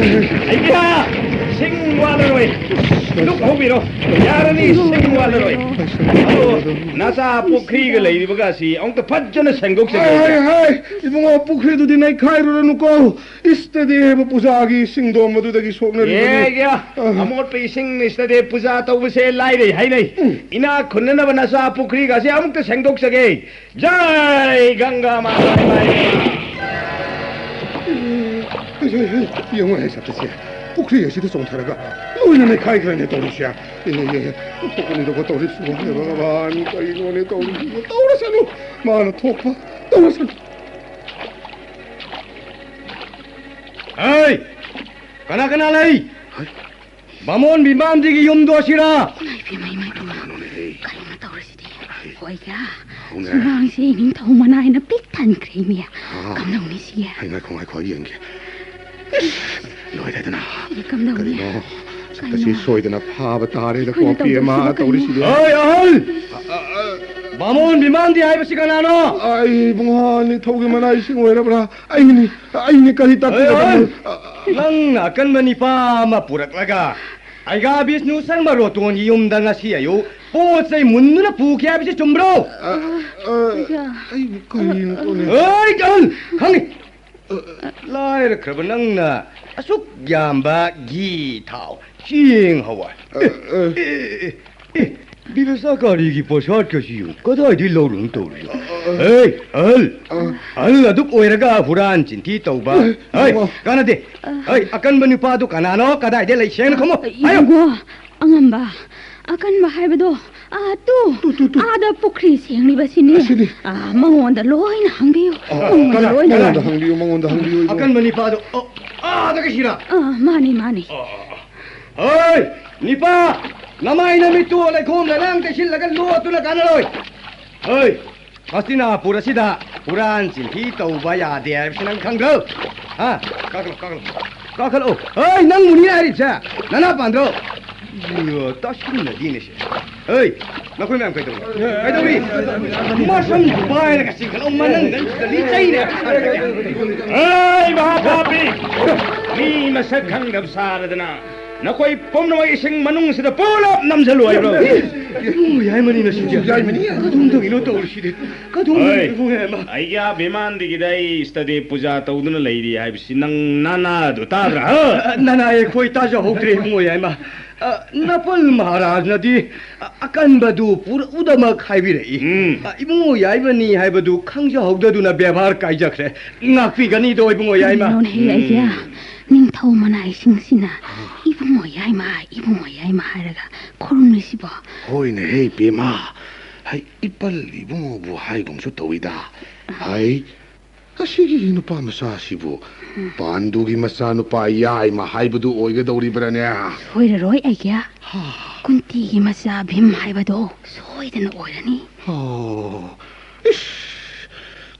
ꯑꯩꯌꯥ, ꯁꯤꯡ ꯋꯥꯠꯂꯔꯣꯏ꯫ ꯗꯨꯛ ꯍꯧꯕꯤꯔꯣ꯫ ꯌꯥꯔꯅꯤ, ꯁꯤꯡ ꯋꯥꯠꯂꯔꯣꯏ꯫ ꯑꯗꯣ, ꯅꯆꯥ ꯄꯨꯈ꯭ꯔꯤꯒ ꯂꯩꯔꯤꯕꯒꯁꯤ ꯑꯃꯨꯛꯇ ꯐꯖꯅ ꯁꯦꯡꯗꯣꯛꯆꯒꯦ꯫ ꯍꯥꯏ, ꯍꯥꯏ, ꯏꯕꯨꯡꯉꯣ, ꯄꯨꯈ꯭ꯔꯤꯗꯨꯗꯤ ꯅꯩꯈꯥꯏꯔꯨꯔꯅꯨꯀꯣ꯫ ꯏꯁꯇꯗꯦꯕ ꯄꯨꯖꯥꯒꯤ ꯁꯤꯡꯗꯣꯝ ꯑꯗꯨꯗꯒꯤ ꯁꯣꯛꯅꯔꯤꯕꯅꯤ꯫ ꯑꯦ, ꯑꯦ, ꯑ꯫ ꯑꯃꯣꯠꯄ ꯏꯁꯤꯡ ꯏꯁꯇꯗꯦ ꯄꯨꯖꯥ ꯇꯧꯕꯁꯦ ꯂꯥꯏꯔꯩ ꯍꯥꯏꯅꯩ꯫ ꯎꯝ꯫ ꯏꯅꯥꯛ ꯈꯨꯟꯅꯅꯕ ꯅꯆꯥ ꯄꯨꯈ꯭ꯔꯤꯒꯁꯦ ꯑꯃꯨꯛꯇ ꯁꯦꯡꯗꯣꯛꯆꯒꯦ꯫ ꯖꯥꯏ ꯒꯪꯒꯥ ꯃꯥꯇꯥ ꯏꯃꯥ ꯏꯕꯦꯝꯃ꯫ ꯌꯦꯡꯉꯨꯅꯦ ꯁꯛꯇꯁꯦ꯫ ꯄꯨꯈ꯭ꯔꯤ ꯑꯁꯤꯗ ꯆꯣꯡꯊꯔꯒ ꯂꯣꯏꯅ ꯅꯩꯈꯥꯏꯈ꯭ꯔꯅꯦ ꯇꯧꯔꯤꯁꯦ꯫ ꯑꯦ, ꯑꯦ, ꯑꯦ, ꯊꯣꯛꯄꯅꯤꯗꯀꯣ ꯇꯧꯔꯤꯁꯤꯕꯣ꯫ ꯍꯦ ꯚꯒꯕꯥꯟ, ꯀꯔꯤꯅꯣꯅꯦ ꯇꯧꯔꯤꯁꯤꯕꯣ? ꯇꯧꯔꯁꯅꯨ꯫ ꯃꯥꯅ ꯊꯣꯛꯄ ꯇꯧꯔꯁꯅꯨ꯫ ꯍꯩ! ꯀꯅꯥ ꯀꯅꯥ ꯂꯩ? ꯍꯩ! ꯕꯥꯃꯣꯟ ꯕꯤꯃꯥꯟꯗꯤꯒꯤ ꯌꯨꯝꯗꯣ ꯑꯁꯤꯔꯥ? ꯏꯃꯥ, ꯏꯄꯦꯝꯃ, ꯏꯃꯥ, ꯏꯄꯦꯝꯃ꯫ ꯀꯅꯥꯅꯣꯅꯦꯍꯦ? ꯀꯩꯅꯣ ꯇꯧꯔꯤꯁꯤꯗꯤ? ꯍꯩ! ꯍꯣꯏꯗ, ꯍꯧꯅꯦ꯫ ꯁꯨꯃꯥꯡꯁꯦ ꯏꯅꯤꯡꯊꯧ ꯃꯅꯥꯏꯅ ꯄꯤꯛ ꯊꯟꯈ꯭ꯔꯦ, ꯏꯃꯤ꯫ ꯑꯥ꯫ ꯀꯝꯗꯧꯅꯤ ꯁꯤꯒꯦ? ꯍꯩ, ꯉꯥꯏꯈꯣ, ꯉꯥꯏꯈꯣ, ꯑꯩ ꯌꯦꯡꯒꯦ꯫ ꯏꯁ! ꯂꯣꯏꯔꯦꯗꯅ꯫ ꯑꯩ ꯀꯝꯗꯧꯅꯤ? ꯀꯔꯤꯅꯣ? ꯁꯛꯇꯁꯤ ꯀꯩꯅꯣ? ꯁꯣꯏꯗꯅ ꯐꯥꯕ ꯇꯥꯔꯦꯗꯀꯣ, ꯑꯩꯈꯣꯏꯅ ꯄꯤ ꯑꯃ ꯇꯧꯗꯣꯏꯁꯤꯕꯨ ꯀꯩꯅꯣ? ꯇꯧꯔꯤꯁꯤꯗꯤ꯫ ꯍꯩ, ꯑꯍꯜ! ꯑ, ꯑ, ꯑ, ꯕꯥꯃꯣꯟ ꯕꯤꯃꯥꯟꯗꯤ ꯍꯥꯏꯕꯁꯤ ꯀꯅꯥꯅꯣ? ꯑꯩ ꯏꯕꯨꯡꯉꯣ, ꯅꯤꯡꯊꯧꯒꯤ ꯃꯅꯥꯏꯁꯤꯡ ꯑꯣꯏꯔꯕ꯭ꯔꯥ? ꯑꯩꯅꯤ, ꯑꯩꯅꯤ, ꯀꯔꯤ ꯑꯦ, ꯇꯥꯛꯄꯤꯒꯗꯕꯅꯣ? ꯑꯍꯜ! ꯑ, ꯑ, ꯅꯪꯅ ꯑꯀꯟꯕ ꯅꯤꯄꯥ ꯑꯃ ꯄꯨꯔꯛꯂꯒ ꯑꯩꯒꯥ ꯕꯤꯁꯅꯨ ꯁꯔꯃ ꯔꯣꯇꯣꯟꯒꯤ ꯌꯨꯝꯗ ꯉꯁꯤ ꯑꯌꯨꯛ ꯄꯣꯠ ꯆꯩ ꯃꯨꯟꯗꯨꯅ ꯄꯨꯈꯤ ꯍꯥꯏꯕꯁꯤ ꯆꯨꯝꯕ꯭ꯔꯣ? ꯑ, ꯑ, ꯑꯩꯒꯥ꯫ ꯑꯩꯕꯨ ꯀꯔꯤꯅꯣ ꯇꯧꯔꯤ? ꯑꯩ, ꯑꯍꯜ! ꯈꯪꯉꯤ꯫ ꯑ, ꯑ, ꯂꯥꯏꯔꯈ꯭ꯔꯕ ꯅꯪꯅ ꯑꯁꯨꯛ ꯌꯥꯝꯕ ꯘꯤ, ꯊꯥꯎ, ꯆꯦꯡ, ꯍꯋꯥꯏ꯫ ꯑ, ꯑ꯫ ꯑꯦ, ꯑꯦ, ꯑꯦ, ꯑꯦ, ꯕꯤꯕꯁꯥꯀꯥꯔꯤꯒꯤ ꯄꯣꯠꯁꯥꯠꯀꯁꯤ ꯌꯦꯡꯉꯨ꯫ ꯀꯗꯥꯏꯗꯒꯤ ꯂꯧꯔꯨꯅ ꯇꯧꯔꯤꯅꯣ? ꯑ, ꯑ꯫ ꯍꯩ, ꯑꯍꯜ! ꯑ꯫ ꯑꯍꯜ ꯑꯗꯨꯛ ꯑꯣꯏꯔꯒ ꯍꯨꯔꯥꯟ ꯆꯤꯟꯊꯤ ꯇꯧꯕ꯫ ꯑ, ꯍꯩ, ꯏꯕꯨꯡꯉꯣ꯫ ꯀꯥꯟꯅꯗꯦ꯫ ꯑ꯫ ꯍꯩ, ꯑꯀꯟꯕ ꯅꯨꯄꯥꯗꯨ ꯀꯅꯥꯅꯣ? ꯀꯗꯥꯏꯗ ꯂꯩ? ꯁꯦꯡꯅ ꯈꯨꯝꯃꯨ꯫ ꯍꯥꯏꯌꯨ꯫ ꯏꯕꯨꯡꯉꯣ, ꯑꯉꯝꯕ꯫ ꯑꯀꯟꯕ ꯍꯥꯏꯕꯗꯣ, ꯑꯥ, ꯇꯨ, ꯇꯨ, ꯇꯨ, ꯇꯨ꯫ ꯑꯥꯗ ꯄꯨꯈ꯭ꯔꯤ ꯁꯦꯡꯂꯤꯕꯁꯤꯅꯤ꯫ ꯑꯁꯤꯅꯤ꯫ ꯑꯥ, ꯃꯉꯣꯟꯗ ꯂꯣꯏꯅ ꯍꯪꯕꯤꯌꯨ꯫ ꯑꯣ, ꯃꯉꯣꯟꯗ ꯀꯅꯥ, ꯂꯣꯏꯅ ꯀꯅꯥ? ꯃꯉꯣꯟꯗ ꯍꯪꯕꯤꯌꯨ, ꯃꯉꯣꯟꯗ ꯍꯪꯕꯤꯌꯨ, ꯏꯕꯨꯡꯉꯣ꯫ ꯑꯀꯟꯕ ꯅꯤꯄꯥꯗꯣ, ꯑꯣ, ꯑꯥꯗ ꯀꯩꯁꯤꯔꯥ? ꯑꯥ, ꯃꯥꯅꯤ, ꯃꯥꯅꯤ꯫ ꯑꯣ, ꯑꯣ, ꯑꯣ꯫ ꯍꯣꯏ, ꯅꯤꯄꯥ, ꯅꯃꯥꯏ ꯅꯃꯤꯠꯇꯨ ꯂꯩꯈꯣꯝ ꯂꯩꯅꯥꯡ ꯇꯩꯁꯤꯜꯂꯒ ꯂꯣꯠꯇꯨꯅ ꯀꯥꯟꯅꯔꯣꯏ꯫ ꯍꯣꯏ, ꯍꯁꯇꯤꯅꯥꯄꯨꯔ ꯑꯁꯤꯗ ꯍꯨꯔꯥꯟ ꯆꯤꯟꯊꯤ ꯇꯧꯕ ꯌꯥꯗꯦ ꯍꯥꯏꯕꯁꯤ ꯅꯪ ꯈꯪꯗ꯭ꯔꯣ? ꯍꯥ? ꯀꯥꯈꯠꯂꯣ, ꯀꯥꯈꯠꯂꯣ꯫ ꯀꯥꯈꯠꯂꯛꯑꯣ꯫ ꯍꯣꯏ, ꯅꯪꯕꯨꯅꯤ ꯍꯥꯏꯔꯤꯕꯁꯦ꯫ ꯅꯅꯥ ꯄꯥꯟꯗ꯭ꯔꯣ? ꯇꯥꯁꯤꯟꯅꯗꯦꯅꯦ ꯁꯦ꯫ ꯍꯩ, ꯅꯈꯣꯏ ꯃꯌꯥꯝ ꯀꯩꯗꯧꯔꯤ? ꯀꯩꯗꯧꯔꯤ? ꯃꯁꯝ ꯄꯥꯏꯔꯒ ꯆꯤꯡꯈꯠꯂꯛꯑꯣ, ꯃꯅꯪꯒꯟꯁꯤꯗ ꯂꯤꯆꯩꯅꯦ꯫ ꯍꯩ, ꯃꯍꯥꯄꯥꯄꯤ! ꯃꯤ ꯃꯁꯛ ꯈꯪꯗꯕ ꯁꯥꯔꯗꯅ ꯅꯈꯣꯏ ꯄꯨꯝꯅꯃꯛ ꯏꯁꯤꯡ ꯃꯅꯨꯡꯁꯤꯗ ꯄꯨꯂꯞ ꯅꯝꯁꯤꯜꯂꯨ ꯍꯥꯏꯕ꯭ꯔꯣ? ꯏꯕꯨꯡꯉꯣ ꯌꯥꯏꯃꯅꯤꯅ ꯁꯤꯗꯤ꯫ ꯌꯥꯏꯃꯅꯤ? ꯀꯗꯣꯝ ꯇꯧꯔꯤꯅꯣ ꯇꯧꯔꯤꯁꯤꯗꯤ? ꯀꯗꯣꯝ ꯍꯣꯏ꯫ ꯏꯕꯨꯡꯉꯣ ꯌꯥꯏꯃ? ꯑꯩꯒꯤ ꯕꯤꯃꯥꯟꯗꯒꯤꯗ ꯑꯩ ꯏꯁꯇꯗꯤ ꯄꯨꯖꯥ ꯇꯧꯗꯨꯅ ꯂꯩꯔꯤ ꯍꯥꯏꯕꯁꯤ ꯅꯪ ꯅꯅꯥꯗꯨ ꯇꯥꯗ꯭ꯔꯥ? ꯍꯥ? ꯑ, ꯅꯅꯥ ꯑꯩꯈꯣꯏ ꯇꯥꯖꯍꯧꯗ꯭ꯔꯦ ꯏꯕꯨꯡꯉꯣ ꯌꯥꯏꯃ꯫ ꯑ, ꯅꯄꯜ ꯃꯍꯥꯔꯥꯖꯅꯗꯤ, ꯑ, ꯑꯀꯟꯕꯗꯨ ꯄꯨꯔꯛꯎꯗꯃꯛ ꯍꯥꯏꯕꯤꯔꯛꯏ꯫ ꯎꯝ꯫ ꯑ, ꯏꯕꯨꯡꯉꯣ ꯌꯥꯏꯃꯅꯤ ꯍꯥꯏꯕꯗꯨ ꯈꯪꯖꯍꯧꯗꯗꯨꯅ ꯕꯦꯕꯥꯔ ꯀꯥꯏꯖꯈ꯭ꯔꯦ꯫ ꯉꯥꯛꯄꯤꯒꯅꯤꯗꯣ ꯏꯕꯨꯡꯉꯣ ꯌꯥꯏꯃ꯫ ꯀꯔꯤꯅꯣꯅꯦꯍꯦ ꯑꯩꯁꯦ? ꯎꯝ꯫ ꯅꯤꯡꯊꯧ ꯃꯅꯥꯏꯁꯤꯡꯁꯤꯅ ꯏꯕꯨꯡꯉꯣ ꯌꯥꯏꯃ, ꯏꯕꯨꯡꯉꯣ ꯌꯥꯏꯃ ꯍꯥꯏꯔꯒ ꯈꯨꯔꯨꯝꯂꯤꯁꯤꯕꯣ? ꯍꯣꯏꯅꯦꯍꯦ ꯄꯦꯃ, ꯍꯩ, ꯏꯄꯜ ꯏꯕꯨꯡꯉꯣꯕꯨ ꯍꯥꯏꯒꯨꯝꯁꯨ ꯇꯧꯏꯗ꯫ ꯍꯩ, ꯑꯁꯤꯒꯤ ꯅꯨꯄꯥ ꯃꯆꯥꯁꯤꯕꯨ ꯄꯥꯟꯗꯨꯒꯤ ꯃꯆꯥꯅꯨꯄꯥ ꯌꯥꯏꯃ ꯍꯥꯏꯕꯗꯨ ꯑꯣꯏꯒꯗꯧꯔꯤꯕ꯭ꯔꯥꯅꯦ? ꯁꯣꯏꯔꯔꯣꯏ ꯑꯩꯒꯤ꯫ ꯍꯥ꯫ ꯀꯨꯟꯇꯤꯒꯤ ꯃꯆꯥ ꯚꯤꯝ ꯍꯥꯏꯕꯗꯣ ꯁꯣꯏꯗꯅ ꯑꯣꯏꯔꯅꯤ꯫ ꯑꯣ, ꯏꯁ,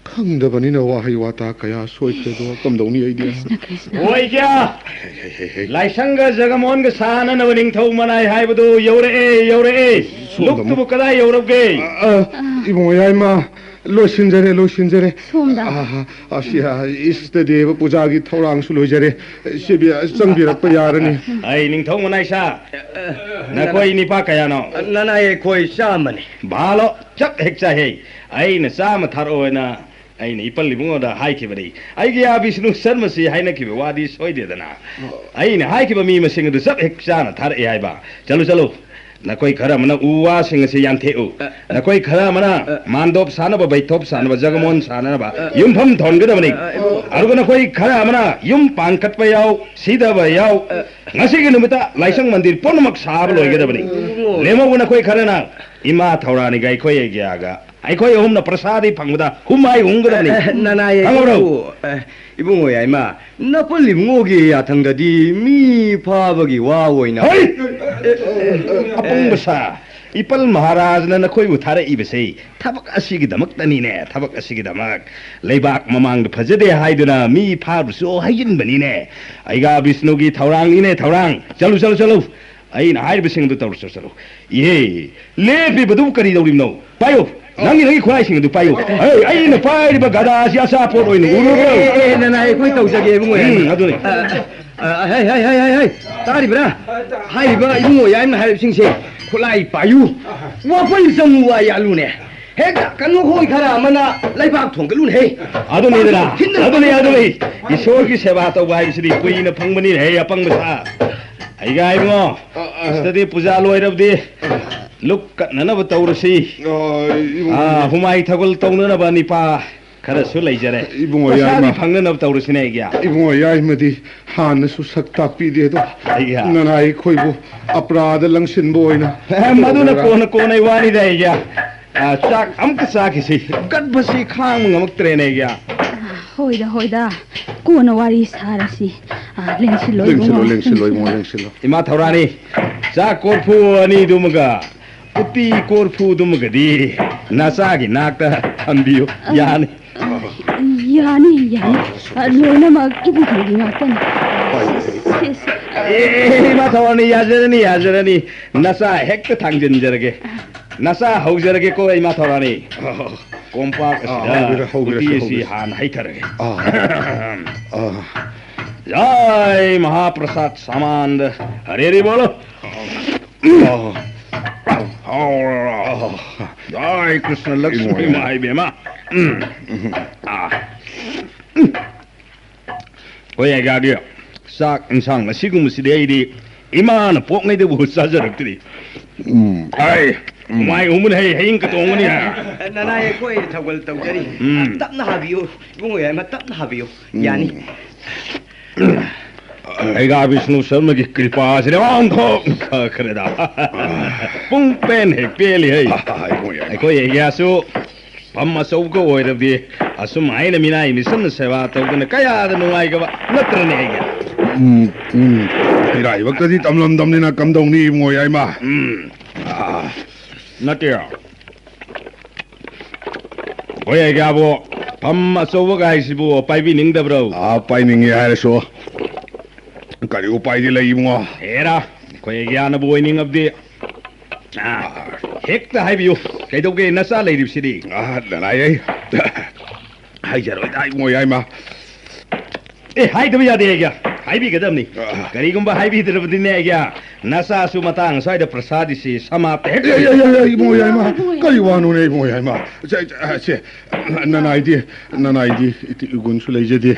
ꯈꯪꯗꯕꯅꯤꯅ ꯋꯥꯍꯩ ꯋꯥꯇꯥ ꯀꯌꯥ ꯁꯣꯏꯈ꯭ꯔꯦꯗꯣ, ꯀꯝꯗꯧꯅꯤ ꯑꯩꯗꯤ? ꯀ꯭ꯔꯤꯁꯅ, ꯀ꯭ꯔꯤꯁꯅ꯫ ꯑꯣꯏꯒ꯭ꯌꯥ! ꯍꯦ, ꯍꯦ, ꯍꯦ, ꯍꯦ꯫ ꯂꯥꯏꯁꯪꯒ ꯖꯒꯃꯣꯍꯟꯒ ꯁꯥꯅꯅꯕ ꯅꯤꯡꯊꯧ ꯃꯅꯥꯏ ꯍꯥꯏꯕꯗꯨ ꯌꯧꯔꯛꯑꯦ, ꯌꯧꯔꯛꯑꯦ꯫ ꯁꯣꯝꯗ ꯑꯃꯨꯛ꯫ ꯂꯨꯞꯇꯨꯕꯨ ꯀꯗꯥꯏ ꯌꯧꯔꯕꯒꯦ? ꯑ, ꯑ, ꯏꯕꯨꯡꯉꯣ ꯌꯥꯏꯃ, ꯂꯣꯏꯁꯤꯟꯖꯔꯦ, ꯂꯣꯏꯁꯤꯟꯖꯔꯦ꯫ ꯁꯣꯝꯗ꯫ ꯑ, ꯑ, ꯑꯁꯤ, ꯑ, ꯏꯁꯇ ꯗꯦꯕ ꯄꯨꯖꯥꯒꯤ ꯊꯧꯔꯥꯡꯁꯨ ꯂꯣꯏꯖꯔꯦ꯫ ꯁꯤꯕꯤ, ꯑ, ꯆꯪꯕꯤꯔꯛꯄ ꯌꯥꯔꯅꯤ꯫ ꯑꯩ ꯅꯤꯡꯊꯧ ꯃꯅꯥꯏ ꯁꯥ꯫ ꯅꯈꯣꯏ ꯅꯤꯄꯥ ꯀꯌꯥꯅꯣ? ꯅꯅꯥꯏ ꯑꯩꯈꯣꯏ ꯆꯥꯝꯃꯅꯤ꯫ ꯚꯥꯂꯣ, ꯆꯞ ꯍꯦꯛ ꯆꯥꯏꯍꯦ꯫ ꯑꯩꯅ ꯆꯥꯝꯃ ꯊꯥꯔꯛꯑꯣꯅ ꯑꯩꯅ ꯏꯄꯜ ꯏꯕꯨꯡꯉꯣꯗ ꯍꯥꯏꯈꯤꯕꯅꯤ꯫ ꯑꯩꯒꯤ ꯑꯥ ꯕꯤꯁꯅꯨ ꯁꯔꯃꯁꯤ ꯍꯥꯏꯅꯈꯤꯕ ꯋꯥꯗꯤ ꯁꯣꯏꯗꯦꯗꯅ꯫ ꯑꯩꯅ ꯍꯥꯏꯈꯤꯕ ꯃꯤ ꯃꯁꯤꯡ ꯑꯗꯨ ꯆꯞ ꯍꯦꯛ ꯆꯥꯅ ꯊꯥꯔꯛꯑꯦ ꯍꯥꯏꯕ꯫ ꯆꯠꯂꯨ, ꯆꯠꯂꯨ꯫ ꯅꯈꯣꯏ ꯈꯔ ꯑꯃꯅ ꯎ ꯋꯥꯁꯤꯡ ꯑꯁꯤ ꯌꯥꯟꯊꯦꯛꯎ꯫ ꯑ, ꯅꯈꯣꯏ ꯈꯔ ꯑꯃꯅ ꯑ, ꯃꯥꯟꯗꯣꯞ ꯁꯥꯅꯕ, ꯕꯩꯊꯣꯞ ꯁꯥꯅꯕ, ꯖꯒꯃꯣꯟ ꯁꯥꯅꯅꯕ ꯑ, ꯌꯨꯝꯐꯝ ꯊꯣꯟꯒꯗꯕꯅꯤ꯫ ꯑ, ꯑ, ꯑꯗꯨꯒ ꯅꯈꯣꯏ ꯈꯔ ꯑꯃꯅ ꯌꯨꯝ ꯄꯥꯟꯈꯠꯄ ꯌꯥꯎ, ꯁꯤꯗꯕ ꯌꯥꯎ, ꯑ, ꯉꯁꯤꯒꯤ ꯅꯨꯃꯤꯠꯇ ꯂꯥꯏꯁꯪ ꯃꯟꯗꯤꯔ ꯄꯨꯝꯅꯃꯛ ꯁꯥꯕ ꯂꯣꯏꯒꯗꯕꯅꯤ꯫ ꯑ, ꯂꯦꯝꯍꯧꯕ ꯅꯈꯣꯏ ꯈꯔꯅ ꯏꯃꯥ ꯊꯧꯔꯥꯅꯤꯒ ꯑꯩꯈꯣꯏ ꯑꯩꯒꯤꯌꯥꯒ ꯑꯩꯈꯣꯏ ꯑꯍꯨꯝꯅ ꯄ꯭ꯔꯁꯥꯗꯤ ꯐꯪꯕꯗ ꯍꯨꯃꯥꯏ ꯍꯨꯝꯒꯗꯕꯅꯤ꯫ ꯑꯦ, ꯅꯅꯥꯏ ꯈꯪꯍꯧꯔꯣ꯫ ꯑꯩꯕꯨ, ꯑꯦ, ꯏꯕꯨꯡꯉꯣ ꯌꯥꯏꯃ, ꯅꯄꯜ ꯏꯕꯨꯡꯉꯣꯒꯤ ꯌꯥꯊꯪꯗꯗꯤ ꯃꯤ ꯐꯥꯕꯒꯤ ꯋꯥ ꯑꯣꯏꯅ ꯍꯩ! ꯑꯦ, ꯑꯦ, ꯑꯦ, ꯑꯄꯪꯕ ꯁꯥ, ꯏꯄꯜ ꯃꯍꯥꯔꯥꯖꯅ ꯅꯈꯣꯏꯕꯨ ꯊꯥꯔꯛꯏꯕꯁꯦ ꯊꯕꯛ ꯑꯁꯤꯒꯤꯗꯃꯛꯇꯅꯤꯅꯦ, ꯊꯕꯛ ꯑꯁꯤꯒꯤꯗꯃꯛ꯫ ꯂꯩꯕꯥꯛ ꯃꯃꯥꯡꯗ ꯐꯖꯗꯦ ꯍꯥꯏꯗꯨꯅ ꯃꯤ ꯐꯥꯔꯨꯁꯨ ꯍꯥꯏꯖꯤꯟꯕꯅꯤꯅꯦ꯫ ꯑꯩꯒꯥ ꯕꯤꯁꯅꯨꯒꯤ ꯊꯧꯔꯥꯡꯅꯤꯅꯦ, ꯊꯧꯔꯥꯡ꯫ ꯆꯠꯂꯨ, ꯆꯠꯂꯨ, ꯆꯠꯂꯨ꯫ ꯑꯩꯅ ꯍꯥꯏꯔꯤꯕꯁꯤꯡ ꯑꯗꯨ ꯇꯧꯔꯨ ꯆꯠꯂꯨ꯫ ꯏꯍꯦ, ꯂꯦꯞꯄꯤꯕꯗꯨꯕꯨ ꯀꯔꯤ ꯇꯧꯔꯤꯕꯅꯣ? ꯄꯥꯏꯌꯨ, ꯅꯪꯒꯤ, ꯅꯪꯒꯤ ꯈꯨꯠꯂꯥꯏꯁꯤꯡ ꯑꯗꯨ ꯄꯥꯏꯌꯨ꯫ ꯑꯦ, ꯑꯩꯅ ꯄꯥꯏꯔꯤꯕ ꯒꯗꯥꯁꯤ ꯑꯆꯥꯄꯣꯠ ꯑꯣꯏꯅ ꯎꯔꯨꯕ꯭ꯔꯣ? ꯑꯦ, ꯑꯦ, ꯑꯦ, ꯅꯅꯥꯏ, ꯑꯩꯈꯣꯏ ꯇꯧꯖꯒꯦ, ꯏꯕꯨꯡꯉꯣ꯫ ꯎꯝ, ꯑꯗꯨꯅꯤ꯫ ꯑ, ꯑ, ꯍꯩ, ꯍꯩ, ꯍꯩ, ꯍꯩ, ꯍꯩ, ꯇꯥꯔꯤꯕ꯭ꯔꯥ? ꯍꯥꯏꯔꯤꯕ ꯏꯕꯨꯡꯉꯣ ꯌꯥꯏꯃꯅ ꯍꯥꯏꯔꯤꯕꯁꯤꯡꯁꯦ, ꯈꯨꯠꯂꯥꯏ ꯄꯥꯏꯌꯨ, ꯋꯥꯄꯜ ꯆꯪꯉꯨ ꯋꯥ ꯌꯥꯜꯂꯨꯅꯦ꯫ ꯍꯦꯛꯇ ꯀꯩꯅꯣ ꯈꯣꯏ ꯈꯔ ꯑꯃꯅ ꯂꯩꯕꯥꯛ ꯊꯣꯡꯒꯠꯂꯨꯅꯦ, ꯍꯦ꯫ ꯑꯗꯨꯅꯤꯗꯅ, ꯄꯥꯡꯊꯣꯛ ꯊꯤꯟꯗꯅ ꯑꯗꯨꯅꯤ, ꯑꯗꯨꯅꯤ꯫ ꯏꯁꯣꯔꯒꯤ ꯁꯦꯕꯥ ꯇꯧꯕ ꯍꯥꯏꯕꯁꯤꯗꯤ ꯀꯨꯏꯅ ꯐꯪꯕꯅꯤꯅꯦ, ꯍꯦ, ꯑꯄꯪꯕ ꯁꯥ꯫ ꯑꯩꯒ ꯏꯕꯨꯡꯉꯣ, ꯑ, ꯑ꯫ ꯁꯤꯗꯗꯤ ꯄꯨꯖꯥ ꯂꯣꯏꯔꯕꯗꯤ ꯂꯨꯛ ꯀꯠꯅꯅꯕ ꯇꯧꯔꯁꯤ꯫ ꯑ, ꯏꯕꯨꯡꯉꯣ꯫ ꯑ, ꯍꯨꯃꯥꯏ ꯊꯧꯒꯜ ꯇꯧꯅꯅꯕ ꯅꯤꯄꯥ ꯈꯔꯁꯨ ꯂꯩꯖꯔꯦ꯫ ꯏꯕꯨꯡꯉꯣ ꯄꯩꯁꯥꯗꯤ ꯌꯥꯏꯃ꯫ ꯐꯪꯅꯅꯕ ꯇꯧꯔꯁꯤꯅꯦ ꯑꯩꯒꯤ꯫ ꯏꯕꯨꯡꯉꯣ ꯌꯥꯏꯃꯗꯤ ꯍꯥꯟꯅꯁꯨ ꯁꯛ ꯇꯥꯛꯄꯤꯗꯦ ꯑꯗꯣ꯫ ꯑꯩꯒꯤ꯫ ꯅꯅꯥꯏ ꯑꯩꯈꯣꯏꯕꯨ ꯑꯄ꯭ꯔꯥꯗ ꯂꯪꯁꯤꯟꯕ ꯑꯣꯏꯅ ꯑꯦ, ꯃꯗꯨꯅ ꯇꯧꯔꯒ꯫ ꯀꯣꯟꯅ, ꯀꯣꯟꯅꯩ ꯋꯥꯅꯤꯗ ꯑꯩꯒꯤ꯫ ꯑ, ꯆꯥꯛ ꯑꯃꯨꯛꯇ ꯆꯥꯈꯤꯁꯤ꯫ ꯒꯠꯕꯁꯤ ꯈꯥꯡꯕ ꯉꯝꯃꯛꯇ꯭ꯔꯦꯅꯦ ꯑꯩꯒꯤ꯫ ꯑ, ꯍꯣꯏꯗ, ꯍꯣꯏꯗ꯫ ꯀꯣꯟꯅ ꯋꯥꯔꯤ ꯁꯥꯔꯁꯤ꯫ ꯑ, ꯂꯦꯡꯁꯤꯜꯂꯣ, ꯂꯦꯡꯁꯤꯜꯂꯣ, ꯏꯕꯨꯡꯉꯣ꯫ ꯂꯦꯡꯁꯤꯜꯂꯣ, ꯏꯕꯨꯡꯉꯣ, ꯂꯦꯡꯁꯤꯜꯂꯣ꯫ ꯏꯃꯥ ꯊꯧꯔꯥꯅꯤ, ꯆꯥꯛ ꯀꯣꯔꯐꯨ ꯑꯅꯤꯗꯨꯃꯒ ꯎꯇꯤ ꯀꯣꯔꯐꯨꯗꯨꯃꯒꯗꯤ ꯅꯆꯥꯒꯤ ꯅꯥꯛꯇ ꯊꯝꯕꯤꯌꯨ꯫ ꯑ, ꯌꯥꯅꯤ꯫ ꯑ, ꯌꯥꯅꯤ, ꯌꯥꯅꯤ꯫ ꯑ, ꯂꯣꯏꯅꯃꯛ ꯏꯕꯨꯡꯉꯣꯒꯤ ꯉꯥꯛꯇꯅꯤ꯫ ꯍꯣꯏ, ꯍꯣꯏ꯫ ꯁꯦ, ꯁꯦ꯫ ꯑꯦ, ꯏꯃꯥ ꯊꯧꯔꯥꯅꯤ, ꯌꯥꯖꯔꯅꯤ, ꯌꯥꯖꯔꯅꯤ꯫ ꯅꯆꯥ ꯍꯦꯛꯇ ꯊꯥꯡꯖꯤꯟꯖꯔꯒꯦ꯫ ꯅꯆꯥ ꯍꯧꯖꯔꯒꯦꯀꯣ, ꯏꯃꯥ ꯊꯧꯔꯥꯅꯤ꯫ ꯑ, ꯀꯣꯝꯄꯥꯛ ꯑ, ꯑꯁꯤꯗ ꯍꯧꯕꯤꯔꯣ, ꯍꯧꯕꯤꯔꯣ, ꯎꯇꯤ ꯑꯁꯤ ꯍꯧꯕꯤꯔꯣ꯫ ꯍꯥꯟꯅ ꯍꯩꯊꯔꯒꯦ꯫ ꯑ, ꯑ꯫ ꯖꯥꯏ ꯃꯍꯥꯄ꯭ꯔꯁꯥꯗ ꯁꯥꯃꯥꯟꯗ ꯍꯔꯦ ꯍꯔꯦ ꯕꯣꯂꯣ꯫ ꯑ꯫ ꯖꯥꯏ ꯀ꯭ꯔꯤꯁꯅ ꯂꯛꯁꯃꯤ ꯏꯃꯥ꯫ ꯏꯃꯥ ꯏꯕꯦꯝꯃ꯫ ꯎꯝ꯫ ꯎꯝ꯫ ꯑ꯫ ꯎꯝ꯫ ꯍꯣꯏ, ꯑꯩꯒꯥꯒꯤ ꯆꯥꯛ ꯏꯟꯁꯥꯡ ꯑꯁꯤꯒꯨꯝꯕꯁꯤꯗꯤ ꯑꯩꯗꯤ ꯏꯃꯥꯅ ꯄꯣꯛꯉꯩꯗꯕꯨ ꯆꯥꯖꯔꯛꯇ꯭ꯔꯤ꯫ ꯎꯝ꯫ ꯑꯩ ꯎꯝ꯫ ꯃꯥꯏ ꯎꯃꯨꯟ ꯍꯩ ꯍꯌꯤꯡ ꯀꯇꯣꯡꯕꯅꯤ꯫ ꯅꯅꯥꯏ ꯑꯩꯈꯣꯏ ꯊꯧꯒꯜ ꯇꯧꯖꯔꯤ꯫ ꯎꯝ꯫ ꯇꯞꯅ ꯍꯥꯕꯤꯌꯨ, ꯏꯕꯨꯡꯉꯣ ꯌꯥꯏꯃ, ꯇꯞꯅ ꯍꯥꯕꯤꯌꯨ꯫ ꯎꯝ꯫ ꯌꯥꯅꯤ꯫ ꯑꯩꯒꯥ ꯕꯤꯁꯅꯨ ꯁꯔꯃꯒꯤ ꯀ꯭ꯔꯤꯄꯥꯁꯤꯅ ꯑꯣꯟꯊꯣꯛ ꯐꯈ꯭ꯔꯦꯗ꯫ ꯄꯨꯡ ꯄꯦꯟ ꯍꯦꯛ ꯄꯦꯜꯂꯤ ꯍꯩ꯫ ꯑ, ꯑ, ꯏꯕꯨꯡꯉꯣ ꯌꯥꯏꯃ꯫ ꯑꯩꯈꯣꯏ ꯑꯦꯔꯤꯌꯥꯁꯨ ꯐꯝ ꯑꯆꯧꯕꯒ ꯑꯣꯏꯔꯕꯗꯤ ꯑꯁꯨꯝ ꯍꯥꯏꯅ ꯃꯤꯅꯥꯏ ꯃꯤꯁꯟꯅ ꯁꯦꯕꯥ ꯇꯧꯗꯅ ꯀꯌꯥꯗ ꯅꯨꯡꯉꯥꯏꯒꯕ ꯅꯠꯇ꯭ꯔꯅꯦ ꯑꯩꯒꯤ? ꯎꯝ, ꯎꯝ꯫ ꯏꯔꯥꯏꯕꯛꯇꯗꯤ ꯇꯝꯂꯝꯗꯝꯅꯤꯅ ꯀꯝꯗꯧꯅꯤ ꯏꯕꯨꯡꯉꯣ ꯌꯥꯏꯃ? ꯎꯝ꯫ ꯑꯥ꯫ ꯅꯠꯇꯦ꯫ ꯍꯣꯏ, ꯑꯩꯒꯥꯕꯨ ꯐꯝ ꯑꯆꯧꯕꯒ ꯍꯥꯏꯁꯤꯕꯨ ꯄꯥꯏꯕꯤꯅꯤꯡꯗꯕ꯭ꯔꯣ? ꯑꯥ, ꯄꯥꯏꯅꯤꯡꯉꯦ ꯍꯥꯏꯔꯁꯨ ꯀꯔꯤ ꯎꯄꯥꯏꯗꯤ ꯂꯩ ꯏꯕꯨꯡꯉꯣ? ꯍꯦꯔꯥ, ꯑꯩꯈꯣꯏ ꯑꯩꯒ꯭ꯌꯥꯅꯕꯨ ꯑꯣꯏꯅꯤꯡꯉꯕꯗꯤ, ꯑꯥ, ꯍꯦꯛꯇ ꯍꯥꯏꯕꯤꯌꯨ꯫ ꯀꯩꯗꯧꯒꯦ, ꯅꯆꯥ ꯂꯩꯔꯤꯕꯁꯤꯗꯤ? ꯑꯥ, ꯅꯅꯥꯏ, ꯑꯩ ꯍꯥꯏꯖꯔꯣꯏꯗ, ꯏꯕꯨꯡꯉꯣ ꯌꯥꯏꯃ꯫ ꯑꯦ, ꯍꯥꯏꯗꯕ ꯌꯥꯗꯦ, ꯑꯩꯒ꯭ꯌꯥ꯫ ꯍꯥꯏꯕꯤꯒꯗꯕꯅꯤ꯫ ꯑꯥ꯫ ꯀꯔꯤꯒꯨꯝꯕ ꯍꯥꯏꯕꯤꯗ꯭ꯔꯕꯗꯤꯅꯦ, ꯑꯩꯒ꯭ꯌꯥ, ꯅꯆꯥꯁꯨ ꯃꯇꯥꯡ ꯑꯁ꯭ꯋꯥꯏꯗ ꯄ꯭ꯔꯁꯥꯗꯤꯁꯤ ꯁꯃꯥꯞꯇ ꯍꯦꯛ ꯑꯦ, ꯑꯦ, ꯑꯦ, ꯑꯦ, ꯏꯕꯨꯡꯉꯣ ꯌꯥꯏꯃ, ꯀꯔꯤ ꯋꯥꯅꯣꯅꯦ, ꯏꯕꯨꯡꯉꯣ ꯌꯥꯏꯃ? ꯁꯦ, ꯁꯦ, ꯁꯦ, ꯅꯅꯥꯏꯗꯤ, ꯅꯅꯥꯏꯗꯤ ꯏꯇꯤ ꯏꯒꯨꯟꯁꯨ ꯂꯩꯖꯗꯦ꯫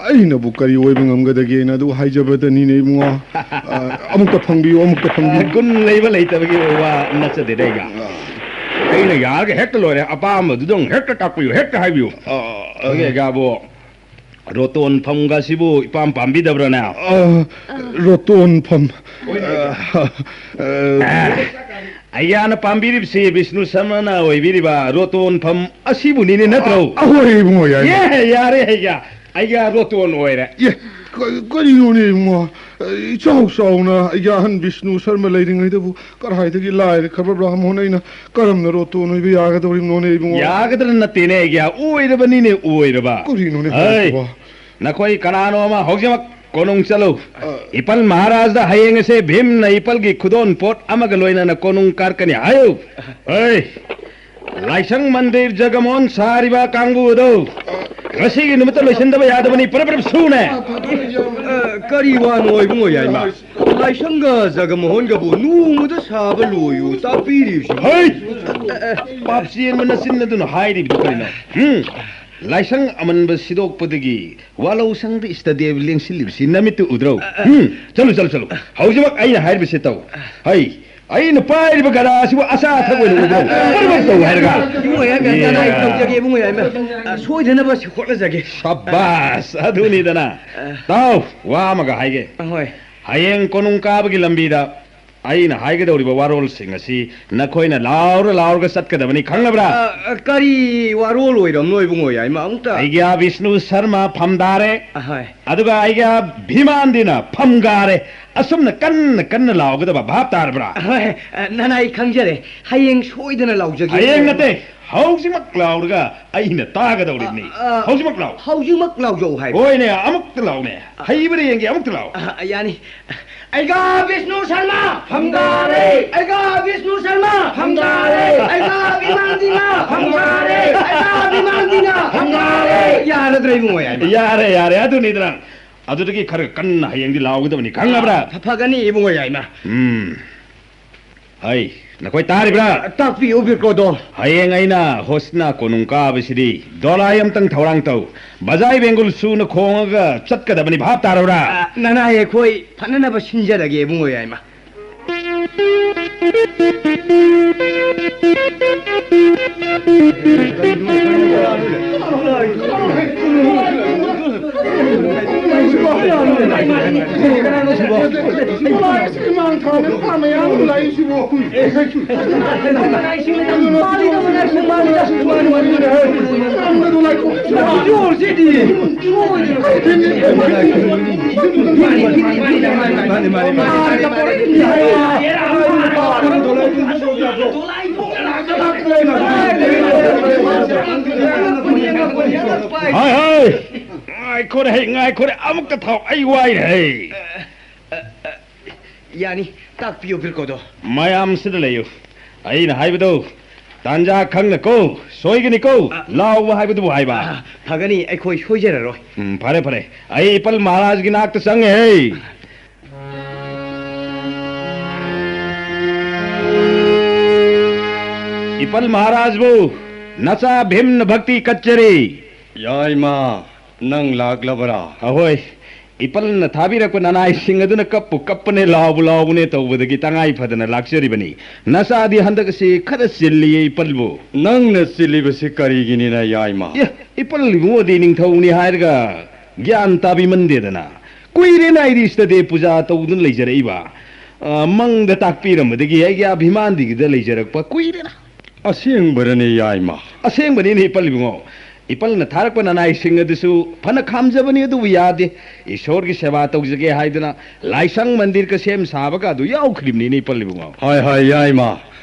ꯑꯩꯅꯕꯨ ꯀꯔꯤ ꯑꯣꯏꯕ ꯉꯝꯒꯗꯒꯦꯅ ꯑꯗꯨ ꯍꯥꯏꯖꯕꯗꯅꯤꯅꯦ, ꯏꯕꯨꯡꯉꯣ꯫ ꯑ, ꯑꯃꯨꯛꯇ ꯐꯪꯕꯤꯌꯨ, ꯑꯃꯨꯛꯇ ꯐꯪꯕꯤꯌꯨ꯫ ꯑ, ꯒꯨꯟ ꯂꯩꯕ ꯂꯩꯇꯕꯒꯤ ꯋꯥ ꯅꯠꯆꯗꯦꯗ, ꯑꯩꯒ꯫ ꯑ꯫ ꯑꯩꯅ ꯌꯥꯔꯒ ꯍꯦꯛꯇ ꯂꯣꯏꯔꯦ꯫ ꯑꯄꯥꯝꯕꯗꯨꯗꯪ ꯍꯦꯛꯇ ꯇꯥꯛꯄꯤꯌꯨ, ꯍꯦꯛꯇ ꯍꯥꯏꯕꯤꯌꯨ꯫ ꯑ, ꯑ꯫ ꯑꯩꯈꯣꯏꯒꯤ ꯑꯩꯒꯥꯕꯨ ꯔꯣꯇꯣꯟ ꯐꯝꯒꯁꯤꯕꯨ ꯏꯄꯥꯝ ꯄꯥꯝꯕꯤꯗꯕ꯭ꯔꯅꯦ? ꯑ, ꯔꯣꯇꯣꯟ ꯐꯝ꯫ ꯍꯣꯏꯅꯦ꯫ ꯑ, ꯑ, ꯑ, ꯑꯩꯒ꯭ꯌꯥꯅ ꯄꯥꯝꯕꯤꯔꯤꯕꯁꯤ ꯕꯤꯁꯅꯨ ꯁꯔꯃꯅ ꯑꯣꯏꯕꯤꯔꯤꯕ ꯔꯣꯇꯣꯟ ꯐꯝ ꯑꯁꯤꯕꯨꯅꯤꯅꯦ, ꯅꯠꯇ꯭ꯔꯣ? ꯑ, ꯑꯍꯣꯏ, ꯏꯕꯨꯡꯉꯣ, ꯌꯥꯏ꯫ ꯑꯦ, ꯌꯥꯔꯦ, ꯑꯩꯒ꯭ꯌꯥ꯫ ꯑꯩꯒ꯭ꯌꯥ ꯔꯣꯇꯣꯟ ꯑꯣꯏꯔꯦ꯫ ꯑꯦ, ꯀ-, ꯀꯔꯤꯅꯣꯅꯦ, ꯏꯕꯨꯡꯉꯣ? ꯏꯆꯥꯎ ꯆꯥꯎꯅ ꯑꯩꯒ꯭ꯌꯥ ꯑꯍꯟ ꯕꯤꯁꯅꯨ ꯁꯔꯃ ꯂꯩꯔꯤꯉꯩꯗꯕꯨ ꯀꯗꯥꯏꯗꯒꯤ ꯂꯥꯏꯔꯈ꯭ꯔꯕ ꯕ꯭ꯔꯥꯍꯃꯣꯟ ꯑꯩꯅ ꯀꯔꯝꯅ ꯔꯣꯇꯣꯟ ꯑꯣꯏꯕ ꯌꯥꯒꯗꯧꯔꯤꯕꯅꯣꯅꯦ, ꯏꯕꯨꯡꯉꯣ? ꯌꯥꯒꯗ꯭ꯔꯥ ꯅꯠꯇꯦꯅꯦ, ꯑꯩꯒ꯭ꯌꯥ, ꯑꯣꯏꯔꯕꯅꯤꯅꯦ, ꯑꯣꯏꯔꯕ꯫ ꯀꯔꯤꯅꯣꯅꯦ ꯍꯩ, ꯍꯥꯏꯔꯤꯁꯤꯕꯣ? ꯅꯈꯣꯏ ꯀꯅꯥꯅꯣ ꯑꯃ ꯍꯧꯖꯤꯛꯃꯛ ꯀꯣꯅꯨꯡ ꯆꯠꯂꯨ꯫ ꯑ꯫ ꯏꯄꯜ ꯃꯍꯥꯔꯥꯖꯗ ꯍꯌꯦꯡ ꯑꯁꯦ ꯚꯤꯝꯅ ꯏꯄꯜꯒꯤ ꯈꯨꯗꯣꯟ ꯄꯣꯠ ꯑꯃꯒ ꯂꯣꯏꯅꯅ ꯀꯣꯅꯨꯡ ꯀꯥꯔꯛꯀꯅꯤ ꯍꯥꯏꯌꯨ꯫ ꯍꯩ, ꯂꯥꯏꯁꯪ ꯃꯟꯗꯤꯔ ꯖꯒꯃꯣꯍꯟ ꯁꯥꯔꯤꯕ ꯀꯥꯡꯕꯨ ꯑꯗꯨ ꯉꯁꯤꯒꯤ ꯅꯨꯃꯤꯠꯇ ꯂꯣꯏꯁꯤꯟꯗꯕ ꯌꯥꯗꯕꯅꯤ꯫ ꯄꯔꯞ ꯄꯔꯞ ꯁꯨꯅꯦ꯫ ꯑ, ꯀꯔꯤ ꯋꯥꯅꯣ ꯏꯕꯨꯡꯉꯣ ꯌꯥꯏꯃ? ꯂꯥꯏꯁꯪꯒ ꯖꯒꯃꯣꯍꯟꯒꯕꯨ ꯅꯣꯡꯃꯗ ꯁꯥꯕ ꯂꯣꯏꯌꯨ ꯇꯥꯛꯄꯤꯔꯤꯕꯁꯤꯕꯨ? ꯍꯩ! ꯑ, ꯑ, ꯄꯥꯞ ꯆꯦꯟꯕ ꯅꯆꯤꯟ ꯑꯗꯨꯅ ꯍꯥꯏꯔꯤꯕꯗꯨ ꯀꯔꯤꯅꯣ? ꯍꯨꯝ? ꯂꯥꯏꯁꯪ ꯑꯃꯟꯕ ꯁꯤꯗꯣꯛꯄꯗꯒꯤ ꯋꯥꯂꯧꯁꯪꯗ ꯏꯁꯇꯗꯤꯑꯣ ꯂꯦꯡꯁꯤꯜꯂꯤꯕꯁꯤ ꯅꯃꯤꯠꯇꯨ ꯎꯗ꯭ꯔꯣ? ꯑ, ꯑ꯫ ꯍꯨꯝ? ꯆꯠꯂꯨ, ꯆꯠꯂꯨ, ꯆꯠꯂꯨ꯫ ꯍꯧꯖꯤꯛꯃꯛ ꯑꯩꯅ ꯍꯥꯏꯔꯤꯕꯁꯤ ꯇꯧ꯫ ꯍꯩ! ꯑꯩꯅ ꯄꯥꯏꯔꯤꯕ ꯒꯗꯥ ꯑꯁꯤꯕꯨ ꯑꯆꯥ ꯑꯊꯛ ꯑꯣꯏꯅ ꯎꯕ꯭ꯔꯣ? ꯄꯨꯝꯅꯃꯛ ꯇꯧ ꯍꯥꯏꯔꯒ꯫ ꯏꯕꯨꯡꯉꯣ ꯌꯥꯏꯃ, ꯏꯌꯥ꯫ ꯅꯅꯥꯏ ꯇꯧꯖꯒꯦ, ꯏꯕꯨꯡꯉꯣ ꯌꯥꯏꯃ꯫ ꯑ, ꯁꯣꯏꯗꯅꯕ ꯁꯤ ꯍꯣꯠꯅꯖꯒꯦ꯫ ꯁꯕꯥꯁ! ꯑꯗꯨꯅꯤꯗꯅ꯫ ꯑ꯫ ꯇꯥꯎ, ꯋꯥ ꯑꯃꯒ ꯍꯥꯏꯒꯦ꯫ ꯑ, ꯍꯣꯏ꯫ ꯍꯌꯦꯡ ꯀꯣꯅꯨꯡ ꯀꯥꯕꯒꯤ ꯂꯝꯕꯤꯗ ꯑꯩꯅ ꯍꯥꯏꯒꯗꯧꯔꯤꯕ ꯋꯥꯔꯣꯜꯁꯤꯡ ꯑꯁꯤ ꯅꯈꯣꯏꯅ ꯂꯥꯎꯔ ꯂꯥꯎꯔꯒ ꯆꯠꯀꯗꯕꯅꯤ, ꯈꯪꯂꯕ꯭ꯔꯥ? ꯑ, ꯑ, ꯀꯔꯤ ꯋꯥꯔꯣꯜ ꯑꯣꯏꯔꯝꯅꯣ, ꯏꯕꯨꯡꯉꯣ ꯌꯥꯏꯃ? ꯑꯃꯨꯛꯇ꯫ ꯑꯩꯒ꯭ꯌꯥ ꯕꯤꯁꯅꯨ ꯁꯔꯃ ꯐꯝꯗꯥꯔꯦ꯫ ꯑꯍꯣꯏ꯫ ꯑꯗꯨꯒ ꯑꯩꯒ꯭ꯌꯥ ꯚꯤꯃꯥꯟꯗꯤꯅ ꯐꯝꯒꯥꯔꯦ꯫ ꯑꯁꯨꯝꯅ ꯀꯟꯅ ꯀꯟꯅ ꯂꯥꯎꯒꯗꯕ, ꯚꯥꯞ ꯇꯥꯔꯕ꯭ꯔꯥ? ꯍꯣꯏ, ꯑ, ꯅꯅꯥꯏ ꯈꯪꯖꯔꯦ꯫ ꯍꯌꯦꯡ ꯁꯣꯏꯗꯅ ꯂꯥꯎꯖꯒꯦ꯫ ꯍꯌꯦꯡ ꯅꯠꯇꯦ, ꯍꯧꯖꯤꯛꯃꯛ ꯂꯥꯎꯔꯒ ꯑꯩꯅ ꯇꯥꯒꯗꯧꯔꯤꯕꯅꯤ꯫ ꯑ, ꯑ, ꯍꯧꯖꯤꯛꯃꯛ ꯂꯥꯎ꯫ ꯍꯧꯖꯤꯛꯃꯛ ꯂꯥꯎꯖꯧ ꯍꯥꯏꯕ? ꯍꯣꯏꯅꯦ, ꯑꯃꯨꯛꯇ ꯂꯥꯎꯅꯦ꯫ ꯑ, ꯍꯩꯕ꯭ꯔꯥ ꯌꯦꯡꯒꯦ, ꯑꯃꯨꯛꯇ ꯂꯥꯎ꯫ ꯑ, ꯌꯥꯅꯤ꯫ ꯑꯩꯒꯥ ꯕꯤꯁꯅꯨ ꯁꯔꯃ ꯐꯝꯗꯥꯔꯦ꯫ ꯑꯩꯒꯥ ꯕꯤꯁꯅꯨ ꯁꯔꯃ ꯐꯝꯗꯥꯔꯦ꯫ ꯑꯩꯒꯥ ꯕꯤꯃꯥꯟ ꯗꯤꯅ ꯐꯝꯗꯥꯔꯦ꯫ ꯑꯩꯒꯥ ꯕꯤꯃꯥꯟ ꯗꯤꯅ ꯐꯝꯗꯥꯔꯦ꯫ ꯌꯥꯔꯗ꯭ꯔꯥ ꯏꯕꯨꯡꯉꯣ ꯌꯥꯏꯃ? ꯌꯥꯔꯦ, ꯌꯥꯔꯦ, ꯑꯗꯨꯅꯤꯗꯅ꯫ ꯑꯗꯨꯗꯒꯤ ꯈꯔ ꯀꯟꯅ ꯍꯌꯦꯡꯗꯤ ꯂꯥꯎꯒꯗꯕꯅꯤ, ꯈꯪꯉꯕ꯭ꯔꯥ? ꯐ-, ꯐꯒꯅꯤ ꯏꯕꯨꯡꯉꯣ ꯌꯥꯏꯃ꯫ ꯎꯝ꯫ ꯍꯩ, ꯅꯈꯣꯏ ꯇꯥꯔꯤꯕ꯭ꯔꯥ? ꯇꯥꯛꯄꯤꯌꯨ ꯕꯤꯔꯀꯣꯗꯣ꯫ ꯍꯌꯦꯡ ꯑꯩꯅ ꯍꯣꯁꯅꯥ ꯀꯣꯅꯨꯡ ꯀꯥꯕꯁꯤꯗꯤ ꯗꯣꯂꯥꯏ ꯑꯃꯇꯪ ꯊꯧꯔꯥꯡ ꯇꯧ꯫ ꯕꯖꯥꯏ ꯕꯦꯡꯒꯨꯜ ꯁꯨꯅ ꯈꯣꯡꯉꯒ ꯆꯠꯀꯗꯕꯅꯤ, ꯚꯥꯞ ꯇꯥꯔꯕ꯭ꯔꯥ? ꯑ, ꯅꯅꯥꯏ ꯑꯩꯈꯣꯏ ꯐꯅꯅꯕ ꯁꯤꯟꯖꯔꯒꯦ ꯏꯕꯨꯡꯉꯣ ꯌꯥꯏꯃ꯫ ꯍꯥꯏ, ꯍꯥꯏ꯫ ꯉꯥꯏꯈꯣꯅꯦ, ꯍꯩ, ꯉꯥꯏꯈꯣꯅꯦ, ꯑꯃꯨꯛꯇ ꯊꯥꯎ, ꯑꯩ ꯋꯥꯏꯅꯦ, ꯍꯩ꯫ ꯌꯥꯅꯤ, ꯇꯥꯛꯄꯤꯌꯨ ꯕꯤꯔꯀꯣꯗꯣ꯫ ꯃꯌꯥꯝ ꯁꯤꯗ ꯂꯩꯌꯨ꯫ ꯑꯩꯅ ꯍꯥꯏꯕꯗꯣ ꯇꯥꯟꯖꯥ ꯈꯪꯅꯀꯣ, ꯁꯣꯏꯒꯅꯤꯀꯣ, ꯑ, ꯂꯥꯎꯕ ꯍꯥꯏꯕꯗꯨꯕꯨ ꯍꯥꯏꯕ꯫ ꯑ, ꯐꯒꯅꯤ, ꯑꯩꯈꯣꯏ ꯁꯣꯏꯖꯔꯔꯣꯏ꯫ ꯎꯝ, ꯐꯔꯦ, ꯐꯔꯦ꯫ ꯑꯩ ꯏꯄꯜ ꯃꯍꯥꯔꯥꯖꯒꯤ ꯅꯥꯛꯇ ꯆꯪꯉꯦ, ꯍꯩ꯫ ꯏꯄꯜ ꯃꯍꯥꯔꯥꯖꯕꯨ ꯅꯆꯥ ꯚꯤꯝꯅ ꯚꯛꯇꯤ ꯀꯠꯆꯔꯤ꯫ ꯌꯥꯏꯃ, ꯅꯪ ꯂꯥꯛꯂꯕꯔꯥ? ꯑꯍꯣꯏ, ꯏꯄꯜꯅ ꯊꯥꯕꯤꯔꯛꯄ ꯅꯅꯥꯏꯁꯤꯡ ꯑꯗꯨꯅ ꯀꯞꯄꯨ ꯀꯞꯄꯅꯦ, ꯂꯥꯎꯕꯨ ꯂꯥꯎꯕꯅꯦ ꯇꯧꯕꯗꯒꯤ ꯇꯉꯥꯏ ꯐꯗꯅ ꯂꯥꯛꯆꯔꯤꯕꯅꯤ꯫ ꯅꯆꯥꯗꯤ ꯍꯟꯗꯛ ꯑꯁꯤ ꯈꯔ ꯆꯤꯜꯂꯤꯌꯦ, ꯏꯄꯜꯕꯨ꯫ ꯅꯪꯅ ꯆꯤꯜꯂꯤꯕꯁꯤ ꯀꯔꯤꯒꯤꯅꯤꯅ, ꯌꯥꯏꯃ? ꯑꯦ, ꯏꯄꯜ ꯏꯕꯨꯡꯉꯣꯗꯤ ꯅꯤꯡꯊꯧꯅꯤ ꯍꯥꯏꯔꯒ ꯒ꯭ꯌꯥꯟ ꯇꯥꯕꯤꯃꯟꯗꯦꯗꯅ꯫ ꯀꯨꯏꯔꯦꯅ ꯑꯩꯗꯤ ꯏꯁꯇꯗꯦ ꯄꯨꯖꯥ ꯇꯧꯗꯨꯅ ꯂꯩꯖꯔꯛꯏꯕ꯫ ꯑ, ꯃꯪꯗ ꯇꯥꯛꯄꯤꯔꯝꯕꯗꯒꯤ ꯑꯩꯒꯤ ꯑꯚꯤꯃꯥꯟꯗꯤꯒꯤꯗ ꯂꯩꯖꯔꯛꯄ ꯀꯨꯏꯔꯦꯅ꯫ ꯑꯁꯦꯡꯕꯔꯅꯦ, ꯌꯥꯏꯃ? ꯑꯁꯦꯡꯕꯅꯤꯅꯦ, ꯏꯄꯜ ꯏꯕꯨꯡꯉꯣ꯫ ꯏꯄꯜꯅ ꯊꯥꯔꯛꯄ ꯅꯅꯥꯏꯁꯤꯡ ꯑꯗꯨꯁꯨ ꯐꯅ ꯈꯥꯝꯖꯕꯅꯤ, ꯑꯗꯨꯕꯨ ꯌꯥꯗꯦ꯫ ꯏꯁꯣꯔꯒꯤ ꯁꯦꯕꯥ ꯇꯧꯖꯒꯦ ꯍꯥꯏꯗꯨꯅ ꯂꯥꯏꯁꯪ ꯃꯟꯗꯤꯔꯒ ꯁꯦꯝ ꯁꯥꯕꯒ ꯑꯗꯨ ꯌꯥꯎꯈ꯭ꯔꯤꯕꯅꯤꯅꯦ, ꯏꯄꯜ ꯏꯕꯨꯡꯉꯣ꯫ ꯍꯥꯏ, ꯍꯥꯏ, ꯌꯥꯏꯃ,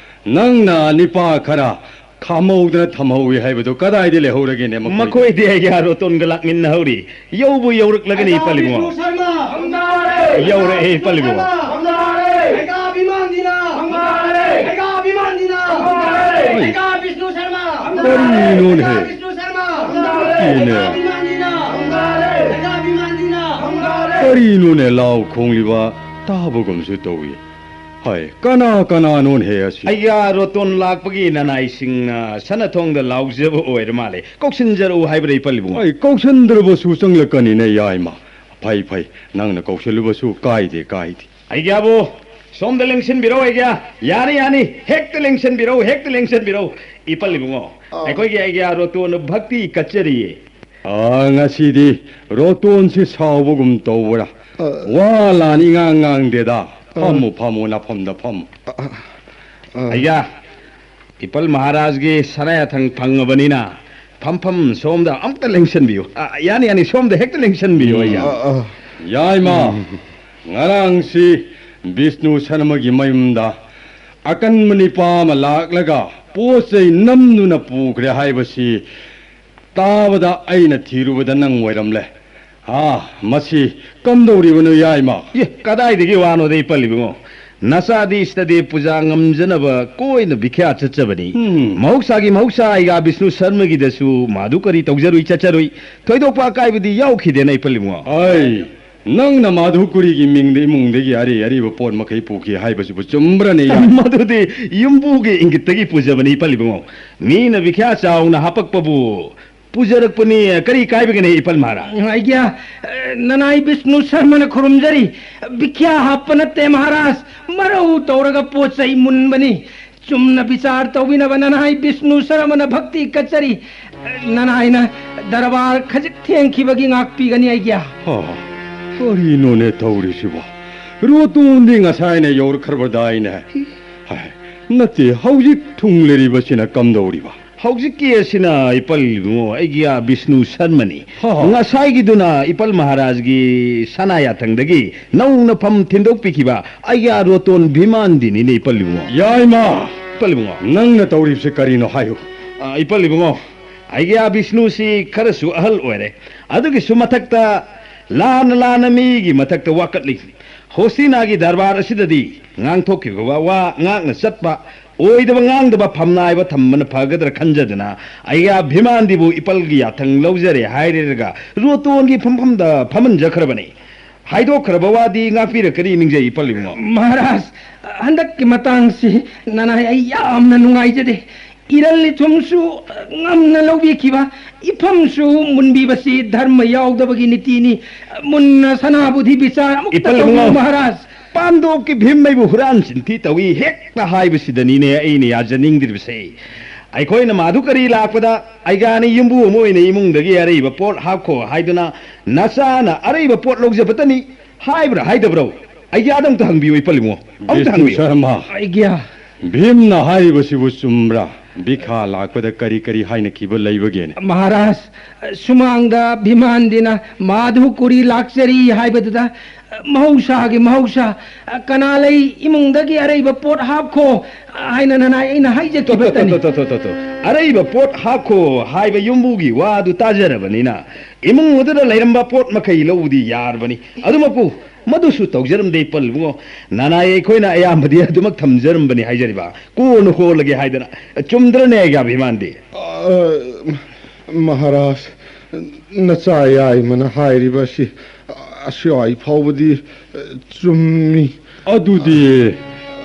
ꯅꯪꯅ ꯅꯤꯄꯥ ꯈꯔ ꯈꯥꯝꯍꯧꯗꯅ ꯊꯝꯍꯧꯏ ꯍꯥꯏꯕꯗꯨ ꯀꯗꯥꯏꯗ ꯂꯩꯍꯧꯔꯒꯦꯅꯦ ꯃꯈꯣꯏꯗꯤ? ꯃꯈꯣꯏꯗꯤ ꯑꯩꯒꯤ ꯔꯣꯇꯣꯟꯒ ꯂꯥꯛꯃꯤꯟꯅꯍꯧꯔꯤ꯫ ꯌꯧꯕꯨ ꯌꯧꯔꯛꯂꯒꯅꯤ, ꯏꯄꯜ ꯏꯕꯨꯡꯉꯣ꯫ ꯁꯔꯃ! ꯐꯝꯗꯥꯔꯦ! ꯌꯧꯔꯛꯑꯦ, ꯄꯜꯂꯤꯕꯨ꯫ ꯍꯣꯏ꯫ ꯀꯔꯤꯅꯣꯅꯦꯍꯦ? ꯅꯠꯇꯦꯅꯦ꯫ ꯀꯔꯤꯅꯣꯅꯦ ꯂꯥꯎ ꯈꯣꯡꯂꯤꯕ? ꯇꯥꯕꯒꯨꯝꯁꯨ ꯇꯧꯏ꯫ ꯍꯥꯏ, ꯀꯅꯥ ꯀꯅꯥꯅꯣꯅꯦꯍꯦ ꯑꯁꯤ? ꯑꯩꯒ ꯔꯣꯇꯣꯟ ꯂꯥꯛꯄꯒꯤ ꯅꯅꯥꯏꯁꯤꯡꯅ ꯁꯅꯥꯊꯣꯡꯗ ꯂꯥꯎꯖꯕ ꯑꯣꯏꯔ ꯃꯥꯜꯂꯦ꯫ ꯀꯧꯁꯤꯟꯖꯔꯛꯎ ꯍꯥꯏꯕ꯭ꯔꯥ, ꯏꯄꯜ ꯏꯕꯨꯡꯉꯣ? ꯑꯩ ꯀꯧꯁꯤꯟꯗ꯭ꯔꯕꯁꯨ ꯆꯪꯂꯛꯀꯅꯤꯅꯦ, ꯌꯥꯏꯃ꯫ ꯐꯩ, ꯐꯩ, ꯅꯪꯅ ꯀꯧꯁꯤꯜꯂꯨꯕꯁꯨ ꯀꯥꯏꯗꯦ, ꯀꯥꯏꯗꯦ꯫ ꯑꯩꯒ꯭ꯌꯥꯕꯨ ꯁꯣꯝꯗ ꯂꯦꯡꯁꯤꯟꯕꯤꯔꯣ, ꯑꯩꯒ꯭ꯌꯥ꯫ ꯌꯥꯅꯤ, ꯌꯥꯅꯤ, ꯍꯦꯛꯇ ꯂꯦꯡꯁꯤꯟꯕꯤꯔꯣ, ꯍꯦꯛꯇ ꯂꯦꯡꯁꯤꯟꯕꯤꯔꯣ꯫ ꯏꯄꯜ ꯏꯕꯨꯡꯉꯣ, ꯑꯥ꯫ ꯑꯩꯈꯣꯏꯒꯤ ꯑꯩꯒ꯭ꯌꯥ ꯔꯣꯇꯣꯟ ꯚꯛꯇꯤ ꯀꯠꯆꯔꯤꯌꯦ꯫ ꯑꯥ, ꯉꯁꯤꯗꯤ ꯔꯣꯇꯣꯟꯁꯤ ꯁꯥꯎꯕꯒꯨꯝ ꯇꯧꯕ꯭ꯔꯥ? ꯑꯥ꯫ ꯋꯥ ꯂꯥꯟ ꯏꯉꯥꯡ ꯉꯥꯡꯗꯦꯗ꯫ ꯑꯥ꯫ ꯐꯝꯃꯨ, ꯐꯝꯃꯨ, ꯅꯐꯝꯗ ꯐꯝꯃꯨ꯫ ꯑꯥ, ꯑꯥ꯫ ꯑꯩꯒ꯭ꯌꯥ, ꯏꯄꯜ ꯃꯍꯥꯔꯥꯖꯒꯤ ꯁꯅꯥ ꯌꯥꯊꯪ ꯐꯪꯉꯕꯅꯤꯅ ꯐꯝꯐꯝ ꯁꯣꯝꯗ ꯑꯝꯇ ꯂꯦꯡꯁꯟꯕꯤꯌꯨ꯫ ꯑ, ꯌꯥꯅꯤ, ꯌꯥꯅꯤ, ꯁꯣꯝꯗ ꯍꯦꯛꯇ ꯂꯦꯡꯁꯟꯕꯤꯌꯨ, ꯎꯝ, ꯑꯩꯒ꯭ꯌꯥ꯫ ꯑ, ꯑ꯫ ꯌꯥꯏꯃ, ꯎꯝ꯫ ꯉꯔꯥꯡꯁꯤ ꯕꯤꯁꯅꯨ ꯁꯔꯃꯒꯤ ꯃꯌꯨꯝꯗ ꯑꯀꯟꯕ ꯅꯤꯄꯥ ꯑꯃ ꯂꯥꯛꯂꯒ ꯄꯣꯠ ꯆꯩ ꯅꯝꯗꯨꯅ ꯄꯨꯈ꯭ꯔꯦ ꯍꯥꯏꯕꯁꯤ ꯇꯥꯕꯗ ꯑꯩꯅ ꯊꯤꯔꯨꯕꯗ ꯅꯪ ꯑꯣꯏꯔꯝꯂꯦ꯫ ꯑꯥ, ꯃꯁꯤ ꯀꯝꯗꯧꯔꯤꯕꯅꯣ, ꯌꯥꯏꯃ? ꯑꯦ, ꯀꯗꯥꯏꯗꯒꯤ ꯋꯥꯅꯣꯗ, ꯏꯄꯜ ꯏꯕꯨꯡꯉꯣ? ꯅꯆꯥꯗꯤ ꯏꯁꯇꯗꯤ ꯄꯨꯖꯥ ꯉꯝꯖꯅꯕ ꯀꯣꯏꯅ ꯚꯤꯈ꯭ꯌꯥ ꯆꯠꯆꯕꯅꯤ꯫ ꯎꯝ꯫ ꯃꯍꯧꯁꯥꯒꯤ ꯃꯍꯧꯁꯥ, ꯑꯩꯒ꯭ꯌꯥ ꯕꯤꯁꯅꯨ ꯁꯔꯃꯒꯤꯗꯁꯨ ꯃꯥꯗꯨ ꯀꯔꯤ ꯇꯧꯖꯔꯨꯏ ꯆꯠꯆꯔꯨꯏ꯫ ꯊꯣꯏꯗꯣꯛꯄ ꯑꯀꯥꯏꯕꯗꯤ ꯌꯥꯎꯈꯤꯗꯦꯅ, ꯏꯄꯜ ꯏꯕꯨꯡꯉꯣ꯫ ꯑꯩ, ꯅꯪꯅ ꯃꯥꯗꯨ ꯀꯨꯔꯤꯒꯤ ꯃꯤꯡꯗ ꯏꯃꯨꯡꯗꯒꯤ ꯑꯔꯩ ꯑꯔꯩꯕ ꯄꯣꯠ ꯃꯈꯩ ꯄꯨꯈꯤ ꯍꯥꯏꯕꯁꯤꯕꯨ ꯆꯨꯝꯕ꯭ꯔꯅꯦ, ꯌꯥꯏꯃ? ꯃꯗꯨꯗꯤ ꯌꯨꯝꯕꯨꯒꯤ ꯏꯪꯒꯤꯠꯇꯒꯤ ꯄꯨꯖꯕꯅꯤ, ꯏꯄꯜ ꯏꯕꯨꯡꯉꯣ꯫ ꯃꯤꯅ ꯚꯤꯈ꯭ꯌꯥ ꯆꯥꯎꯅ ꯍꯥꯄꯛꯄꯕꯨ ꯄꯨꯖꯔꯛꯄꯅꯤ, ꯀꯔꯤ ꯀꯥꯏꯕꯒꯦꯅꯦ, ꯏꯄꯜ ꯃꯍꯥꯔꯥꯖ? ꯑꯩꯒ꯭ꯌꯥ, ꯑ, ꯅꯅꯥꯏ ꯕꯤꯁꯅꯨ ꯁꯔꯃꯅ ꯈꯨꯔꯨꯝꯖꯔꯤ꯫ ꯚꯤꯈ꯭ꯌꯥ ꯍꯥꯞꯄ ꯅꯠꯇꯦ ꯃꯍꯥꯔꯥꯖ, ꯃꯔꯧ ꯇꯧꯔꯒ ꯄꯣꯠ ꯆꯩ ꯃꯨꯟꯕꯅꯤ꯫ ꯆꯨꯝꯅ ꯕꯤꯆꯥꯔ ꯇꯧꯕꯤꯅꯕ ꯅꯅꯥꯏ ꯕꯤꯁꯅꯨ ꯁꯔꯃꯅ ꯚꯛꯇꯤ ꯀꯠꯆꯔꯤ꯫ ꯅꯅꯥꯏꯅ ꯗꯔꯕꯥꯔ ꯈꯖꯤꯛ ꯊꯦꯡꯈꯤꯕꯒꯤ ꯉꯥꯛꯄꯤꯒꯅꯤ, ꯑꯩꯒ꯭ꯌꯥ꯫ ꯍꯥ, ꯀꯔꯤꯅꯣꯅꯦ ꯇꯧꯔꯤꯁꯤꯕꯣ? ꯔꯣꯇꯣꯟꯗꯤ ꯉꯁꯥꯏꯅ ꯌꯧꯔꯛꯈ꯭ꯔꯕꯗꯥꯏꯅꯦ? ꯍꯥꯏ, ꯅꯠꯇꯦ, ꯍꯧꯖꯤꯛ ꯊꯨꯡꯂꯔꯤꯕꯁꯤꯅ ꯀꯝꯗꯧꯔꯤꯕ? ꯍꯧꯖꯤꯛꯀꯤ ꯑꯁꯤꯅ, ꯏꯄꯜ ꯏꯕꯨꯡꯉꯣ, ꯑꯩꯒꯤ ꯑꯥ ꯕꯤꯁꯅꯨ ꯁꯔꯃꯅꯤ꯫ ꯍꯥ ꯍꯥ꯫ ꯉꯁꯥꯏꯒꯤꯗꯨꯅ ꯏꯄꯜ ꯃꯍꯥꯔꯥꯖꯒꯤ ꯁꯅꯥ ꯌꯥꯊꯪꯗꯒꯤ ꯅꯧꯅ ꯐꯝ ꯊꯤꯟꯗꯣꯛꯄꯤꯈꯤꯕ ꯑꯩꯒꯤ ꯑꯥ ꯔꯣꯇꯣꯟ ꯚꯤꯃꯥꯟꯗꯤꯅꯤꯅꯦ, ꯏꯄꯜ ꯏꯕꯨꯡꯉꯣ꯫ ꯌꯥꯏꯃ! ꯏꯄꯜ ꯏꯕꯨꯡꯉꯣ꯫ ꯅꯪꯅ ꯇꯧꯔꯤꯕꯁꯤ ꯀꯔꯤꯅꯣ ꯍꯥꯏꯌꯨ꯫ ꯑꯥ, ꯏꯄꯜ ꯏꯕꯨꯡꯉꯣ, ꯑꯩꯒꯤ ꯑꯥ ꯕꯤꯁꯅꯨꯁꯤ ꯈꯔꯁꯨ ꯑꯍꯜ ꯑꯣꯏꯔꯦ꯫ ꯑꯗꯨꯒꯤꯁꯨ ꯃꯊꯛꯇ ꯂꯥꯟꯅ ꯂꯥꯟꯅ ꯃꯤꯒꯤ ꯃꯊꯛꯇ ꯋꯥꯀꯠꯂꯤ꯫ ꯍꯣꯁꯤꯅꯥꯒꯤ ꯗꯔꯕꯥꯔ ꯑꯁꯤꯗꯗꯤ ꯉꯥꯡꯊꯣꯛꯈꯤꯕ ꯋꯥ ꯉꯥꯛꯅ ꯆꯠꯄ, ꯑꯣꯏꯗꯕ ꯉꯥꯡꯗꯕ ꯐꯝꯅꯥꯏꯕ ꯊꯝꯕꯅ ꯐꯒꯗ꯭ꯔꯥ ꯈꯟꯖꯗꯨꯅ ꯑꯩꯒ ꯚꯤꯃꯥꯟꯗꯤꯕꯨ ꯏꯄꯜꯒꯤ ꯌꯥꯊꯪ ꯂꯧꯖꯔꯦ ꯍꯥꯏꯔꯦꯔꯒ ꯔꯣꯇꯣꯟꯒꯤ ꯐꯝꯐꯝꯗ ꯐꯝꯍꯟꯖꯈ꯭ꯔꯕꯅꯤ꯫ ꯍꯥꯏꯗꯣꯛꯈ꯭ꯔꯕ ꯋꯥꯗꯤ ꯉꯥꯛꯄꯤꯔꯛꯀꯅꯤ ꯅꯤꯡꯖꯩ ꯏꯄꯜ ꯏꯕꯨꯡꯉꯣ꯫ ꯃꯍꯥꯔꯥꯖ, ꯍꯟꯗꯛꯀꯤ ꯃꯇꯥꯡꯁꯤ ꯅꯅꯥꯏ ꯑꯩ ꯌꯥꯝꯅ ꯅꯨꯡꯉꯥꯏꯖꯗꯦ꯫ ꯏꯔꯜ ꯏꯊꯨꯝꯁꯨ ꯉꯝꯅ ꯂꯧꯕꯤꯈꯤꯕ, ꯏꯐꯝꯁꯨ ꯃꯨꯟꯕꯤꯕꯁꯤ ꯙꯔꯃ ꯌꯥꯎꯗꯕꯒꯤ ꯅꯤꯇꯤꯅꯤ꯫ ꯃꯨꯟꯅ ꯁꯅꯥꯕꯨꯙꯤ ꯕꯤꯆꯥꯔ ꯑꯃꯨꯛꯇ ꯏꯄꯜ ꯇꯧꯕꯤꯌꯨ, ꯏꯕꯨꯡꯉꯣ꯫ ꯃꯍꯥꯔꯥꯖ꯫ ꯄꯥꯟꯗꯣꯞꯀꯤ ꯚꯤꯝ ꯑꯩꯕꯨ ꯍꯨꯔꯥꯟ ꯆꯤꯟꯊꯤ ꯇꯧꯏ ꯍꯦꯛꯇ ꯍꯥꯏꯕꯁꯤꯗꯅꯤꯅꯦ ꯑꯩꯅ ꯌꯥꯖꯅꯤꯡꯗ꯭ꯔꯤꯕꯁꯦ꯫ ꯑꯩꯈꯣꯏꯅ ꯃꯥꯗꯨ ꯀꯔꯤ ꯂꯥꯛꯄꯗ ꯑꯩꯒꯥꯅꯤ ꯌꯨꯝꯕꯨ ꯑꯃ ꯑꯣꯏꯅ ꯏꯃꯨꯡꯗꯒꯤ ꯑꯔꯩꯕ ꯄꯣꯠ ꯍꯥꯞꯈꯣ ꯍꯥꯏꯗꯨꯅ ꯅꯆꯥꯅ ꯑꯔꯩꯕ ꯄꯣꯠ ꯂꯧꯖꯕꯇꯅꯤ ꯍꯥꯏꯕ꯭ꯔꯥ ꯍꯥꯏꯗꯕ꯭ꯔꯣ? ꯑꯩꯒꯤ ꯑꯗꯨꯝꯇ ꯍꯪꯕꯤꯌꯨ ꯏꯄꯜ ꯏꯕꯨꯡꯉꯣ, ꯑꯃꯨꯛꯇ ꯕꯤꯁꯅꯨ ꯍꯪꯕꯤꯌꯨ꯫ ꯁꯔꯃ, ꯑꯩꯒ꯭ꯌꯥ꯫ ꯚꯤꯝꯅ ꯍꯥꯏꯔꯤꯕꯁꯤꯕꯨ ꯆꯨꯝꯕ꯭ꯔꯥ? ꯕꯤꯈꯥ ꯂꯥꯛꯄꯗ ꯀꯔꯤ ꯀꯔꯤ ꯍꯥꯏꯅꯈꯤꯕ ꯂꯩꯕꯒꯦꯅꯦ? ꯃꯍꯥꯔꯥꯖ, ꯁꯨꯃꯥꯡꯗ ꯚꯤꯃꯥꯟꯗꯤꯅ ꯃꯥꯙꯨ ꯀꯨꯔꯤ ꯂꯥꯛꯆꯔꯤ ꯍꯥꯏꯕꯗꯨꯗ, ꯃꯍꯧꯁꯥꯒꯤ ꯃꯍꯧꯁꯥ, ꯀꯅꯥ ꯂꯩ ꯏꯃꯨꯡꯗꯒꯤ ꯑꯔꯩꯕ ꯄꯣꯠ ꯍꯥꯞꯈꯣ ꯍꯥꯏꯅ ꯅꯅꯥꯏ ꯑꯩꯅ ꯍꯥꯏꯖꯈꯤꯕꯇꯅꯤ꯫ ꯇꯣ, ꯇꯣ, ꯇꯣ, ꯇꯣ, ꯇꯣ, ꯇꯣ꯫ ꯑꯔꯩꯕ ꯄꯣꯠ ꯍꯥꯞꯈꯣ ꯍꯥꯏꯕ ꯌꯨꯝꯕꯨꯒꯤ ꯋꯥꯗꯨ ꯇꯥꯖꯔꯕꯅꯤꯅ ꯏꯃꯨꯡ ꯑꯗꯨꯗ ꯂꯩꯔꯝꯕ ꯄꯣꯠ ꯃꯈꯩ ꯂꯧꯕꯗꯤ ꯌꯥꯔꯕꯅꯤ꯫ ꯑꯗꯨꯃꯛꯄꯨ ꯃꯗꯨꯁꯨ ꯇꯧꯖꯔꯝꯗꯦ ꯏꯄꯜ ꯏꯕꯨꯡꯉꯣ꯫ ꯅꯅꯥꯏ ꯑꯩꯈꯣꯏꯅ ꯑꯌꯥꯝꯕꯗꯤ ꯑꯗꯨꯃꯛ ꯊꯝꯖꯔꯝꯕꯅꯤ ꯍꯥꯏꯖꯔꯤꯕ꯫ ꯀꯣꯟꯅ ꯍꯣꯜꯂꯒꯦ ꯍꯥꯏꯗꯅ꯫ ꯆꯨꯝꯗ꯭ꯔꯅꯦ ꯑꯩꯒꯤ ꯑꯚꯤꯃꯥꯟꯗꯤ? ꯑ, ꯃꯍꯥꯔꯥꯖ, ꯅꯆꯥ ꯌꯥꯏꯃꯅ ꯍꯥꯏꯔꯤꯕ ꯑꯁꯤ ꯑꯁ꯭ꯋꯥꯏ ꯐꯥꯎꯕꯗꯤ, ꯑ, ꯆꯨꯝꯃꯤ꯫ ꯑꯗꯨꯗꯤ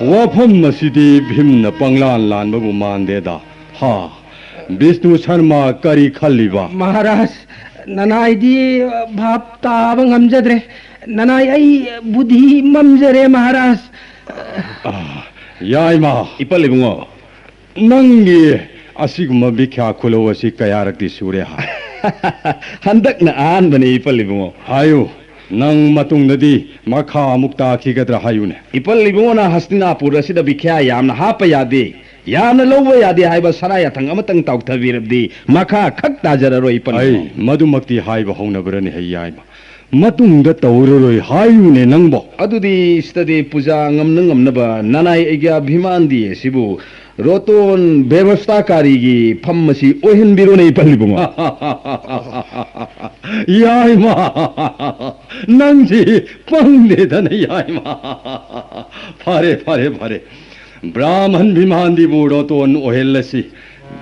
ꯋꯥꯐꯝ ꯑꯁꯤꯗꯤ ꯚꯤꯝꯅ ꯄꯪꯂꯥꯟ ꯂꯥꯟꯕꯕꯨ ꯃꯥꯟꯗꯦꯗ꯫ ꯍꯥ? ꯕꯤꯁꯅꯨ ꯁꯔꯃ ꯀꯔꯤ ꯈꯜꯂꯤꯕ? ꯃꯍꯥꯔꯥꯖ, ꯅꯅꯥꯏꯗꯤ ꯚꯥꯞ ꯇꯥꯕ ꯉꯝꯖꯗ꯭ꯔꯦ꯫ ꯅꯅꯥꯏ ꯑꯩ ꯕꯨꯙꯤ ꯃꯝꯖꯔꯦ, ꯃꯍꯥꯔꯥꯖ꯫ ꯑ, ꯌꯥꯏꯃ꯫ ꯏꯄꯜ ꯏꯕꯨꯡꯉꯣ꯫ ꯅꯪꯒꯤ ꯑꯁꯤꯒꯨꯝꯕ ꯕꯤꯈ꯭ꯌꯥ ꯈꯨꯂꯧ ꯑꯁꯤ ꯀꯌꯥꯔꯛꯇꯤ ꯁꯨꯔꯦ ꯍꯥ? ꯍꯟꯗꯛꯅ ꯑꯍꯥꯟꯕꯅꯤ ꯏꯄꯜ ꯏꯕꯨꯡꯉꯣ꯫ ꯍꯥꯏꯌꯨ, ꯅꯪ ꯃꯇꯨꯡꯗꯗꯤ ꯃꯈꯥ ꯑꯃꯨꯛ ꯇꯥꯈꯤꯒꯗ꯭ꯔꯥ ꯍꯥꯏꯌꯨꯅꯦ꯫ ꯏꯄꯜ ꯏꯕꯨꯡꯉꯣꯅ ꯍꯁꯇꯤꯅꯥꯄꯨꯔ ꯑꯁꯤꯗ ꯕꯤꯈ꯭ꯌꯥ ꯌꯥꯝꯅ ꯍꯥꯞꯄ ꯌꯥꯗꯦ, ꯌꯥꯝꯅ ꯂꯧꯕ ꯌꯥꯗꯦ ꯍꯥꯏꯕ ꯁꯅꯥ ꯌꯥꯊꯪ ꯑꯃꯇꯪ ꯇꯥꯎꯊꯕꯤꯔꯕꯗꯤ ꯃꯈꯥ ꯈꯛ ꯇꯥꯖꯔꯔꯣꯏ ꯏꯄꯜ ꯏꯕꯨꯡꯉꯣ꯫ ꯑꯩ ꯃꯗꯨꯃꯛꯇꯤ ꯍꯥꯏꯕ ꯍꯧꯅꯕ꯭ꯔꯅꯦ ꯍꯩ ꯌꯥꯏꯃ? ꯃꯇꯨꯡꯗ ꯇꯧꯔꯔꯣꯏ ꯍꯥꯏꯌꯨꯅꯦ ꯅꯪꯕꯣ꯫ ꯑꯗꯨꯗꯤ ꯁꯤꯗꯗꯤ ꯄꯨꯖꯥ ꯉꯝꯅ ꯉꯝꯅꯕ ꯅꯅꯥꯏ ꯑꯩꯒ꯭ꯌꯥ ꯚꯤꯃꯥꯟꯗꯤ ꯑꯁꯤꯕꯨ ꯔꯣꯇꯣꯟ ꯕꯦꯕꯁꯊꯥꯀꯥꯔꯤꯒꯤ ꯐꯝ ꯑꯁꯤ ꯑꯣꯏꯍꯟꯕꯤꯔꯣꯅꯦ, ꯏꯄꯜ ꯏꯕꯨꯡꯉꯣ꯫ ꯌꯥꯏꯃ, ꯅꯪꯁꯤ ꯄꯪꯗꯦꯗꯅ, ꯌꯥꯏꯃ꯫ ꯐꯔꯦ, ꯐꯔꯦ, ꯐꯔꯦ꯫ ꯕ꯭ꯔꯥꯍꯃꯟ ꯚꯤꯃꯥꯟꯗꯤꯕꯨ ꯔꯣꯇꯣꯟ ꯑꯣꯏꯍꯜꯂꯁꯤ꯫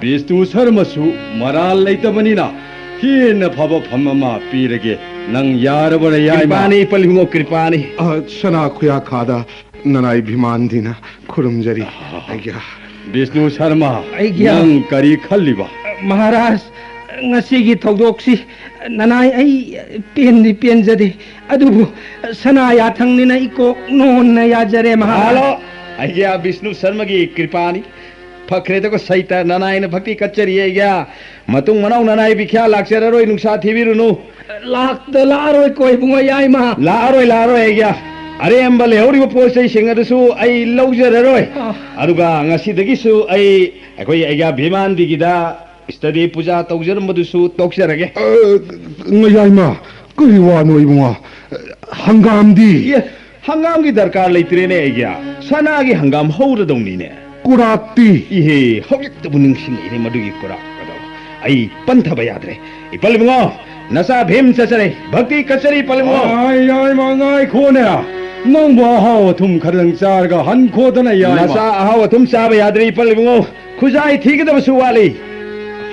ꯕꯤꯁꯅꯨ ꯁꯔꯃꯁꯨ ꯃꯔꯥꯜ ꯂꯩꯇꯕꯅꯤꯅ ꯍꯦꯟꯅ ꯐꯕ ꯐꯝ ꯑꯃ ꯄꯤꯔꯒꯦ꯫ ꯅꯪ ꯌꯥꯔꯕꯔ, ꯌꯥꯏꯃ? ꯀ꯭ꯔꯤꯄꯥꯅꯤ, ꯏꯄꯜ ꯏꯕꯨꯡꯉꯣ, ꯀ꯭ꯔꯤꯄꯥꯅꯤ꯫ ꯑ, ꯁꯅꯥ ꯈꯨꯌꯥꯈꯥꯗ ꯅꯅꯥꯏ ꯚꯤꯃꯥꯟꯗꯤꯅ ꯈꯨꯔꯨꯝꯖꯔꯤ꯫ ꯑꯩꯒꯤ ꯕꯤꯁꯅꯨ ꯁꯔꯃ, ꯑꯩꯒꯤ ꯅꯪ ꯀꯔꯤ ꯈꯜꯂꯤꯕ? ꯃꯍꯥꯔꯥꯖ, ꯉꯁꯤꯒꯤ ꯊꯧꯗꯣꯛꯁꯤ ꯅꯅꯥꯏ ꯑꯩ ꯄꯦꯟꯗꯤ ꯄꯦꯟꯖꯗꯦ, ꯑꯗꯨꯕꯨ ꯁꯅꯥ ꯌꯥꯊꯪꯅꯤꯅ ꯏꯀꯣꯛ ꯅꯣꯟꯅ ꯌꯥꯖꯔꯦ, ꯃꯍꯥꯔꯥꯖ꯫ ꯍꯜꯂꯣ, ꯑꯩꯒꯤ ꯕꯤꯁꯅꯨ ꯁꯔꯃꯒꯤ ꯀ꯭ꯔꯤꯄꯥꯅꯤ꯫ ꯐꯈ꯭ꯔꯦꯗꯀꯣ ꯁꯩꯇ, ꯅꯅꯥꯏꯅ ꯚꯛꯇꯤ ꯀꯠꯆꯔꯤ ꯑꯩꯒꯤ꯫ ꯃꯇꯨꯡ ꯃꯅꯥꯎ ꯅꯅꯥꯏ ꯕꯤꯈ꯭ꯌꯥ ꯂꯥꯛꯆꯔꯔꯣꯏ, ꯅꯨꯡꯁꯥ ꯊꯤꯕꯤꯔꯨꯅꯨ꯫ ꯂꯥꯛꯇ ꯂꯥꯛꯑꯔꯣꯏꯀꯣ ꯏꯕꯨꯡꯉꯣ, ꯌꯥꯏꯃ꯫ ꯂꯥꯛꯑꯔꯣꯏ, ꯂꯥꯛꯑꯔꯣꯏ ꯑꯩꯒꯤ꯫ ꯑꯔꯦꯝꯕ ꯂꯩꯍꯧꯔꯤꯕ ꯄꯣꯠ ꯆꯩꯁꯤꯡ ꯑꯗꯨꯁꯨ ꯑꯩ ꯂꯧꯖꯔꯔꯣꯏ꯫ ꯑꯥ꯫ ꯑꯗꯨꯒ ꯉꯁꯤꯗꯒꯤꯁꯨ ꯑꯩ, ꯑꯩꯈꯣꯏ ꯑꯩꯒꯤ ꯚꯤꯃꯥꯟꯗꯤꯒꯤꯗ ꯏꯁꯇꯗꯤ ꯄꯨꯖꯥ ꯇꯧꯖꯔꯝꯕꯗꯨꯁꯨ ꯇꯣꯛꯆꯔꯒꯦ꯫ ꯑ, ꯌꯥꯏꯃ, ꯀꯔꯤ ꯋꯥꯅꯣ ꯏꯕꯨꯡꯉꯣ? ꯍꯪꯒꯥꯝꯗꯤ? ꯑꯦ, ꯍꯪꯒꯥꯝꯒꯤ ꯗꯔꯀꯥꯔ ꯂꯩꯇ꯭ꯔꯦꯅꯦ ꯑꯩꯒꯤ꯫ ꯁꯅꯥꯒꯤ ꯍꯪꯒꯥꯝ ꯍꯧꯔꯗꯧꯅꯤꯅꯦ꯫ ꯀꯨꯔꯥꯛꯇꯤ? ꯏꯍꯦ, ꯍꯧꯖꯤꯛꯇꯕꯨ ꯅꯤꯡꯁꯤꯡꯂꯛꯏꯅꯦ ꯃꯗꯨꯒꯤ ꯀꯨꯔꯥꯛ ꯑꯗꯣ꯫ ꯑꯩ ꯄꯟꯊꯕ ꯌꯥꯗ꯭ꯔꯦ꯫ ꯏꯄꯜ ꯏꯕꯨꯡꯉꯣ, ꯅꯆꯥ ꯚꯤꯝ ꯆꯠꯆꯔꯦ꯫ ꯚꯛꯇꯤ ꯀꯠꯆꯔꯤ, ꯏꯄꯜ ꯏꯕꯨꯡꯉꯣ꯫ ꯑꯥꯏ, ꯌꯥꯏꯃ, ꯉꯥꯏꯈꯣꯅꯦ꯫ ꯅꯪꯕꯨ ꯑꯍꯥꯎ ꯑꯊꯨꯝ ꯈꯔꯗꯪ ꯆꯥꯔꯒ ꯍꯟꯈꯣꯗꯅ, ꯌꯥꯏꯃ꯫ ꯅꯆꯥ ꯑꯍꯥꯎ ꯑꯊꯨꯝ ꯆꯥꯕ ꯌꯥꯗ꯭ꯔꯦ, ꯏꯄꯜ ꯏꯕꯨꯡꯉꯣ꯫ ꯈꯨꯖꯥꯏ ꯊꯤꯒꯗꯕꯁꯨ ꯋꯥꯠꯂꯤ꯫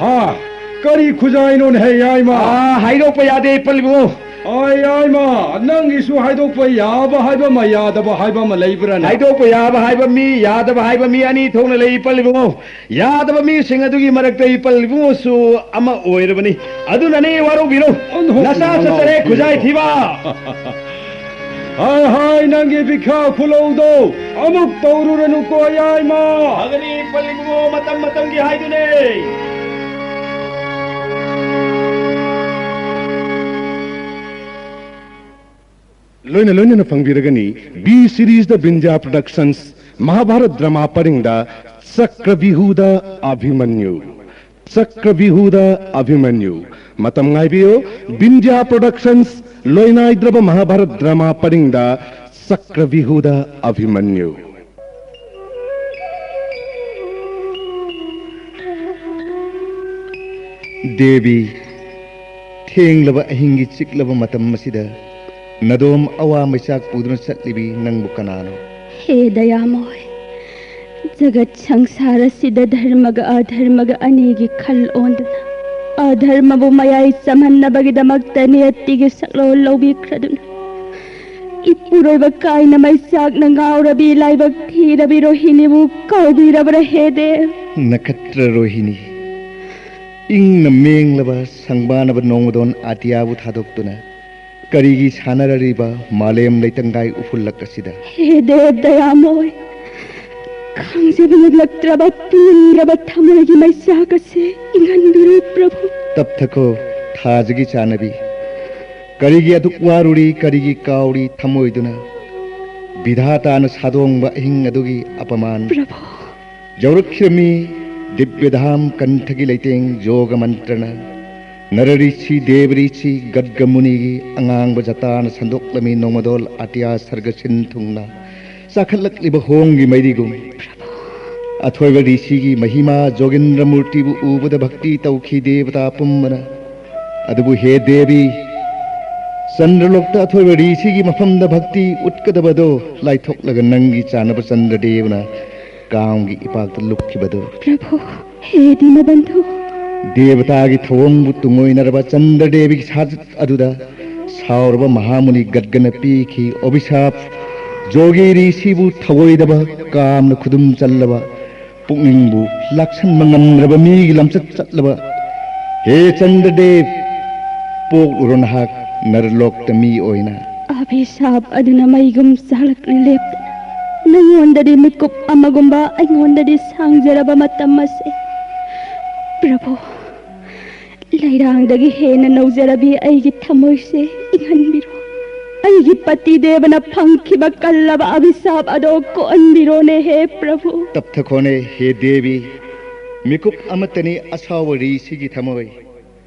ꯍꯥ? ꯀꯔꯤ ꯈꯨꯖꯥꯏꯅꯣꯅꯦ, ꯍꯦ, ꯌꯥꯏꯃ? ꯑꯥ, ꯍꯥꯏꯗꯣꯛꯄ ꯌꯥꯗꯦ, ꯏꯄꯜ ꯏꯕꯨꯡꯉꯣ꯫ ꯑꯥ, ꯌꯥꯏꯃ, ꯅꯪꯒꯤꯁꯨ ꯍꯥꯏꯗꯣꯛꯄ ꯌꯥꯕ ꯍꯥꯏꯕ ꯑꯃ, ꯌꯥꯗꯕ ꯍꯥꯏꯕ ꯑꯃ ꯂꯩꯕ꯭ꯔꯥꯅꯦ? ꯍꯥꯏꯗꯣꯛꯄ ꯌꯥꯕ ꯍꯥꯏꯕ ꯃꯤ, ꯌꯥꯗꯕ ꯍꯥꯏꯕ ꯃꯤ ꯑꯅꯤ ꯊꯣꯛꯅ ꯂꯩ, ꯏꯄꯜ ꯏꯕꯨꯡꯉꯣ꯫ ꯌꯥꯗꯕ ꯃꯤꯁꯤꯡ ꯑꯗꯨꯒꯤ ꯃꯔꯛꯇ ꯏꯄꯜ ꯏꯕꯨꯡꯉꯣꯁꯨ ꯑꯃ ꯑꯣꯏꯔꯕꯅꯤ꯫ ꯑꯗꯨꯅꯅꯦ, ꯋꯥꯔꯧꯕꯤꯔꯣ꯫ ꯑꯣꯟꯊꯣꯛ ꯅꯆꯥ ꯆꯠꯆꯔꯦ, ꯈꯨꯖꯥꯏ ꯊꯤꯕ꯫ ꯍꯥꯏ, ꯍꯥꯏ, ꯅꯪꯒꯤ ꯕꯤꯈ꯭ꯌꯥ ꯈꯨꯂꯧꯗꯣ ꯑꯃꯨꯛ ꯇꯧꯔꯨꯔꯅꯨꯀꯣ, ꯌꯥꯏꯃ꯫ ꯐꯒꯅꯤ, ꯏꯄꯜ ꯏꯕꯨꯡꯉꯣ, ꯃꯇꯝ ꯃꯇꯝꯒꯤ ꯍꯥꯏꯗꯨꯅꯦ꯫ ꯂꯣꯏꯅ ꯂꯣꯏꯅꯅ ꯐꯪꯕꯤꯔꯒꯅꯤ B Series ꯗ ꯕꯤꯟꯗ꯭ꯌꯥ Productions ꯃꯍꯥꯚꯥꯔꯠ ꯗ꯭ꯔꯃꯥ ꯄꯔꯤꯡꯗ ꯆꯀ꯭ꯔꯕꯤꯍꯨꯗ ꯑꯚꯤꯃꯟꯌꯨ꯫ ꯆꯀ꯭ꯔꯕꯤꯍꯨꯗ ꯑꯚꯤꯃꯟꯌꯨ꯫ ꯃꯇꯝ ꯉꯥꯏꯕꯤꯌꯨ, ꯕꯤꯟꯗ꯭ꯌꯥ Productions ꯂꯣꯏꯅꯥꯏꯗ꯭ꯔꯕ ꯃꯍꯥꯚꯥꯔꯠ ꯗ꯭ꯔꯃꯥ ꯄꯔꯤꯡꯗ ꯆꯀ꯭ꯔꯕꯤꯍꯨꯗ ꯑꯚꯤꯃꯟꯌꯨ꯫ ꯗꯦꯕꯤ, ꯊꯦꯡꯂꯕ ꯑꯍꯤꯡꯒꯤ ꯆꯤꯛꯂꯕ ꯃꯇꯝ ꯑꯁꯤꯗ ꯅꯗꯣꯝ ꯑꯋꯥ ꯃꯩꯆꯥꯛ ꯄꯨꯗꯨꯅ ꯆꯠꯂꯤꯕꯤ ꯅꯪꯕꯨ ꯀꯅꯥꯅꯣ? ꯍꯦ ꯗꯌꯥꯃꯣꯏ, ꯖꯒꯠ ꯁꯪꯁꯥꯔ ꯑꯁꯤꯗ ꯙꯔꯃꯒ ꯑꯙꯔꯃꯒ ꯑꯅꯤꯒꯤ ꯈꯜ ꯑꯣꯟꯗꯨꯅ, ꯑꯙꯔꯃꯕꯨ ꯃꯌꯥꯏ ꯆꯝꯍꯟꯅꯕꯒꯤꯗꯃꯛꯇ ꯅꯤꯌꯠꯇꯤꯒꯤ ꯁꯛꯂꯣꯟ ꯂꯧꯕꯤꯈ꯭ꯔꯗꯨꯅ, ꯏꯄꯨꯔꯣꯏꯕ ꯀꯥꯏꯅ ꯃꯩꯆꯥꯛꯅ ꯉꯥꯎꯔꯕꯤ ꯂꯥꯏꯕꯛ ꯊꯤꯔꯕꯤ ꯔꯣꯍꯤꯅꯤꯕꯨ ꯀꯥꯎꯕꯤꯔꯕ꯭ꯔꯥ ꯍꯦ ꯗꯦꯕ? ꯅꯈꯠꯇ꯭ꯔ ꯔꯣꯍꯤꯅꯤ, ꯏꯪꯅ ꯃꯦꯡꯂꯕ ꯁꯪꯕꯥꯅꯕ ꯅꯣꯡꯃꯗꯣꯟ ꯑꯇꯤꯌꯥꯕꯨ ꯊꯥꯗꯣꯛꯇꯨꯅ ꯀꯔꯤꯒꯤ ꯁꯥꯟꯅꯔꯤꯕ ꯃꯥꯂꯦꯝ ꯂꯩꯇꯪꯒꯥꯏ ꯎꯐꯨꯜꯂꯛ ꯑꯁꯤꯗ? ꯍꯦ ꯗꯦꯕ ꯗꯌꯥꯃꯣꯏ, ꯈꯥꯡꯖꯕ ꯉꯝꯂꯛꯇ꯭ꯔꯕ ꯄꯨꯅꯤꯡꯗ꯭ꯔꯕ ꯊꯃꯣꯏꯒꯤ ꯃꯩꯆꯥꯛ ꯑꯁꯤ ꯏꯪꯍꯟꯕꯤꯔꯨ ꯄ꯭ꯔꯚꯨ꯫ ꯇꯞꯊꯈꯣ, ꯊꯥꯖꯒꯤ ꯆꯥꯟꯅꯕꯤ꯫ ꯀꯔꯤꯒꯤ ꯑꯗꯨꯛ ꯋꯥꯔꯨꯔꯤ, ꯀꯔꯤꯒꯤ ꯀꯥꯎꯔꯤ ꯊꯃꯣꯏꯗꯨꯅ? ꯕꯤꯙꯥꯇꯥꯅ ꯁꯥꯗꯣꯡꯕ ꯑꯍꯤꯡ ꯑꯗꯨꯒꯤ ꯑꯄꯃꯥꯟ꯫ ꯄ꯭ꯔꯚꯨ꯫ ꯌꯧꯔꯛꯈꯤꯔꯝꯃꯤ ꯗꯤꯕ꯭ꯌꯙꯥꯝ ꯀꯟꯊꯒꯤ ꯂꯩꯇꯦꯡ ꯌꯣꯒ ꯃꯟꯇ꯭ꯔꯅ꯫ ꯅꯔꯔꯤꯁꯤ ꯗꯦꯕꯔꯤꯁꯤ ꯒꯗꯒ ꯃꯨꯅꯤꯒꯤ ꯑꯉꯥꯡꯕ ꯖꯇꯥꯅ ꯁꯟꯗꯣꯛꯂꯝꯃꯤ ꯅꯣꯡꯃꯗꯣꯜ ꯑꯇꯤꯌꯥ ꯁꯔꯒ ꯁꯤꯟ ꯊꯨꯡꯅ ꯆꯥꯈꯠꯂꯛꯂꯤꯕ ꯍꯣꯡꯒꯤ ꯃꯩꯔꯤꯒꯨꯝ꯫ ꯑꯊꯣꯏꯕ ꯔꯤꯁꯤꯒꯤ ꯃꯍꯤꯃꯥ ꯖꯣꯒꯤꯟꯗ꯭ꯔ ꯃꯨꯔꯇꯤꯕꯨ ꯎꯕꯗ ꯚꯛꯇꯤ ꯇꯧꯈꯤ ꯗꯦꯕꯇꯥ ꯄꯨꯝꯕꯅ꯫ ꯑꯗꯨꯕꯨ ꯍꯦ ꯗꯦꯕꯤ, ꯆꯟꯗ꯭ꯔꯂꯣꯛꯇ ꯑꯊꯣꯏꯕ ꯔꯤꯁꯤꯒꯤ ꯃꯐꯝꯗ ꯚꯛꯇꯤ ꯎꯠꯀꯗꯕꯗꯣ ꯂꯥꯏꯊꯣꯛꯂꯒ ꯅꯪꯒꯤ ꯆꯥꯅꯕ ꯆꯟꯗ꯭ꯔꯗꯦꯕꯅ ꯀꯥꯝꯒꯤ ꯏꯄꯥꯛꯇ ꯂꯨꯞꯈꯤꯕꯗꯨ꯫ ꯄ꯭ꯔꯚꯨ, ꯍꯦ ꯗꯤꯅꯕꯟꯙꯨ꯫ ꯗꯦꯕꯇꯥꯒꯤ ꯊꯧꯑꯣꯡꯕꯨ ꯇꯨꯡꯑꯣꯏꯅꯔꯕ ꯆꯟꯗ꯭ꯔꯗꯦꯕꯤꯒꯤ ꯁꯥꯖꯠ ꯑꯗꯨꯗ ꯁꯥꯎꯔꯕ ꯃꯍꯥꯃꯨꯅꯤ ꯒꯠꯒꯅ ꯄꯤꯈꯤ ꯑꯣꯕꯤꯁꯥꯞ꯫ ꯖꯣꯒꯤ ꯔꯤꯁꯤꯕꯨ ꯊꯧꯑꯣꯏꯗꯕ ꯀꯥꯝꯅ ꯈꯨꯗꯨꯝ ꯆꯜꯂꯕ ꯄꯨꯛꯅꯤꯡꯕꯨ ꯂꯥꯛꯁꯟꯕ ꯉꯝꯗ꯭ꯔꯕ ꯃꯤꯒꯤ ꯂꯝꯆꯠ ꯆꯠꯂꯕ꯫ ꯍꯦ ꯆꯟꯗ꯭ꯔꯗꯦꯕ, ꯄꯣꯛꯂꯨꯔꯣ ꯅꯍꯥꯛ ꯅꯔꯂꯣꯛꯇ ꯃꯤ ꯑꯣꯏꯅ꯫ ꯑꯚꯤꯁꯥꯞ ꯑꯗꯨꯅ ꯃꯩꯒꯨꯝ ꯆꯥꯂꯛꯅ ꯂꯦꯞꯇꯅ ꯅꯪꯉꯣꯟꯗꯗꯤ ꯃꯤꯀꯨꯞ ꯑꯃꯒꯨꯝꯕ, ꯑꯩꯉꯣꯟꯗꯗꯤ ꯁꯥꯡꯖꯔꯕ ꯃꯇꯝ ꯑꯁꯦ꯫ ꯄ꯭ꯔꯚꯨ, ꯂꯩꯔꯥꯡꯗꯒꯤ ꯍꯦꯟꯅ ꯅꯧꯖꯔꯕꯤ ꯑꯩꯒꯤ ꯊꯃꯣꯏꯁꯦ ꯏꯪꯍꯟꯕꯤꯔꯣ꯫ ꯑꯩꯒꯤ ꯄꯇꯤ ꯗꯦꯕꯅ ꯐꯪꯈꯤꯕ ꯀꯜꯂꯕ ꯑꯚꯤꯁꯥꯞ ꯑꯗꯣ ꯀꯣꯛꯍꯟꯕꯤꯔꯣꯅꯦ ꯍꯦ ꯄ꯭ꯔꯚꯨ꯫ ꯇꯞꯊꯈꯣꯅꯦ ꯍꯦ ꯗꯦꯕꯤ, ꯃꯤꯀꯨꯞ ꯑꯃꯠꯇꯅꯤ ꯑꯁꯥꯎꯕ ꯔꯤꯁꯤꯒꯤ ꯊꯃꯣꯏ꯫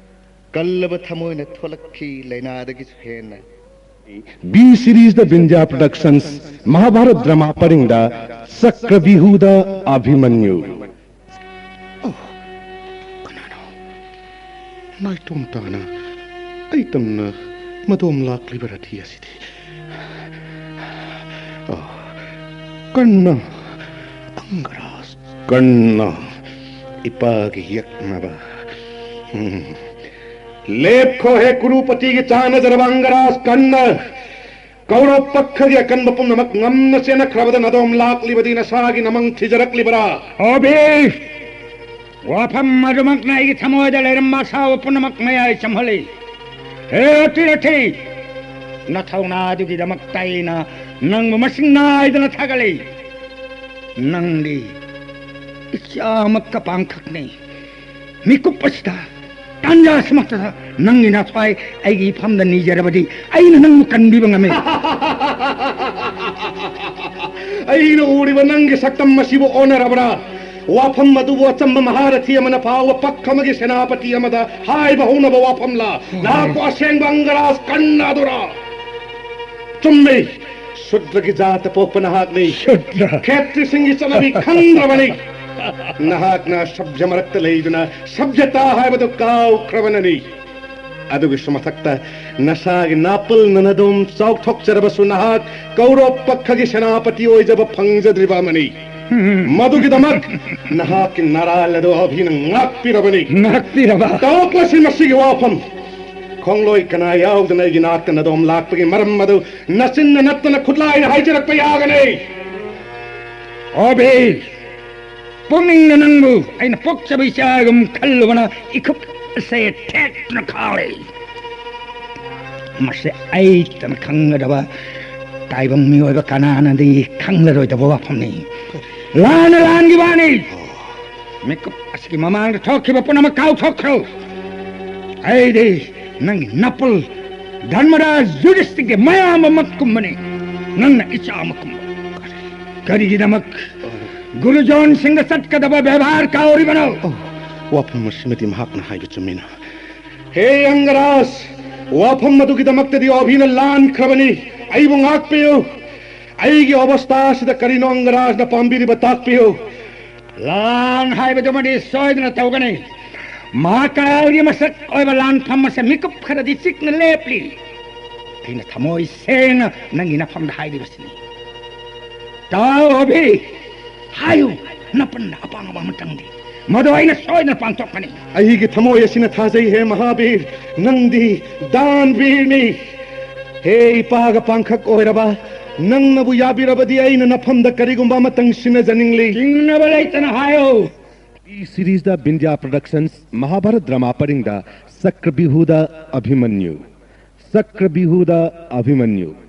ꯀꯜꯂꯕ ꯊꯃꯣꯏꯅ ꯊꯣꯛꯂꯛꯈꯤ ꯂꯥꯏꯅꯥꯗꯒꯤꯁꯨ ꯍꯦꯟꯅ꯫ B series The Vindhya Productions, Mahabharat drama ꯄꯔꯤꯡꯗ ꯆꯀ꯭ꯔꯕꯤꯍꯨꯗ ꯑꯚꯤꯃꯟꯌꯨ꯫ ꯅꯥꯏꯇꯣꯝ ꯇꯥꯅ ꯑꯩꯇꯝꯅ ꯃꯗꯣꯝ ꯂꯥꯛꯂꯤꯕ ꯔꯊꯤ ꯑꯁꯤꯗꯤ꯫ ꯑꯣ, ꯀꯟꯅ, ꯑꯪꯒꯔꯥꯖ, ꯀꯟꯅ, ꯏꯄꯥꯒꯤ ꯌꯦꯛꯅꯕ꯫ ꯎꯝ꯫ ꯂꯦꯞꯈꯣ ꯍꯦ ꯀꯨꯔꯨꯄꯇꯤꯒꯤ ꯆꯥꯅꯖꯔꯕ ꯑꯪꯒꯔꯥꯖ, ꯀꯟꯅ꯫ ꯀꯧꯔꯕ ꯄꯛꯈꯒꯤ ꯑꯀꯟꯕ ꯄꯨꯝꯅꯃꯛ ꯉꯝꯅ ꯆꯦꯟꯅꯈ꯭ꯔꯕꯗ ꯅꯗꯣꯝ ꯂꯥꯛꯂꯤꯕꯗꯤ ꯅꯁꯥꯒꯤ ꯅꯃꯪ ꯊꯤꯖꯔꯛꯂꯤꯕꯔꯥ? ꯑꯣꯕꯤ! ꯋꯥꯐꯝ ꯑꯗꯨꯃꯛꯅ ꯑꯩꯒꯤ ꯊꯃꯣꯏꯗ ꯂꯩꯔꯝꯕ ꯑꯁꯥꯎꯕ ꯄꯨꯝꯅꯃꯛ ꯃꯌꯥꯏ ꯆꯝꯍꯜꯂꯤ꯫ ꯍꯦ ꯑꯇꯤꯔꯊꯤ! ꯅꯊꯧꯅꯥ ꯑꯗꯨꯒꯤꯗꯃꯛꯇ ꯑꯩꯅ ꯅꯪꯕꯨ ꯃꯁꯤꯡ ꯅꯥꯏꯗꯅ ꯊꯥꯒꯠꯂꯤ꯫ ꯅꯪꯗꯤ ꯏꯆꯥꯃꯛꯀ ꯄꯥꯡꯈꯛꯅꯤ꯫ ꯃꯤꯀꯨꯞ ꯑꯁꯤꯗ, ꯇꯥꯟꯖꯥ ꯑꯁꯤꯃꯛꯇꯗ ꯅꯪꯒꯤ ꯅꯊ꯭ꯋꯥꯏ ꯑꯩꯒꯤ ꯏꯐꯝꯗ ꯅꯤꯖꯔꯕꯗꯤ ꯑꯩꯅ ꯅꯪꯕꯨ ꯀꯟꯕꯤꯕ ꯉꯝꯃꯤ꯫ ꯑꯩꯅ ꯎꯔꯤꯕ ꯅꯪꯒꯤ ꯁꯛꯇꯝ ꯑꯁꯤꯕꯨ ꯑꯣꯟꯅꯔꯕ꯭ꯔꯥ? ꯋꯥꯐꯝ ꯑꯗꯨꯕꯨ ꯑꯆꯝꯕ ꯃꯍꯥꯔꯊꯤ ꯑꯃꯅ ꯐꯥꯎꯕ ꯄꯛ ꯑꯃꯒꯤ ꯁꯦꯅꯥꯄꯇꯤ ꯑꯃꯗ ꯍꯥꯏꯕ ꯍꯧꯅꯕ ꯋꯥꯐꯝꯂꯥ? ꯅꯍꯥꯛꯄꯨ ꯑꯁꯦꯡꯕ ꯑꯪꯒꯔꯥꯖ ꯀꯟꯅ ꯑꯗꯨꯔꯥ? ꯆꯨꯝꯃꯤ, ꯁꯨꯗ꯭ꯔꯒꯤ ꯖꯥꯠꯇ ꯄꯣꯛꯄ ꯅꯍꯥꯛꯅꯤ꯫ ꯁꯨꯗ꯭ꯔ꯫ ꯈꯦꯇ꯭ꯔꯤꯁꯤꯡꯒꯤ ꯆꯠꯅꯕꯤ ꯈꯪꯗ꯭ꯔꯕꯅꯤ꯫ ꯅꯍꯥꯛꯅ ꯁꯚ꯭ꯌ ꯃꯔꯛꯇ ꯂꯩꯗꯨꯅ ꯁꯚ꯭ꯌꯇꯥ ꯍꯥꯏꯕꯗꯨ ꯀꯥꯎꯈ꯭ꯔꯕꯅꯅꯤ꯫ ꯑꯗꯨꯒꯤꯁꯨ ꯃꯊꯛꯇ ꯅꯁꯥꯒꯤ ꯅꯥꯄꯜꯅ ꯅꯗꯣꯝ ꯆꯥꯎꯊꯣꯛꯆꯔꯕꯁꯨ ꯅꯍꯥꯛ ꯀꯧꯔꯣꯞ ꯄꯛꯈꯒꯤ ꯁꯦꯅꯥꯄꯇꯤ ꯑꯣꯏꯖꯕ ꯐꯪꯖꯗ꯭ꯔꯤꯕ ꯑꯃꯅꯤ꯫ ꯃꯗꯨꯒꯤꯗꯃꯛ ꯅꯍꯥꯛꯀꯤ ꯅꯔꯥꯜ ꯑꯗꯨ ꯑꯚꯤꯅ ꯉꯥꯛꯄꯤꯔꯕꯅꯤ꯫ ꯉꯥꯛꯄꯤꯔꯕ? ꯇꯧꯔꯛꯂꯁꯤ ꯃꯁꯤꯒꯤ ꯋꯥꯐꯝ꯫ ꯈꯣꯡꯂꯣꯏ ꯀꯅꯥ ꯌꯥꯎꯗꯅ ꯑꯩꯒꯤ ꯅꯥꯛꯇ ꯅꯗꯣꯝ ꯂꯥꯛꯄꯒꯤ ꯃꯔꯝ ꯑꯗꯨ ꯅꯆꯤꯟꯅ ꯅꯠꯇꯅ ꯈꯨꯠꯂꯥꯏꯅ ꯍꯥꯏꯖꯔꯛꯄ ꯌꯥꯒꯅꯤ꯫ ꯑꯣꯕꯤ! ꯄꯨꯛꯅꯤꯡꯅ ꯅꯪꯕꯨ ꯑꯩꯅ ꯄꯣꯛꯆꯕ ꯏꯆꯥꯒꯨꯝ ꯈꯜꯂꯨꯕꯅ ꯏꯈꯨꯠ ꯑꯁꯦ ꯊꯦꯛꯇꯨꯅ ꯈꯥꯎꯔꯦ꯫ ꯃꯁꯤ ꯑꯩꯇꯅ ꯈꯪꯒꯗꯕ ꯇꯥꯏꯕꯪ ꯃꯤꯑꯣꯏꯕ ꯀꯅꯥꯅꯗꯤ ꯈꯪꯂꯔꯣꯏꯗꯕ ꯋꯥꯐꯝꯅꯤ꯫ ꯂꯥꯟꯅ ꯂꯥꯟꯒꯤ ꯋꯥꯅꯤ꯫ ꯃꯤꯀꯨꯞ ꯑꯁꯤꯒꯤ ꯃꯃꯥꯡꯗ ꯊꯣꯛꯈꯤꯕ ꯄꯨꯝꯅꯃꯛ ꯀꯥꯎꯊꯣꯛꯈ꯭ꯔꯣ꯫ ꯑꯩꯗꯤ ꯅꯪꯒꯤ ꯅꯄꯨꯜ ꯙꯔꯃꯔꯥꯖ ꯌꯨꯙꯤꯁꯊꯤꯔꯒꯤ ꯃꯌꯥꯝꯕꯃꯛꯀꯨꯝꯕꯅꯤ꯫ ꯅꯪꯅ ꯏꯆꯥꯃꯛꯀꯨꯝꯕ꯫ ꯀꯔꯤꯒꯤꯗꯃꯛ ꯒꯨꯔꯨꯖꯣꯟꯁꯤꯡꯗ ꯆꯠꯀꯗꯕ ꯕꯦꯕꯥꯔ ꯀꯥꯎꯔꯤꯕꯅꯣ? ꯑꯣ, ꯋꯥꯐꯝ ꯑꯁꯤꯃꯗꯤ ꯃꯍꯥꯛꯅ ꯍꯥꯏꯕ ꯆꯨꯝꯃꯤꯅ꯫ ꯍꯦ ꯑꯪꯒꯔꯥꯖ, ꯋꯥꯐꯝ ꯑꯗꯨꯒꯤꯗꯃꯛꯇꯗꯤ ꯑꯣꯚꯤꯅ ꯂꯥꯟꯈ꯭ꯔꯕꯅꯤ꯫ ꯑꯩꯕꯨ ꯉꯥꯛꯄꯤꯌꯨ꯫ ꯑꯩꯒꯤ ꯑꯣꯕꯁꯊꯥ ꯑꯁꯤꯗ ꯀꯔꯤꯅꯣ ꯑꯪꯒꯔꯥꯖꯅ ꯄꯥꯝꯕꯤꯔꯤꯕ ꯇꯥꯛꯄꯤꯌꯨ꯫ ꯂꯥꯟ ꯍꯥꯏꯕꯗꯨꯃꯗꯤ ꯁꯣꯏꯗꯅ ꯇꯧꯒꯅꯤ꯫ ꯃꯍꯥꯀꯥꯜꯒꯤ ꯃꯁꯛ ꯑꯣꯏꯕ ꯂꯥꯟꯐꯝ ꯑꯁꯦ ꯃꯤꯀꯨꯞ ꯈꯔꯗꯤ ꯆꯤꯛꯅ ꯂꯦꯞꯂꯤ꯫ ꯑꯩꯅ ꯊꯃꯣꯏ ꯁꯦꯡꯅ ꯅꯪꯒꯤ ꯅꯐꯝꯗ ꯍꯥꯏꯔꯤꯕꯁꯤꯅꯤ꯫ ꯇꯥꯎ ꯑꯚꯤ, ꯍꯥꯏꯌꯨ, ꯅꯄꯟꯗ ꯑꯄꯥꯝꯕ ꯑꯃꯇꯪꯗꯤ, ꯃꯗꯨ ꯑꯩꯅ ꯁꯣꯏꯗꯅ ꯄꯥꯡꯊꯣꯛꯀꯅꯤ꯫ ꯑꯩꯒꯤ ꯊꯃꯣꯏ ꯑꯁꯤꯅ ꯊꯥꯖꯩ, ꯍꯦ ꯃꯍꯥꯕꯤꯔ, ꯅꯪꯗꯤ ꯗꯥꯟꯕꯤꯔꯅꯤ꯫ ꯍꯦ ꯏꯄꯥꯒ ꯄꯥꯡꯈꯛ ꯑꯣꯏꯔꯕ, ꯅꯪꯅꯕꯨ ꯌꯥꯕꯤꯔꯕꯗꯤ ꯑꯩꯅ ꯅꯐꯝꯗ ꯀꯔꯤꯒꯨꯝꯕ ꯑꯃꯇꯪ ꯁꯤꯟꯅꯖꯅꯤꯡꯂꯤ꯫ ꯆꯤꯡꯅꯕ ꯂꯩꯇꯅ ꯍꯥꯏꯌꯨ꯫ ꯁꯤꯔꯤꯖꯗ ꯕꯤꯟꯗ꯭ꯌꯥ ꯄ꯭ꯔꯗꯛꯁꯟꯁ ꯃꯍꯥꯚꯥꯔꯠ ꯗ꯭ꯔꯃꯥ ꯄꯔꯤꯡꯗ ꯆꯀ꯭ꯔꯕꯤꯍꯨꯗ ꯑꯚꯤꯃꯟꯌꯨ꯫ ꯆꯀ꯭ꯔꯕꯤꯍꯨꯗ ꯑꯚꯤꯃꯟꯌꯨ꯫